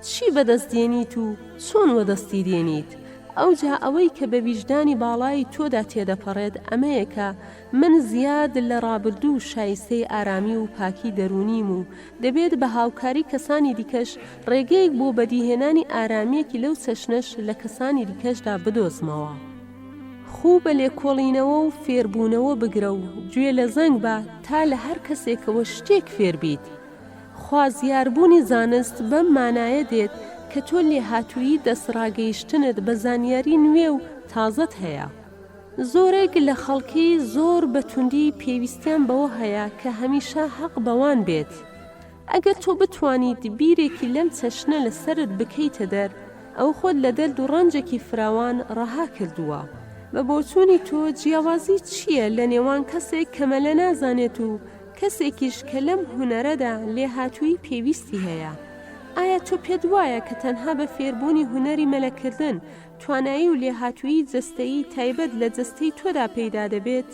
چی بەدەست دێنیت و چۆن وەدەستی دێنیت، ئەوجا ئەوەی کە بە ویژدانی باڵای تۆدا تێدەپەڕێت ئەمەیە کە من زیاد لە ڕابردوو شایستەی ئارامی و پاکی دەروونیم و دەبێت بە هاوکاری کەسانی دیکەش ڕێگەیەک بۆ بەدیهێنانی ئارامییەکی لەو چەشنەش لە کەسانی دیکەشدا بدۆزمەوە. خوو بە لێکۆڵینەوە و فێربوونەوە بگرە و گوێ لە زەنگ بە تا لە هەر کەسێکەوە شتێک فێر بیت. خوازیاربوونی زانست بەم مانایە دێت کە تۆ لێهاتوویی دەستڕاگەیشتنت بە زانیاری نوێ و تازەت هەیە. زۆرێک لە خەڵکی زۆر بە توندی پێویستیان بەوە هەیە کە هەمیشە هەق بەوان بێت. ئەگەر تۆ بتوانیت بیرێکی لەم چەشنە لە سەرت بکەیتە دەر، ئەوە خۆت لە دەرد و ڕەنجێکی فراوان ڕەها کردووە. بە بۆچوونی تۆ جیاوازی چییە لە نێوان کەسێک کە مەلە نازانێت و کەسێکیش کە لەم هونەرەدا لێهاتوویی پێویستی هەیە؟ ئایا تۆ پێت وایە کە تەنها بە فێربوونی هونەری مەلەکردن توانایی و لێهاتوویی جەستەیی تایبەت لە جەستەی تۆدا پەیدا دەبێت؟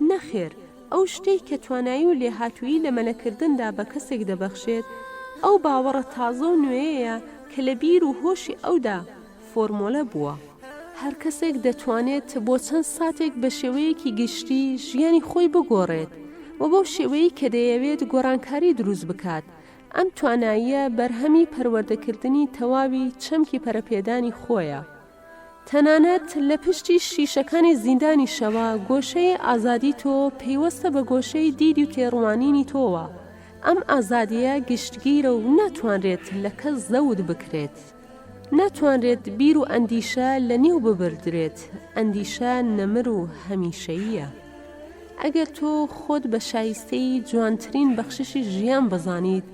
نەخێر، ئەو شتەی کە توانایی و لێهاتوویی لە مەلەکردندا بە کەسێک دەبەخشێت، ئەو باوەڕە تازە و نوێیەیە کە لە بیر و هۆشی ئەودا فۆرمۆلە بووە. هەر کەسێک دەتوانێت بۆ چەند ساتێک بە شێوەیەکی گشتی ژیانی خۆی بگۆڕێت و بەو شێوەیەی کە دەیەوێت گۆڕانکاری دروست بکات، ئەم تواناییە بەرهەمی پەروەردەکردنی تەواوی چەمکی پەرەپێدانی خۆیە. تەنانەت لە پشتی شیشەکانی زیندانیشەوە گۆشەی ئازادی تۆ پەیوەستە بە گۆشەی دیدی و تێڕوانینی تۆوە، ئەم ئازادییە گشتگیرە و ناتوانرێت لە کەس زەوت بکرێت. ناتوانرێت بیر و ئەندیشە لە نێو ببردرێت، ئەندیشە نەمر و هەمیشەییە. ئەگەر تۆ خۆت بە شایستەی جوانترین بەخششی ژیان بزانیت،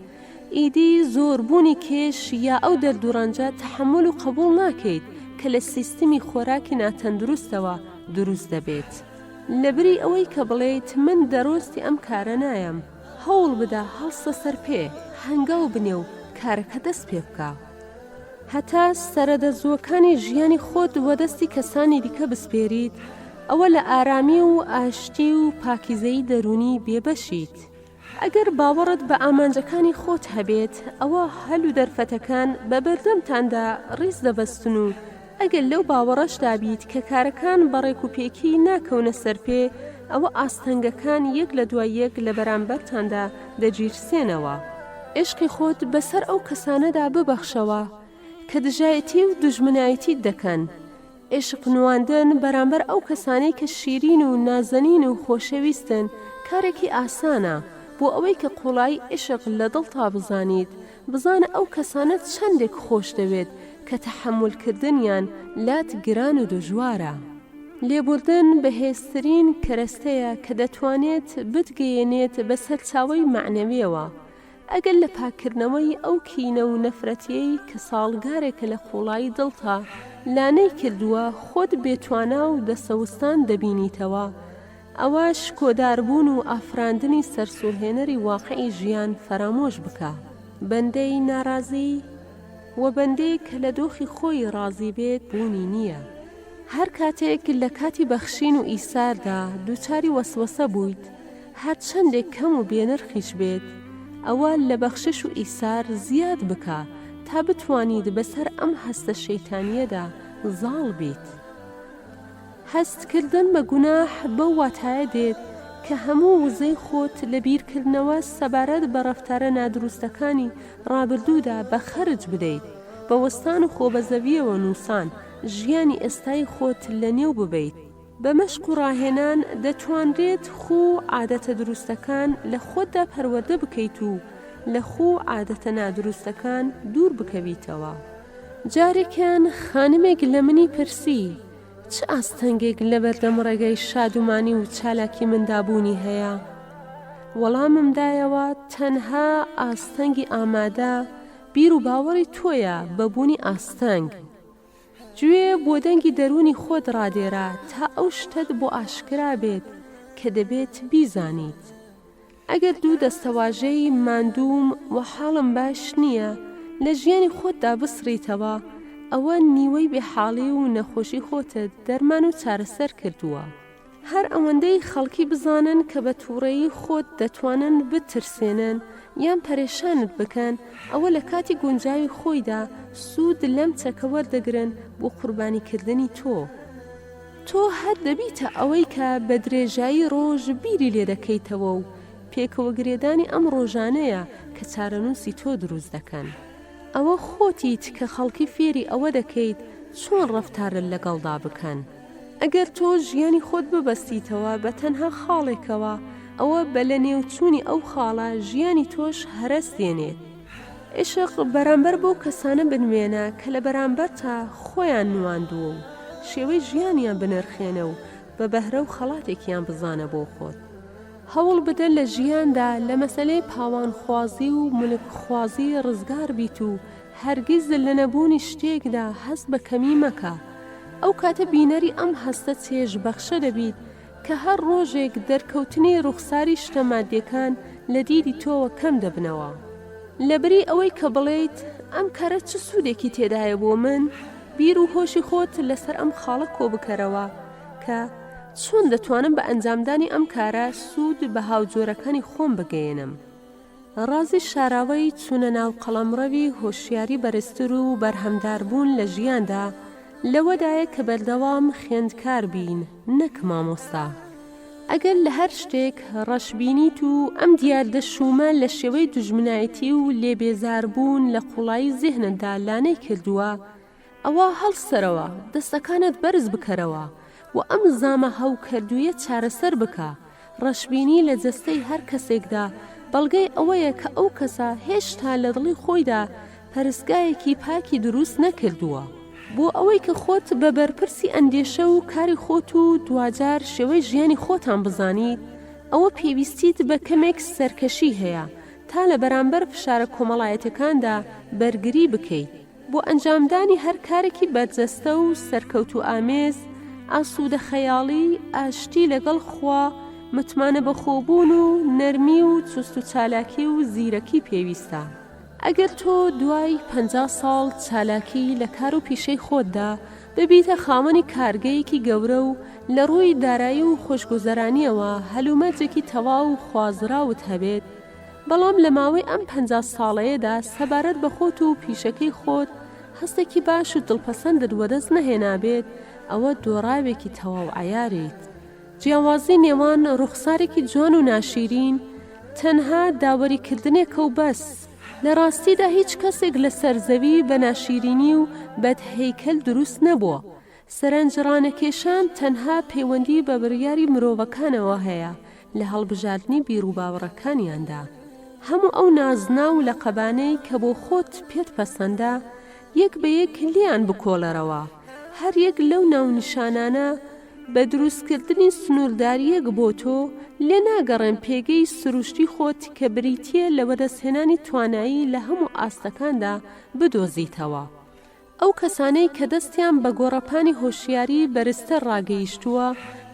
ئیدی زۆربوونی کێش یا ئەو دەرد و ڕەنجە تەحەمول و قبوڵ ناکەیت کە لە سیستمی خۆراکی ناتەندروستەوە دروست دەبێت. لەبری ئەوەی کە بڵێیت من دەرۆستی ئەم کارە نایەم، هەوڵ بدە هەڵسە سەر پێ، هەنگاو بنێ و کارەکە دەست پێ بکە. هەتا سەرەدەزووەکانی ژیانی خۆت وەدەستی کەسانی دیکە بسپێریت، ئەوە لە ئارامی و ئاشتی و پاکیزەیی دەروونی بێبەشیت. ئەگەر باوەڕت بە ئامانجەکانی خۆت هەبێت، ئەوا هەل و دەرفەتەکان بە بەردەمتاندا ڕیز دەبەستن و ئەگەر لەو باوەڕەشدا بیت کە کارەکان بە ڕێکوپێکی ناکەونە سەر پێ، ئەوە ئاستەنگەکان یەک لە دوای یەک لە بەرامبەرتاندا دەگیرسێنەوە. عیشقی خۆت بەسەر ئەو کەسانەدا ببەخشەوە کە دژایەتی و دوژمنایەتیت دەکەن. عیشق نواندن بەرامبەر ئەو کەسانەی کە شیرین و نازەنین و خۆشەویستن کارێکی ئاسانە، بۆ ئەوەی کە قوڵایی عیشق لە دڵتا بزانیت، بزانە ئەو کەسانە چەندێک خۆش دەوێت کە تەحەمول کردنیان لات گران و دژوارە. لێبوردن بەهێزترین کەرەستەیە کە دەتوانێت بتگەیەنێت بە سەرچاوەی مەعنەویەوە، ئەگەر لە پاککردنەوەی ئەو کینە و نەفرەتیەی کە ساڵگارێکە لە قوڵایی دڵتا لانەی کردووە خۆت بێتوانا و دەسەوستان دەبینیتەوە، ئەوا شکۆداربوون و ئافراندنی سەرسوڕهێنەری واقعی ژیان فەرامۆش بکە. بەندەی نارازی و بەندەیەک کە لە دۆخی خۆی ڕازی بێت بوونی نییە. هەر کاتێک لە کاتی بەخشین و ئیساردا دووچاری وەسوەسە بوویت، هەر چەندێک کەم و بێنرخیش بێت، ئەوە لە بەخشش و ئیسار زیاد بکە تا بتوانیت بەسەر ئەم هەستە شەیتانییەدا زاڵ بیت. هەستکردن بە گوناح بەو واتایە دێت کە هەموو وزەی خۆت لە بیرکردنەوە سەبارەت بە ڕەفتارە نادروستەکانی ڕابردوودا بە خەرج بدەیت، بە وەستان و خۆبەزەوییەوە نووسان، ژیانی ئێستای خۆت لەنێو ببەیت. بە مەشق و ڕاهێنان دەتوانرێت خوو و عادەتە دروستەکان لە خۆتدا پەروەردە بکەیت و لە خوو و عادەتە نادروستەکان دوور بکەویتەوە. جارێکیان خانمێک لە منی پرسی، چ ئاستەنگێک لەبەردەم ڕێگای شادومانی و چالاکی مندا بوونی هەیە؟ وەڵامم دایەوە، تەنها ئاستەنگی ئامادە بیر و باوەڕی تۆیە بە بوونی ئاستەنگ. گوێ بۆ دەنگی دەروونی خۆت ڕادێرە تا ئەو شتەت بۆ ئاشکرا بێت کە دەبێت بیزانیت. ئەگەر دوو دەستەواژەی ماندووم و حاڵم باش نییە لە ژیانی خۆتدا بسڕیتەوە، ئەوە نیوەی بێحاڵی و نەخۆشی خۆتت دەرمان و چارەسەر کردووە. هەر ئەوەندەی خەڵکی بزانن کە بە تووڕەیی خۆت دەتوانن بتترسێنن یان پەرێشانت بکەن، ئەوە لە کاتی گونجاوی خۆیدا سوود لەم چەکە وەردەگرن بۆ قوربانیکردنی تۆ. تۆ هەر دەبیتە ئەوەی کە بە درێژایی ڕۆژ بیری لێ دەکەیتەوە و پێکەوەگرێدانی ئەم ڕۆژانەیە کە چارەنووسی تۆ دروست دەکەن. ئەوە خۆتیت کە خەڵکی فێری ئەوە دەکەیت چۆن ڕەفتارت لەگەڵدا بکەن. ئەگەر تۆ ژیانی خۆت ببەستیتەوە بە تەنها خاڵێکەوە، ئەوە بە لەنێوچوونی ئەو خاڵە ژیانی تۆش هەرەس دێنێت. عیشق بەرامبەر بەو کەسانە بنوێنە کە لە بەرامبەرتا خۆیان نواندووە و شێوەی ژیانیان بنرخێنە و بە بەهرە و خەڵاتێکیان بزانە بۆ خۆت. هەوڵ بدە لە ژیاندا لە مەسەلەی پاوانخوازی و ملکخوازی ڕزگار بیت و هەرگیز لە نەبوونی شتێکدا هەست بە کەمی مەکە. ئەو کاتە بینەری ئەم هەستە چێژبەخشە دەبیت کە هەر ڕۆژێک دەرکەوتنی ڕوخساری شتە ماددیەکان لە دیدی تۆوە کەم دەبنەوە. لەبری ئەوەی کە بڵێیت ئەم کارە چ سوودێکی تێدایە بۆ من، بیر و هۆشی خۆت لەسەر ئەم خاڵە کۆبکەرەوە کە، چۆن دەتوانم بە ئەنجامدانی ئەم کارە سوود بە هاوجۆرەکانی خۆم بگەیەنم؟ ڕازی شاراوەی چوونە ناو قەڵەمڕەوی هۆشیاری بەرزتر و بەرهەمداربوون لە ژیاندا لەوەدایە کە بەردەوام خوێندکار بین نەک مامۆستا. ئەگەر لە هەر شتێک ڕەشبینیت و ئەم دیاردە شوومە لە شێوەی دوژمنایەتی و لێبێزاربوون لە قووڵایی زێهنتدا لانەی کردووە، ئەوا هەڵسەرەوە، دەستەکانت بەرز بکەرەوە و ئەم زامە هەوکردوویە چارەسەر بکە، ڕەشبینی لە جەستەی هەر کەسێکدا بەڵگەی ئەوەیە کە ئەو کەسە هێشتا لە دڵی خۆیدا پەرستگایەکی پاکی دروست نەکردووە. بۆ ئەوەی کە خۆت بە بەرپرسی ئەندێشە و کاری خۆت و دواجار شێوەی ژیانی خۆتان بزانیت، ئەوە پێویستیت بە کەمێک سەرکەشی هەیە تا لە بەرامبەر فشارە کۆمەڵایەتیەکاندا بەرگری بکەیت. بۆ ئەنجامدانی هەر کارێکی بەرجەستە و سەرکەوتووئامێز، ئاسوودە خەیاڵی، ئاشتی لەگەڵ خوا، متمانە بەخۆبوون و نەرمی و چوست و چالاکی و زیرەکی پێویستە. ئەگەر تۆ دوای 50 ساڵ چالاکی لە کار و پیشەی خۆتدا ببیتە خاوەنی کارگەیەکی گەورە و لە ڕووی دارایی و خۆشگوزەرانییەوە هەلومەرجێکی تەواو و خوازراوت هەبێت، بەڵام لە ماوەی ئەم 50 ساڵەیەدا سەبارەت بە خۆت و پیشەکەی خۆت هەستێکی باش و دڵپەسەندت وەدەست نەهێنابێت، ئەوە دۆڕاوێکی تەواو عەیاریت. جیاوازی نێوان ڕوخسارێکی جوان و ناشیرین تەنها داوەری کردنێکە و بەس. لە ڕاستیدا هیچ کەسێک لەسەر زەوی بە ناشیرینی و بەد هەیکەل دروست نەبووە. سەرنج ڕانەکێشان تەنها پەیوەندی بە بڕیاری مرۆڤەکانەوە هەیە لە هەڵبژاردنی بیروباوەڕەکانیاندا. هەموو ئەو نازناو و لەقەبانەی کە بۆ خۆت پێت پەسەندە یەک بە یەک لێیان بکۆڵەرەوە. هەر یەک لەو ناونیشانانە بە دروستکردنی سنووردارییەک بۆ تۆ، لێ ناگەڕێن پێگەی سروشتی خۆت کە بریتییە لە وەدەستهێنانی توانایی لە هەموو ئاستەکاندا بدۆزیتەوە. ئەو کەسانەی کە دەستیان بە گۆڕەپانی هۆشیاری بەرزتر ڕاگەیشتووە،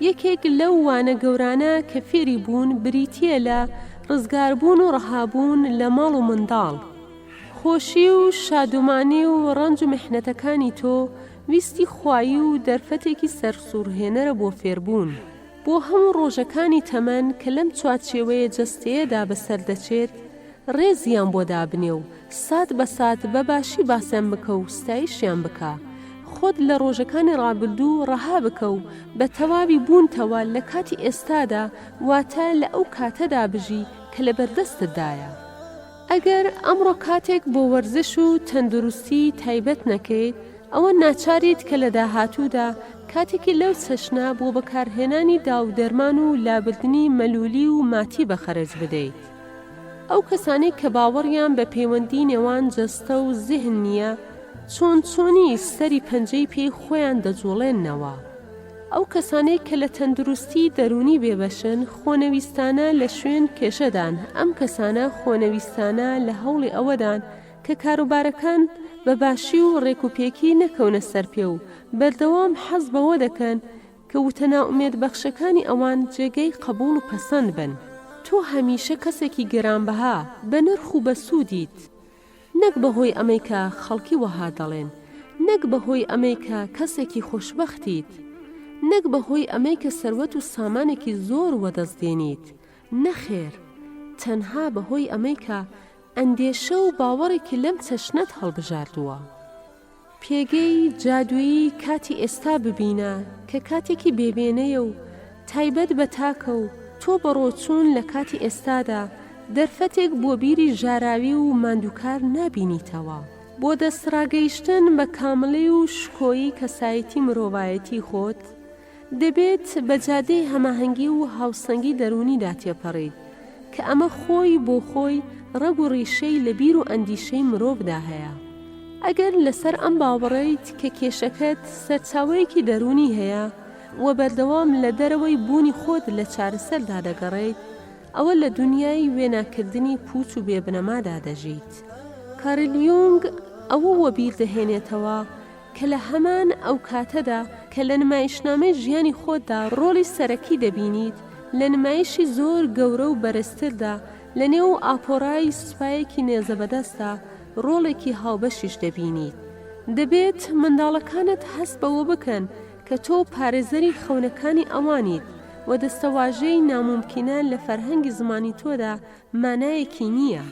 یەکێک لەو وانە گەورانە کە فێری بوون بریتییە لە ڕزگاربوون و ڕەهابوون لە ماڵ و منداڵ. خۆشی و شادومانی و ڕەنج و میحنەتەکانی تۆ ویستی خوایی و دەرفەتێکی سەرسوڕهێنەرە بۆ فێربوون. بۆ هەموو ڕۆژەکانی تەمەن کە لەم چوارچێوەیە جەستەیەدا بەسەر دەچێت، ڕێزیان بۆ دابنێ و سات بە سات بە باشی باسیان بکە و ستایشیان بکە. خۆت لە ڕۆژەکانی ڕابردوو ڕەها بکە و بە تەواوی بوونتەوە لە کاتی ئێستادا، واتە لە ئەو کاتەدا بژی کە لەبەردەستتدایە. ئەگەر ئەمڕۆ کاتێک بۆ وەرزش و تەندروستی تایبەت نەکەیت، ئەوە ناچاریت کە لە داهاتوودا کاتێکی لەو چەشنە بۆ بەکارهێنانی داو دەرمان و لابردنی مەلوولی و ماتی بەخەرج بدەیت. ئەو کەسانەی کە باوەڕیان بە پەیوەندی نێوان جەستە و زیهن نییە، چۆن چۆنی سەری پەنجەی پێی خۆیان دەجوڵێننەوە. ئەو کەسانەی کە لە تەندروستی دەروونی بێبەشن، خۆنەویستانە لە شوێن کێشەدان، ئەم کەسانە خۆنەویستانە لە هەوڵی ئەوەدان کە کاروبارەکان بە باشی و ڕێکوپێکی نەکەونە سەر پێ و بەردەوام حەز بەوە دەکەن کە وتە نائومێدبەخشەکانی ئەوان جێگەی قەبووڵ و پەسەند بن. تۆ هەمیشە کەسێکی گرانبەها، بەنرخ و بەسوودیت. نەک بەهۆی ئەمەی کە خەڵکی وەها دەڵێن، نەک بەهۆی ئەمەی کە کەسێکی خۆشبەختیت، نەک بەهۆی ئەمەی کە سەروەت و سامانێکی زۆر وەدەست دێنیت، نەخێر، تەنها بەهۆی ئەمەی کە ئەندێشە و باوەڕێکی لەم چەشنەت هەڵبژاردووە. پێگەی جادوویی کاتی ئێستا ببینە کە کاتێکی بێ وێنەیە و تایبەت بە تاکە و تۆ بە ڕۆچوون لە کاتی ئێستادا دەرفەتێک بۆ بیری ژاراوی و ماندووکار نابینیتەوە بۆ دەستڕاگەیشتن بە کامڵی و شکۆی کەسایەتی مرۆڤایەتی خۆت دەبێت بە جادەی هەماهەنگی و هاوسەنگی دەروونیدا تێپەڕیت، کە ئەمە خۆی بۆ خۆی ڕەگ و ڕیشەی لە بیر و ئەندیشەی مرۆڤدا هەیە. ئەگەر لەسەر ئەم باوەڕەیت کە کێشەکەت سەرچاوەیەکی دەروونی هەیە و بەردەوام لە دەرەوەی بوونی خۆت لە چارەسەردا دەگەڕێیت، ئەوە لە دونیای وێناکردنی پووچ و بێ بنەمادا دەژیت. کارل یونگ ئەوە وەبیر دەهێنێتەوە کە لە هەمان ئەو کاتەدا کە لە نمایشنامەی ژیانی خۆتدا ڕۆڵی سەرەکی دەبینیت، لە نمایشی زۆر گەورە و بەرزتردا لە نێو ئاپۆرای سوپایەکی نێزەبەدەستدا ڕۆڵێکی هاوبەشیش دەبینیت. دەبێت منداڵەکانت هەست بەوە بکەن کە تۆ پارێزەری خەونەکانی ئەوانیت و دەستەواژەی نامومکینە لە فەرهەنگی زمانی تۆدا مانایەکی نییە.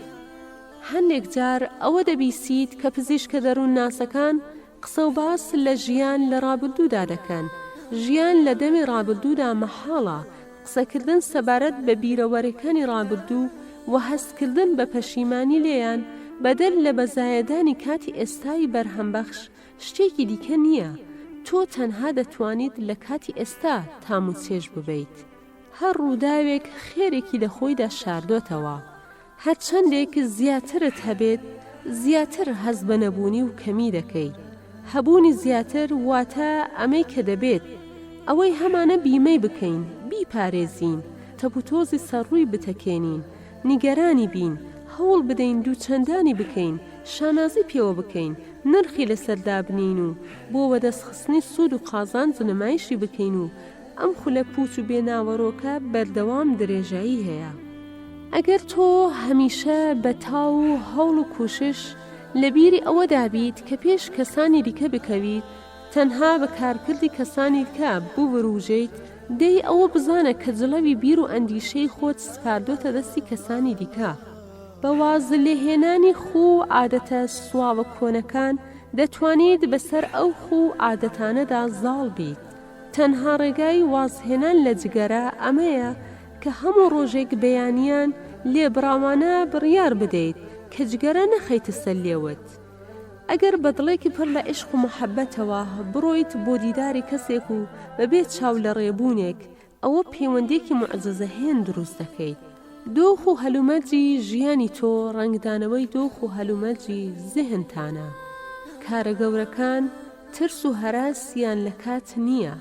هەندێک جار ئەوە دەبیسیت کە پزیشکە دەروونناسەکان قسە و باس لە ژیان لە ڕابردوودا دەکەن. ژیان لە دەمی ڕابردوودا مەحاڵە. قسەکردن سەبارەت بە بیرەوەرەکانی ڕابردوو و هەستکردن بە پەشیمانی لێیان، بەدەر لە بەزایەدانی کاتی ئێستای بەرهەمبەخش، شتێکی دیکە نییە. تۆ تەنها دەتوانیت لە کاتی ئێستا تام و چێژ ببەیت. هەر ڕووداوێک خێرێکی لە خۆیدا شاردۆتەوە. هەرچەندێک زیاترت هەبێت، زیاتر هەست بە نەبوونی و کەمی دەکەی. هەبوونی زیاتر واتە ئەمەی کە دەبێت ئەوەی هەمانە بیمەی بکەین، بیپارێزین، تەپوتۆزی سەر ڕووی بتەکێنین، نیگەرانی بین، هەوڵ بدەین دووچەندانی بکەین. شانازی پێوە بکەین، نرخی لەسەر دابنێین و بۆ وەدەستخستنی سوود و قازانج نمایشی بکەین و ئەم خولە پووچ و بێ ناوەرۆکە بەردەوام درێژایی هەیە. ئەگەر تۆ هەمیشە بە تاو و هەوڵ و کوشش لە بیری ئەوەدا بیت کە پێش کەسانی دیکە بکەویت، تەنها بە کارکردی کەسانی دیکە بوروژێیت، دەی ئەوە بزانە کە جڵەوی بیر و ئەندیشەی خۆت سپاردۆتە دەستی کەسانی دیکە. بە وازلێهێنانی خوو و عادەتە سواوە کۆنەکان دەتوانیت بەسەر ئەو خوو و عادەتانەدا زاڵ بیت. تەنها ڕێگای وازهێنان لە جگەرە ئەمەیە کە هەموو ڕۆژێک بەیانیان لێبڕاوانە بڕیار بدەیت کە جگەرە نەخەیتە سەر لێوت. ئەگەر بە دڵێکی پڕ لە عیشق و موحەببەتەوە بڕۆیت بۆ دیداری کەسێک و بەبێ چاو لە ڕێبوونێک ئەوە پەیوەندیەکی موعجزەهێن دروست دەکەیت. دۆخ و هەلومەرجی ژیانی تۆ ڕەنگدانەوەی دۆخ و هەلومەرجی زهنتانە. کارە گەورەکان ترس و هەراسیان لە کات نییە.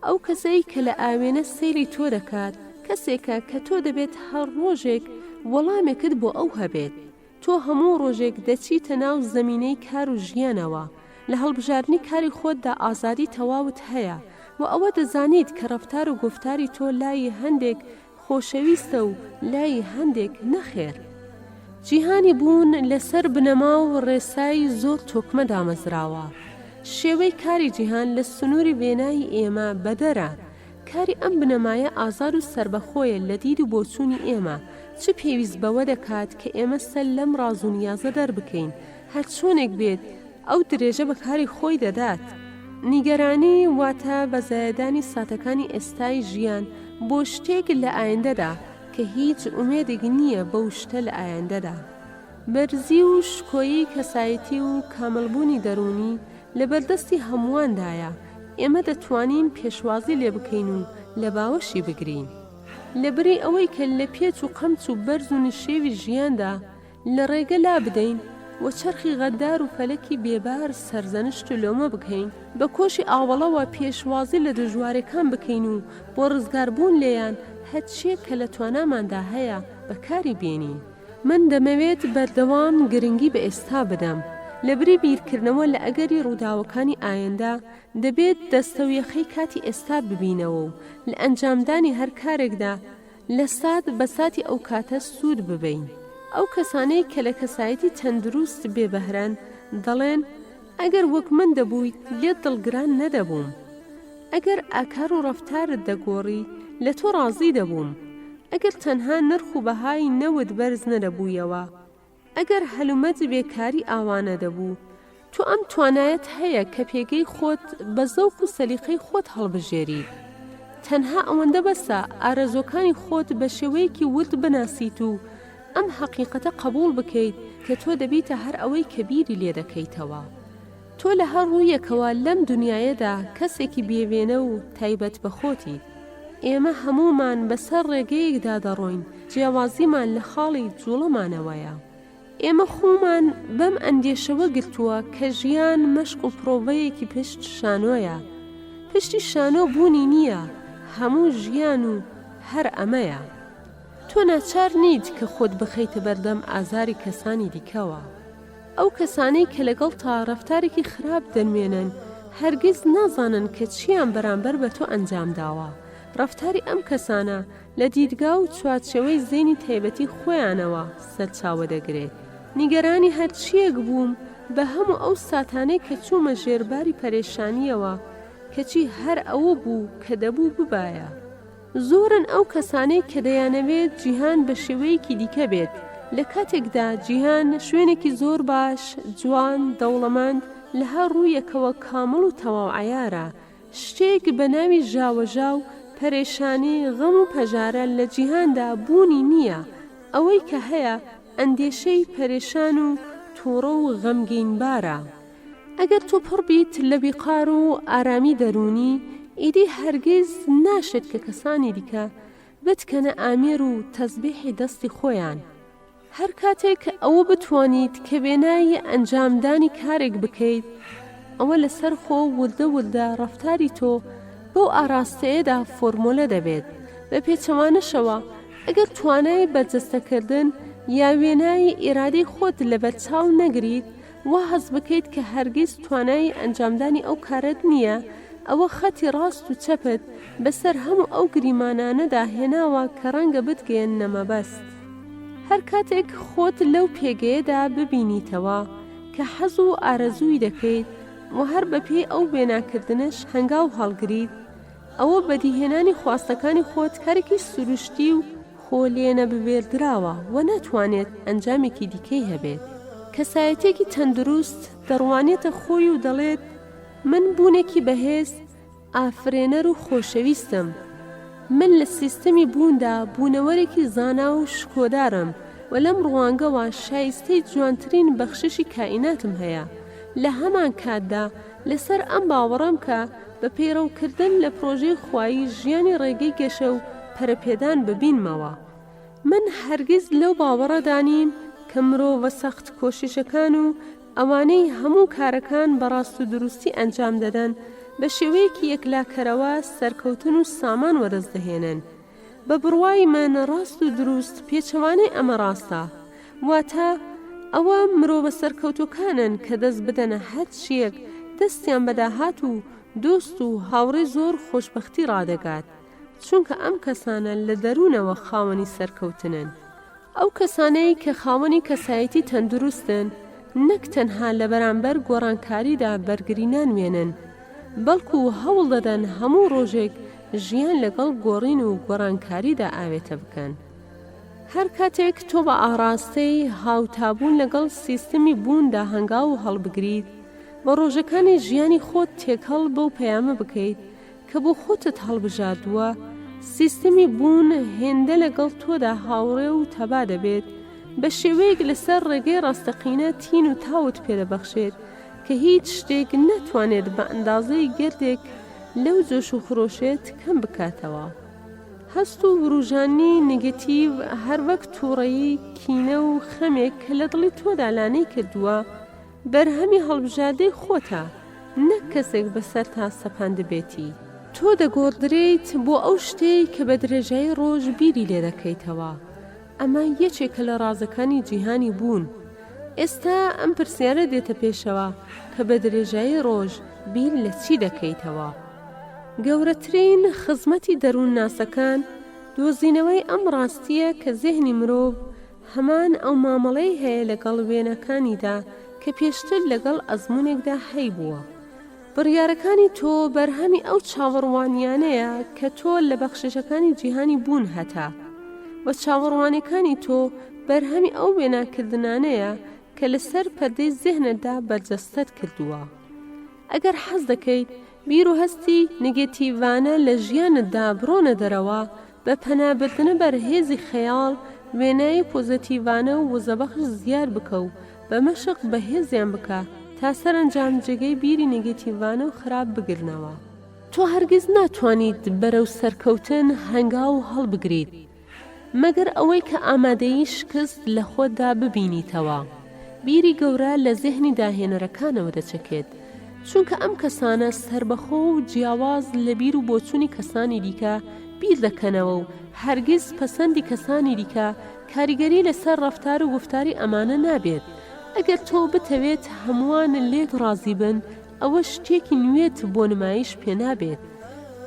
ئەو کەسەی کە لە ئاوێنە سەیری تۆ دەکات کەسێکە کە تۆ دەبێت هەر ڕۆژێک وەڵامێکت بۆ ئەو هەبێت. تۆ هەموو ڕۆژێک دەچیتە ناو زەمینەی کار و ژیانەوە، لە هەڵبژاردنی کاری خۆتدا ئازادی تەواوت هەیە و ئەوە دەزانیت کە ڕەفتار و گوفتاری تۆ لای هەندێک خۆشەویستە و لای هەندێک نەخێر. جیهانی بوون لەسەر بنەما و ڕێسای زۆر تۆکمە دامەزراوە. شێوەی کاری جیهان لە سنووری وێنای ئێمە بەدەرە. کاری ئەم بنەمایە ئازاد و سەربەخۆیە لە دید و بۆچوونی ئێمە، چ پێویست بەوە دەکات کە ئێمە سەر لەم ڕاز و نیازە دەربکەین، هەرچۆنێک بێت ئەو درێژە بە کاری خۆی دەدات. نیگەرانی واتە بەزایەدانی ساتەکانی ئێستای ژیان بۆ شتێک لە ئایندەدا کە هیچ ئومێدێک نییە بەو شتە لە ئایندەدا. بەرزی و شکۆی کەسایەتی و کامڵبوونی دەروونی لەبەردەستی هەموواندایە، ئێمە دەتوانین پێشوازی لێ بکەین و لە باوەشی بگرین. لەبری ئەوەی کە لە پێچ و قەمچ و بەرز و نشێوی ژیاندا لە ڕێگە لا بدەین و چەرخی غەدار و فەلەکی بێبار سەرزەنشت و لۆمە بکەین، بە کۆشی ئاوەڵەوە پێشوازی لە دژوارێکان بکەین و بۆ ڕزگاربوون لێیان هەرچییەک کە لە تواناماندا هەیە بەکاری بێنین. من دەمەوێت بەردەوام گرنگی بە ئێستا بدەم. لەبری بیرکردنەوە لە ئەگەری ڕووداوەکانی ئایندە، دەبێت دەستەویەخەی کاتی ئێستا ببینەوە و لە ئەنجامدانی هەر کارێکدا لە سات بە ساتی ئەو کاتە سوود ببەین. ئەو کەسانەی کە لە کەسایەتی تەندروست بێ بەهرەن، دەڵێن، ئەگەر وەک من دەبوویت لێت دڵگران نەدەبووم. ئەگەر ئاکار و ڕەفتارت دەگۆڕی لە تۆ ڕازی دەبووم. ئەگەر تەنها نرخ و بەهای نەوت بەرز نەدەبوویەوە. ئەگەر هەلومەرجی بێکاری ئاوا نەدەبوو. تۆ ئەم توانایەت هەیە کە پێگەی خۆت بە زەوق و سەلیقەی خۆت هەڵبژێریت. تەنها ئەوەندە بەسە ئارەزووەکانی خۆت بە شێوەیەکی ورد بناسیت و ئەم هەقیقەتە قبوڵ بکەیت کە تۆ دەبیتە هەر ئەوەی کە بیری لێدەکەیتەوە. تۆ لە هەر ڕوویەکەوە لەم دونیایەدا کەسێکی بێ وێنە و تایبەت بە خۆتیت. ئێمە هەموومان بەسەر ڕێگەیەکدا دەڕۆین، جیاوازیمان لە خاڵی جوڵەمانەوەیە. ئێمە خوومان بەم ئەندێشەوە گرتووە کە ژیان مەشق و پرۆڤەیەکی پشت شانۆیە. پشتی شانۆ بوونی نییە، هەموو ژیان و هەر ئەمەیە. تۆ ناچار نیت کە خۆت بخەیتە بەردەم ئازاری کەسانی دیکەوە. ئەو کەسانەی کە لەگەڵتا ڕەفتارێکی خراپ دەنوێنن هەرگیز نازانن کە چییان بەرامبەر بە تۆ ئەنجام داوە. ڕەفتاری ئەم کەسانە لە دیدگا و چوارچێوەی زەینی تایبەتی خۆیانەوە سەرچاوە دەگرێت. نیگەرانی هەرچییەک بووم بە هەموو ئەو ساتانەی کە چوومە ژێر باری پەرێشانییەوە، کەچی هەر ئەوە بوو کە دەبوو ببایە. زۆرن ئەو کەسانەی کە دەیانەوێت جیهان بە شێوەیەکی دیکە بێت، لە کاتێکدا جیهان شوێنێکی زۆر باش، جوان، دەوڵەمەند، لە هەر ڕوویەکەوە کامڵ و تەواو عەیارە، شتێک بە ناوی ژاوەژاو، پەرێشانی، غەم و پەژارە لە جیهاندا بوونی نییە، ئەوەی کە هەیە ئەندێشەی پەرێشان و توڕە و غەمگینبارە. ئەگەر تۆ پڕ بیت لە ویقار و ئارامی دەروونی، ئیدی هەرگیز ناشێت کە کەسانی دیکە بتکەنە ئامێر و تەزبیحی دەستی خۆیان. هەر کاتێک ئەوە بتوانیت کە وێنای ئەنجامدانی کارێک بکەیت، ئەوە لەسەر خۆ وردە وردە ڕەفتاری تۆ بەو ئاراستەیەدا فۆرمۆلە دەبێت. بە پێچەوانەشەوە ئەگەر توانای بەرجەستەکردن. یا وێنای ئیرادەی خۆت لەبەرچاو نەگریت، وا هەست بکەیت کە هەرگیز توانای ئەنجامدانی ئەو کارەت نییە، ئەوە خەتی ڕاست و چەپت بەسەر هەموو ئەو گریمانانەدا هێناوە کە ڕەنگە بتگەیەننە مەبەست. هەر کاتێک خۆت لەو پێگەیەدا ببینیتەوە کە حەز و ئارەزووی دەکەیت و هەر بەپێی ئەو وێناکردنەش هەنگاو هەڵگریت، ئەوە بەدیهێنانی خواستەکانی خۆت کارێکی سروشتی و خۆ لێنەبوێردراوە و ناتوانێت ئەنجامێکی دیکەی هەبێت. کەسایەتییەکی تەندروست دەڕوانێتە خۆی و دەڵێت، من بوونێکی بەهێز، ئافرێنەر و خۆشەویستم. من لە سیستمی بووندا بوونەوەرێکی زانا و شکۆدارم و لەم ڕوانگەوە شایستەی جوانترین بەخششی کائیناتم هەیە. لە هەمان کاتدا لەسەر ئەم باوەڕەم کە بە پەیڕەوکردن لە پڕۆژەی خوایی ژیانی ڕێگەی گەشە و پەرەپێدان ببینمەوە. من هەرگیز لەو باوەڕەدا نیم کە مرۆڤە سەخت کۆششەکان و ئەوانەی هەموو کارەکان بە ڕاست و دروستی ئەنجام دەدەن بە شێوەیەکی یەکلاکەرەوە سەرکەوتن و سامان وەدەست دەهێنن. بە بڕوای من ڕاست و دروست پێچەوانەی ئەمە ڕاستە. واتە ئەوە مرۆڤە سەرکەوتووەکانن کە دەست بدەنە هەر چییەک دەستیان بە داهات و دۆست و هاوڕێی زۆر خۆشبەختی ڕادەگات، چونکە ئەم کەسانە لە دەروونەوە خاوەنی سەرکەوتنن. ئەو کەسانەی کە خاوەنی کەسایەتی تەندروستن نەک تەنها لە بەرامبەر گۆڕانکاریدا بەرگری نانوێنن، بەڵکو هەوڵ دەدەن هەموو ڕۆژێک ژیان لەگەڵ گۆڕین و گۆڕانکاریدا ئاوێتە بکەن. هەر کاتێک تۆ بە ئاڕاستەی هاوتابوون لەگەڵ سیستمی بووندا هەنگاو هەڵبگریت و ڕۆژەکانی ژیانی خۆت تێکەڵ بەو پەیامە بکەیت کە بۆ خۆتت هەڵبژاردووە، سیستمی بوون هێندە لەگەڵ تۆدا هاوڕێ و تەبا دەبێت، بە شێوەیەک لەسەر ڕێگەی ڕاستەقینە تین و تاوت پێدەبەخشێت کە هیچ شتێک ناتوانێت بە ئەندازەی گەردێک لەو جۆش و خرۆشەت کەم بکاتەوە. هەست و وروژاندنی نگەتیڤ هەر وەک توڕەیی، کینە و خەمێک کە لە دڵی تۆدا لانەی کردووە، بەرهەمی هەڵبژاردەی خۆتە نەک کەسێک بەسەرتا سەپاندبێتی. تۆ دەگۆڕدرێیت بۆ ئەو شتەی کە بە درێژایی ڕۆژ بیری لێدەکەیتەوە. ئەمە یەکێکە لە ڕازەکانی جیهانی بوون. ئێستا ئەم پرسیارە دێتە پێشەوە کە بە درێژایی ڕۆژ بیر لە چی دەکەیتەوە؟ گەورەترین خزمەتی دەروونناسەکان دۆزینەوەی ئەم ڕاستییە کە زێهنی مرۆڤ هەمان ئەو مامەڵەی هەیە لەگەڵ وێنەکانیدا کە پێشتر لەگەڵ ئەزموونێکدا هەیبووە. بڕیارەکانی تۆ بەرهەمی ئەو چاوەڕوانییانەیە کە تۆ لە بەخششەکانی جیهانی بوون هەتە، وە چاوەڕوانیەکانی تۆ بەرهەمی ئەو وێناکردنانەیە کە لەسەر پەردەی زێهنتدا بەرجەستەت کردووە. ئەگەر حەز دەکەیت بیر و هەستی نگێتیڤانە لە ژیانتدا بڕۆنە دەرەوە، بە پەنابردنە بەر هێزی خەیاڵ، وێنای پۆزەتیڤانە و وزەبەخش زیاد بکە و بە مەشق بەهێزیان بکە تا سەرەنجام جێگەی بیری نگێتیڤانە و خراپ بگرنەوە. تۆ هەرگیز ناتوانیت بەرەو سەرکەوتن هەنگاو هەڵبگریت، مەگەر ئەوەی کە ئامادەیی شکست لە خۆتدا ببینیتەوە. بیری گەورە لە زێهنی داهێنەرەکانەوە دەچەکێت، چونکە ئەم کەسانە سەربەخۆ و جیاواز لە بیر و بۆچوونی کەسانی دیکە بیر دەکەنەوە و هەرگیز پەسەندی کەسانی دیکە کاریگەری لەسەر ڕەفتار و گوفتاری ئەمانە نابێت. ئەگەر تۆ بتەوێت هەمووان لێت ڕازی بن، ئەوە شتێکی نوێت بۆ نمایش پێ نابێت.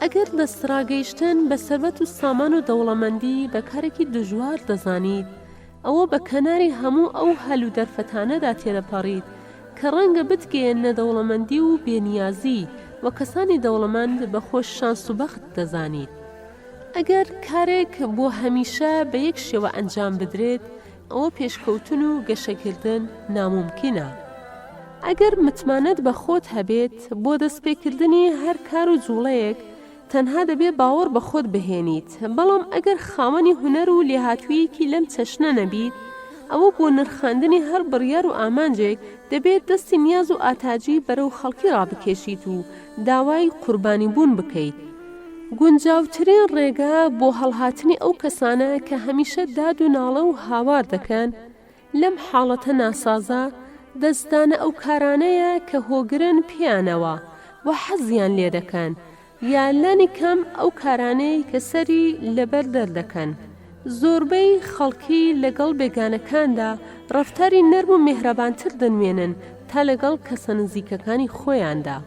ئەگەر دەستڕاگەیشتن بە سەروەت و سامان و دەوڵەمەندی بە کارێکی دژوار دەزانیت، ئەوە بە کەناری هەموو ئەو هەل و دەرفەتانەدا تێدەپەڕیت کە ڕەنگە بتگەیەننە دەوڵەمەندی و بێ نیازی و کەسانی دەوڵەمەند بە خۆش شانس و بەخت دەزانیت. ئەگەر کارێک بۆ هەمیشە بە یەک شێوە ئەنجام بدرێت، ئەوە پێشکەوتن و گەشەکردن نامومکینە. ئەگەر متمانەت بە خۆت هەبێت بۆ دەستپێکردنی هەر کار و جوڵەیەک تەنها دەبێ باوەڕ بە خۆت بهێنیت، بەڵام ئەگەر خاوەنی هونەر و لێهاتوویەکی لەم چەشنە نەبیت ئەوە بۆ نرخاندنی هەر بڕیار و ئامانجێک دەبێت دەستی نیاز و ئاتاجی بەرەو خەڵکی ڕابکێشیت و داوای قوربانی بوون بکەیت. گونجاوترین ڕێگا بۆ هەڵهاتنی ئەو کەسانە کە هەمیشە داد و ناڵە و هاوار دەکەن لەم حاڵەتە ناسازە، دەستدانە ئەو کارانەیە کە هۆگرن پێیانەوە و حەزیان لێدەکەن، یا لانی کەم ئەو کارانەی کە سەری لەبەر دەردەکەن. زۆربەی خەڵکی لەگەڵ بێگانەکاندا ڕەفتاری نەرم و مێهرەبانتر دەنوێنن تا لەگەڵ کەسە نزیکەکانی خۆیاندا.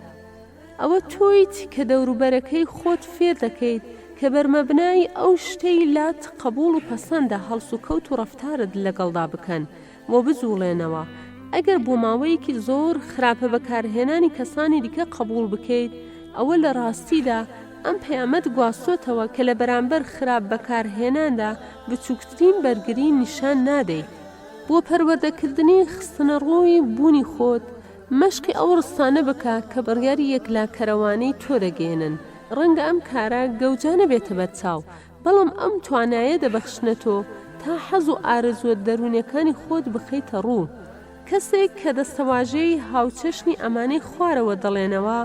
ئەوە تۆیت کە دەوروبەرەکەی خۆت فێر دەکەیت کە بەرمەبنای ئەو شتەی لات قەبوڵ و پەسەندە هەڵسوکەوت و ڕەفتارت لەگەڵدا بکەن و بجوڵێنەوە، ئەگەر بۆ ماوەیەکی زۆر خراپە بەکارهێنانی کەسانی دیکە قەبوڵ بکەیت ئەوە لە ڕاستیدا ئەم پەیامەت گواستۆتەوە کە لە بەرامبەر خراپ بەکارهێناندا بچوکترین بەرگری نیشان نادەیت. بۆ پەروەردەکردنی خستنەڕووی بوونی خۆت، مەشقی ئەو ڕستانە بکە کە بڕیاری یەکلاکەرەوانەی تۆ دەگەیەنن، ڕەنگە ئەم کارە گەوجانە بێتە بەرچاو، بەڵام ئەم توانایە دەبەخشنە تۆ تا حەز و ئارەزووە دەروونیەکانی خۆت بخەیتە ڕوو. کەسێک کە دەستەواژەی هاوچەشنی ئەمانەی خوارەوە دەڵێنەوە،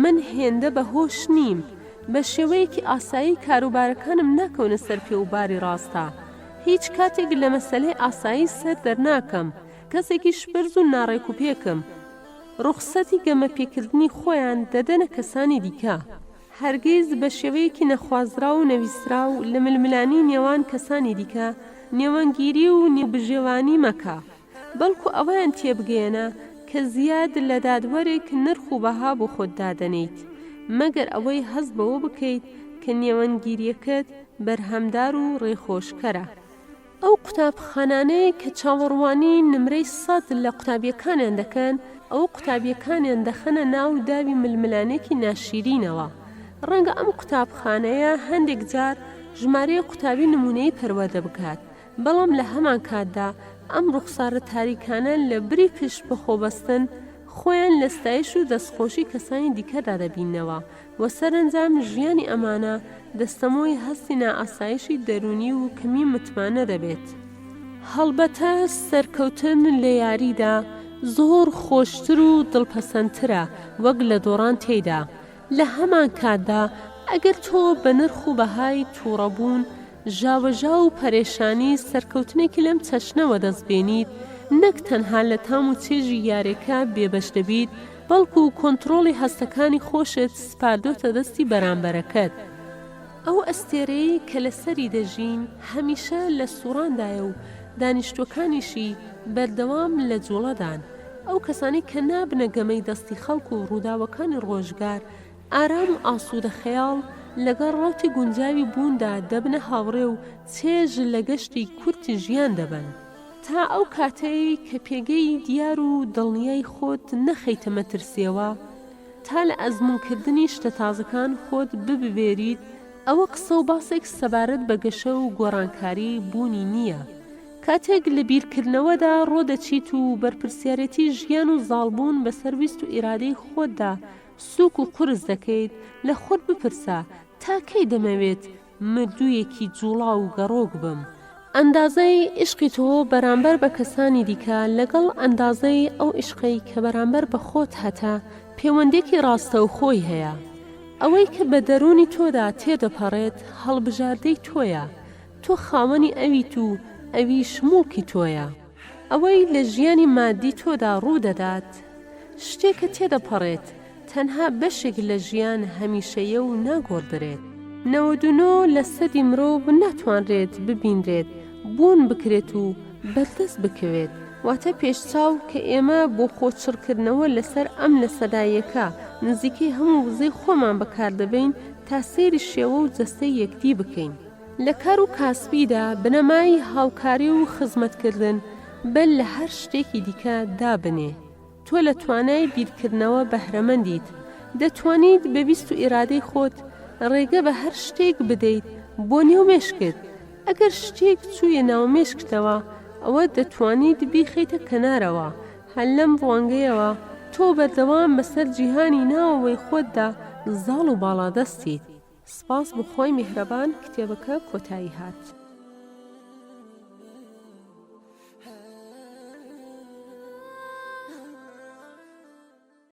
من هێندە بە هۆش نیم، بە شێوەیەکی ئاسایی کاروبارەکانم ناکەونە سەر پێ و باری ڕاستە، هیچ کاتێک لە مەسەلەی ئاسایی سەر دەرناکەم، کەسێکی شپرز و ناڕێکوپێکم. ڕوخسەتی گەمەپێکردنی خۆیان دەدەنە کەسانی دیکە. هەرگیز بە شێوەیەکی نەخوازراو و نەویستراو لە ململانێی نێوان کەسانی دیکە نێوەندگیری و نێوبژێوانی مەکە، بەڵکو ئەوەیان تێبگەیەنە کە زیاد لە دادوەرێک نرخ و بەها بۆ خۆت دادەنێیت، مەگەر ئەوەی هەست بەوە بکەیت کە نێوەندگیرییەکەت بەرهەمدار و ڕێخۆشکەرە. ئەو قوتابخانانەی کە چاوەڕوانی نمرەی سەد لە قوتابیەکانیان دەکەن، ئەوە قوتابیەکانیان دەخەنە ناو داوی ململانێکی ناشیرینەوە. ڕەنگە ئەم قوتابخانەیە هەندێک جار ژمارەیەک قوتابی نمونەیی پەروەردە بکات، بەڵام لە هەمانکاتدا ئەم ڕوخسارە تاریکانە لە بری پشت بەخۆبەستن، خۆیان لە ستایش و دەستخۆشی کەسانی دیکەدا دەبیننەوە و سەرەنجام ژیانی ئەمانە دەستەمۆی هەستی نائاسایشی دەروونی و کەمی متمانە دەبێت. هەڵبەتە سەرکەوتن لە یاریدا زۆر خۆشتر و دڵپەسەندترە وەک لە دۆڕان تێیدا، لە هەمانکاتدا ئەگەر تۆ بە نرخ و بەهای توڕەبوون، ژاوەژاو و پەرێشانی سەرکەوتنێکی لەم چەشنە وەدەست بێنیت، نەک تەنها لە تام و چێژی یارێکە بێبەش دەبیت، بەڵکو کۆنتڕۆڵی هەستەکانی خۆشت سپاردۆتە دەستی بەرامبەرەکەت. ئەو ئەستێرەیەی کە لەسەری دەژین هەمیشە لە سوڕاندایە و دانیشتووەکانیشی بەردەوام لە جوڵەدان. ئەو کەسانەی کە نابنە گەمەی دەستی خەڵک و ڕووداوەکانی ڕۆژگار، ئارام و ئاسوودە خەیاڵ لەگەڵ ڕەوتی گونجاوی بووندا دەبنە هاوڕێ و چێژ لە گەشتی کورتی ژیان دەبەن. تا ئەو کاتەی کە پێگەی دیار و دڵنیای خۆت نەخەیتە مەترسییەوە، تا لە ئەزموونکردنی شتە تازەکان خۆت ببوێریت، ئەوە قسە و باسێک سەبارەت بە گەشە و گۆڕانکاری بوونی نییە. کاتێک لە بیرکردنەوەدا ڕۆدەچیت و بەرپرسیارێتی ژیان و زاڵبوون بەسەر ویست و ئیرادەی خۆتدا سووک و قورس دەکەیت، لە خۆت بپرسە، تا کەی دەمەوێت مردوویەکی جووڵاو و گەڕۆک بم؟ ئەندازەی ئیشقی تۆ بەرامبەر بە کەسانی دیکە لەگەڵ ئەندازەی ئەو ئیشقەی کە بەرامبەر بە خۆت هەتە پێوەندییەکی ڕاستەوخۆی هەیە. ئەوەی کە بە دەروونی تۆدا تێدەپەڕێت هەڵبژاردەی تۆیە، تۆ خاوەنی ئەویت و ئەویش موڵکی تۆیە. ئەوەی لە ژیانی مادی تۆدا ڕوو دەدات شتێکە تێدەپەڕێت، تەنها بەشێک لە ژیان هەمیشەیە و ناگۆڕدرێت. 99 لە سەدی مرۆڤ ناتوانرێت ببینرێت، بۆن بکرێت و بەردەست بکەوێت، واتە پێشچاو کە ئێمە بۆ خۆ چڕکردنەوە لەسەر ئەم لە سەدا یەکە نزیکەی هەموو وزەی خۆمان بەکاردەبەین تا سەیری شێوە و جەستەی یەکدی بکەین. لە کار و کاسبیدا بنەمای هاوکاری و خزمەتکردن بەر لە هەر شتێکی دیکە دابنێ. تۆ لە توانای بیرکردنەوە بەهرەمەندیت، دەتوانیت بە ویست و ئیرادەی خۆت ڕێگە بە هەر شتێک بدەیت بۆ نێو مێشکت. ئەگەر شتێک چوویە ناو مێشکتەوە، ئەوە دەتوانیت بیخەیتە کەنارەوە. هەر لەم ڕوانگەیەوە تۆ بەردەوام بەسەر جیهانی ناوەوەی خۆتدا زاڵ و باڵادەستیت. سپاس بۆ خوای میهرەبان کتێبەکە کۆتایی هات.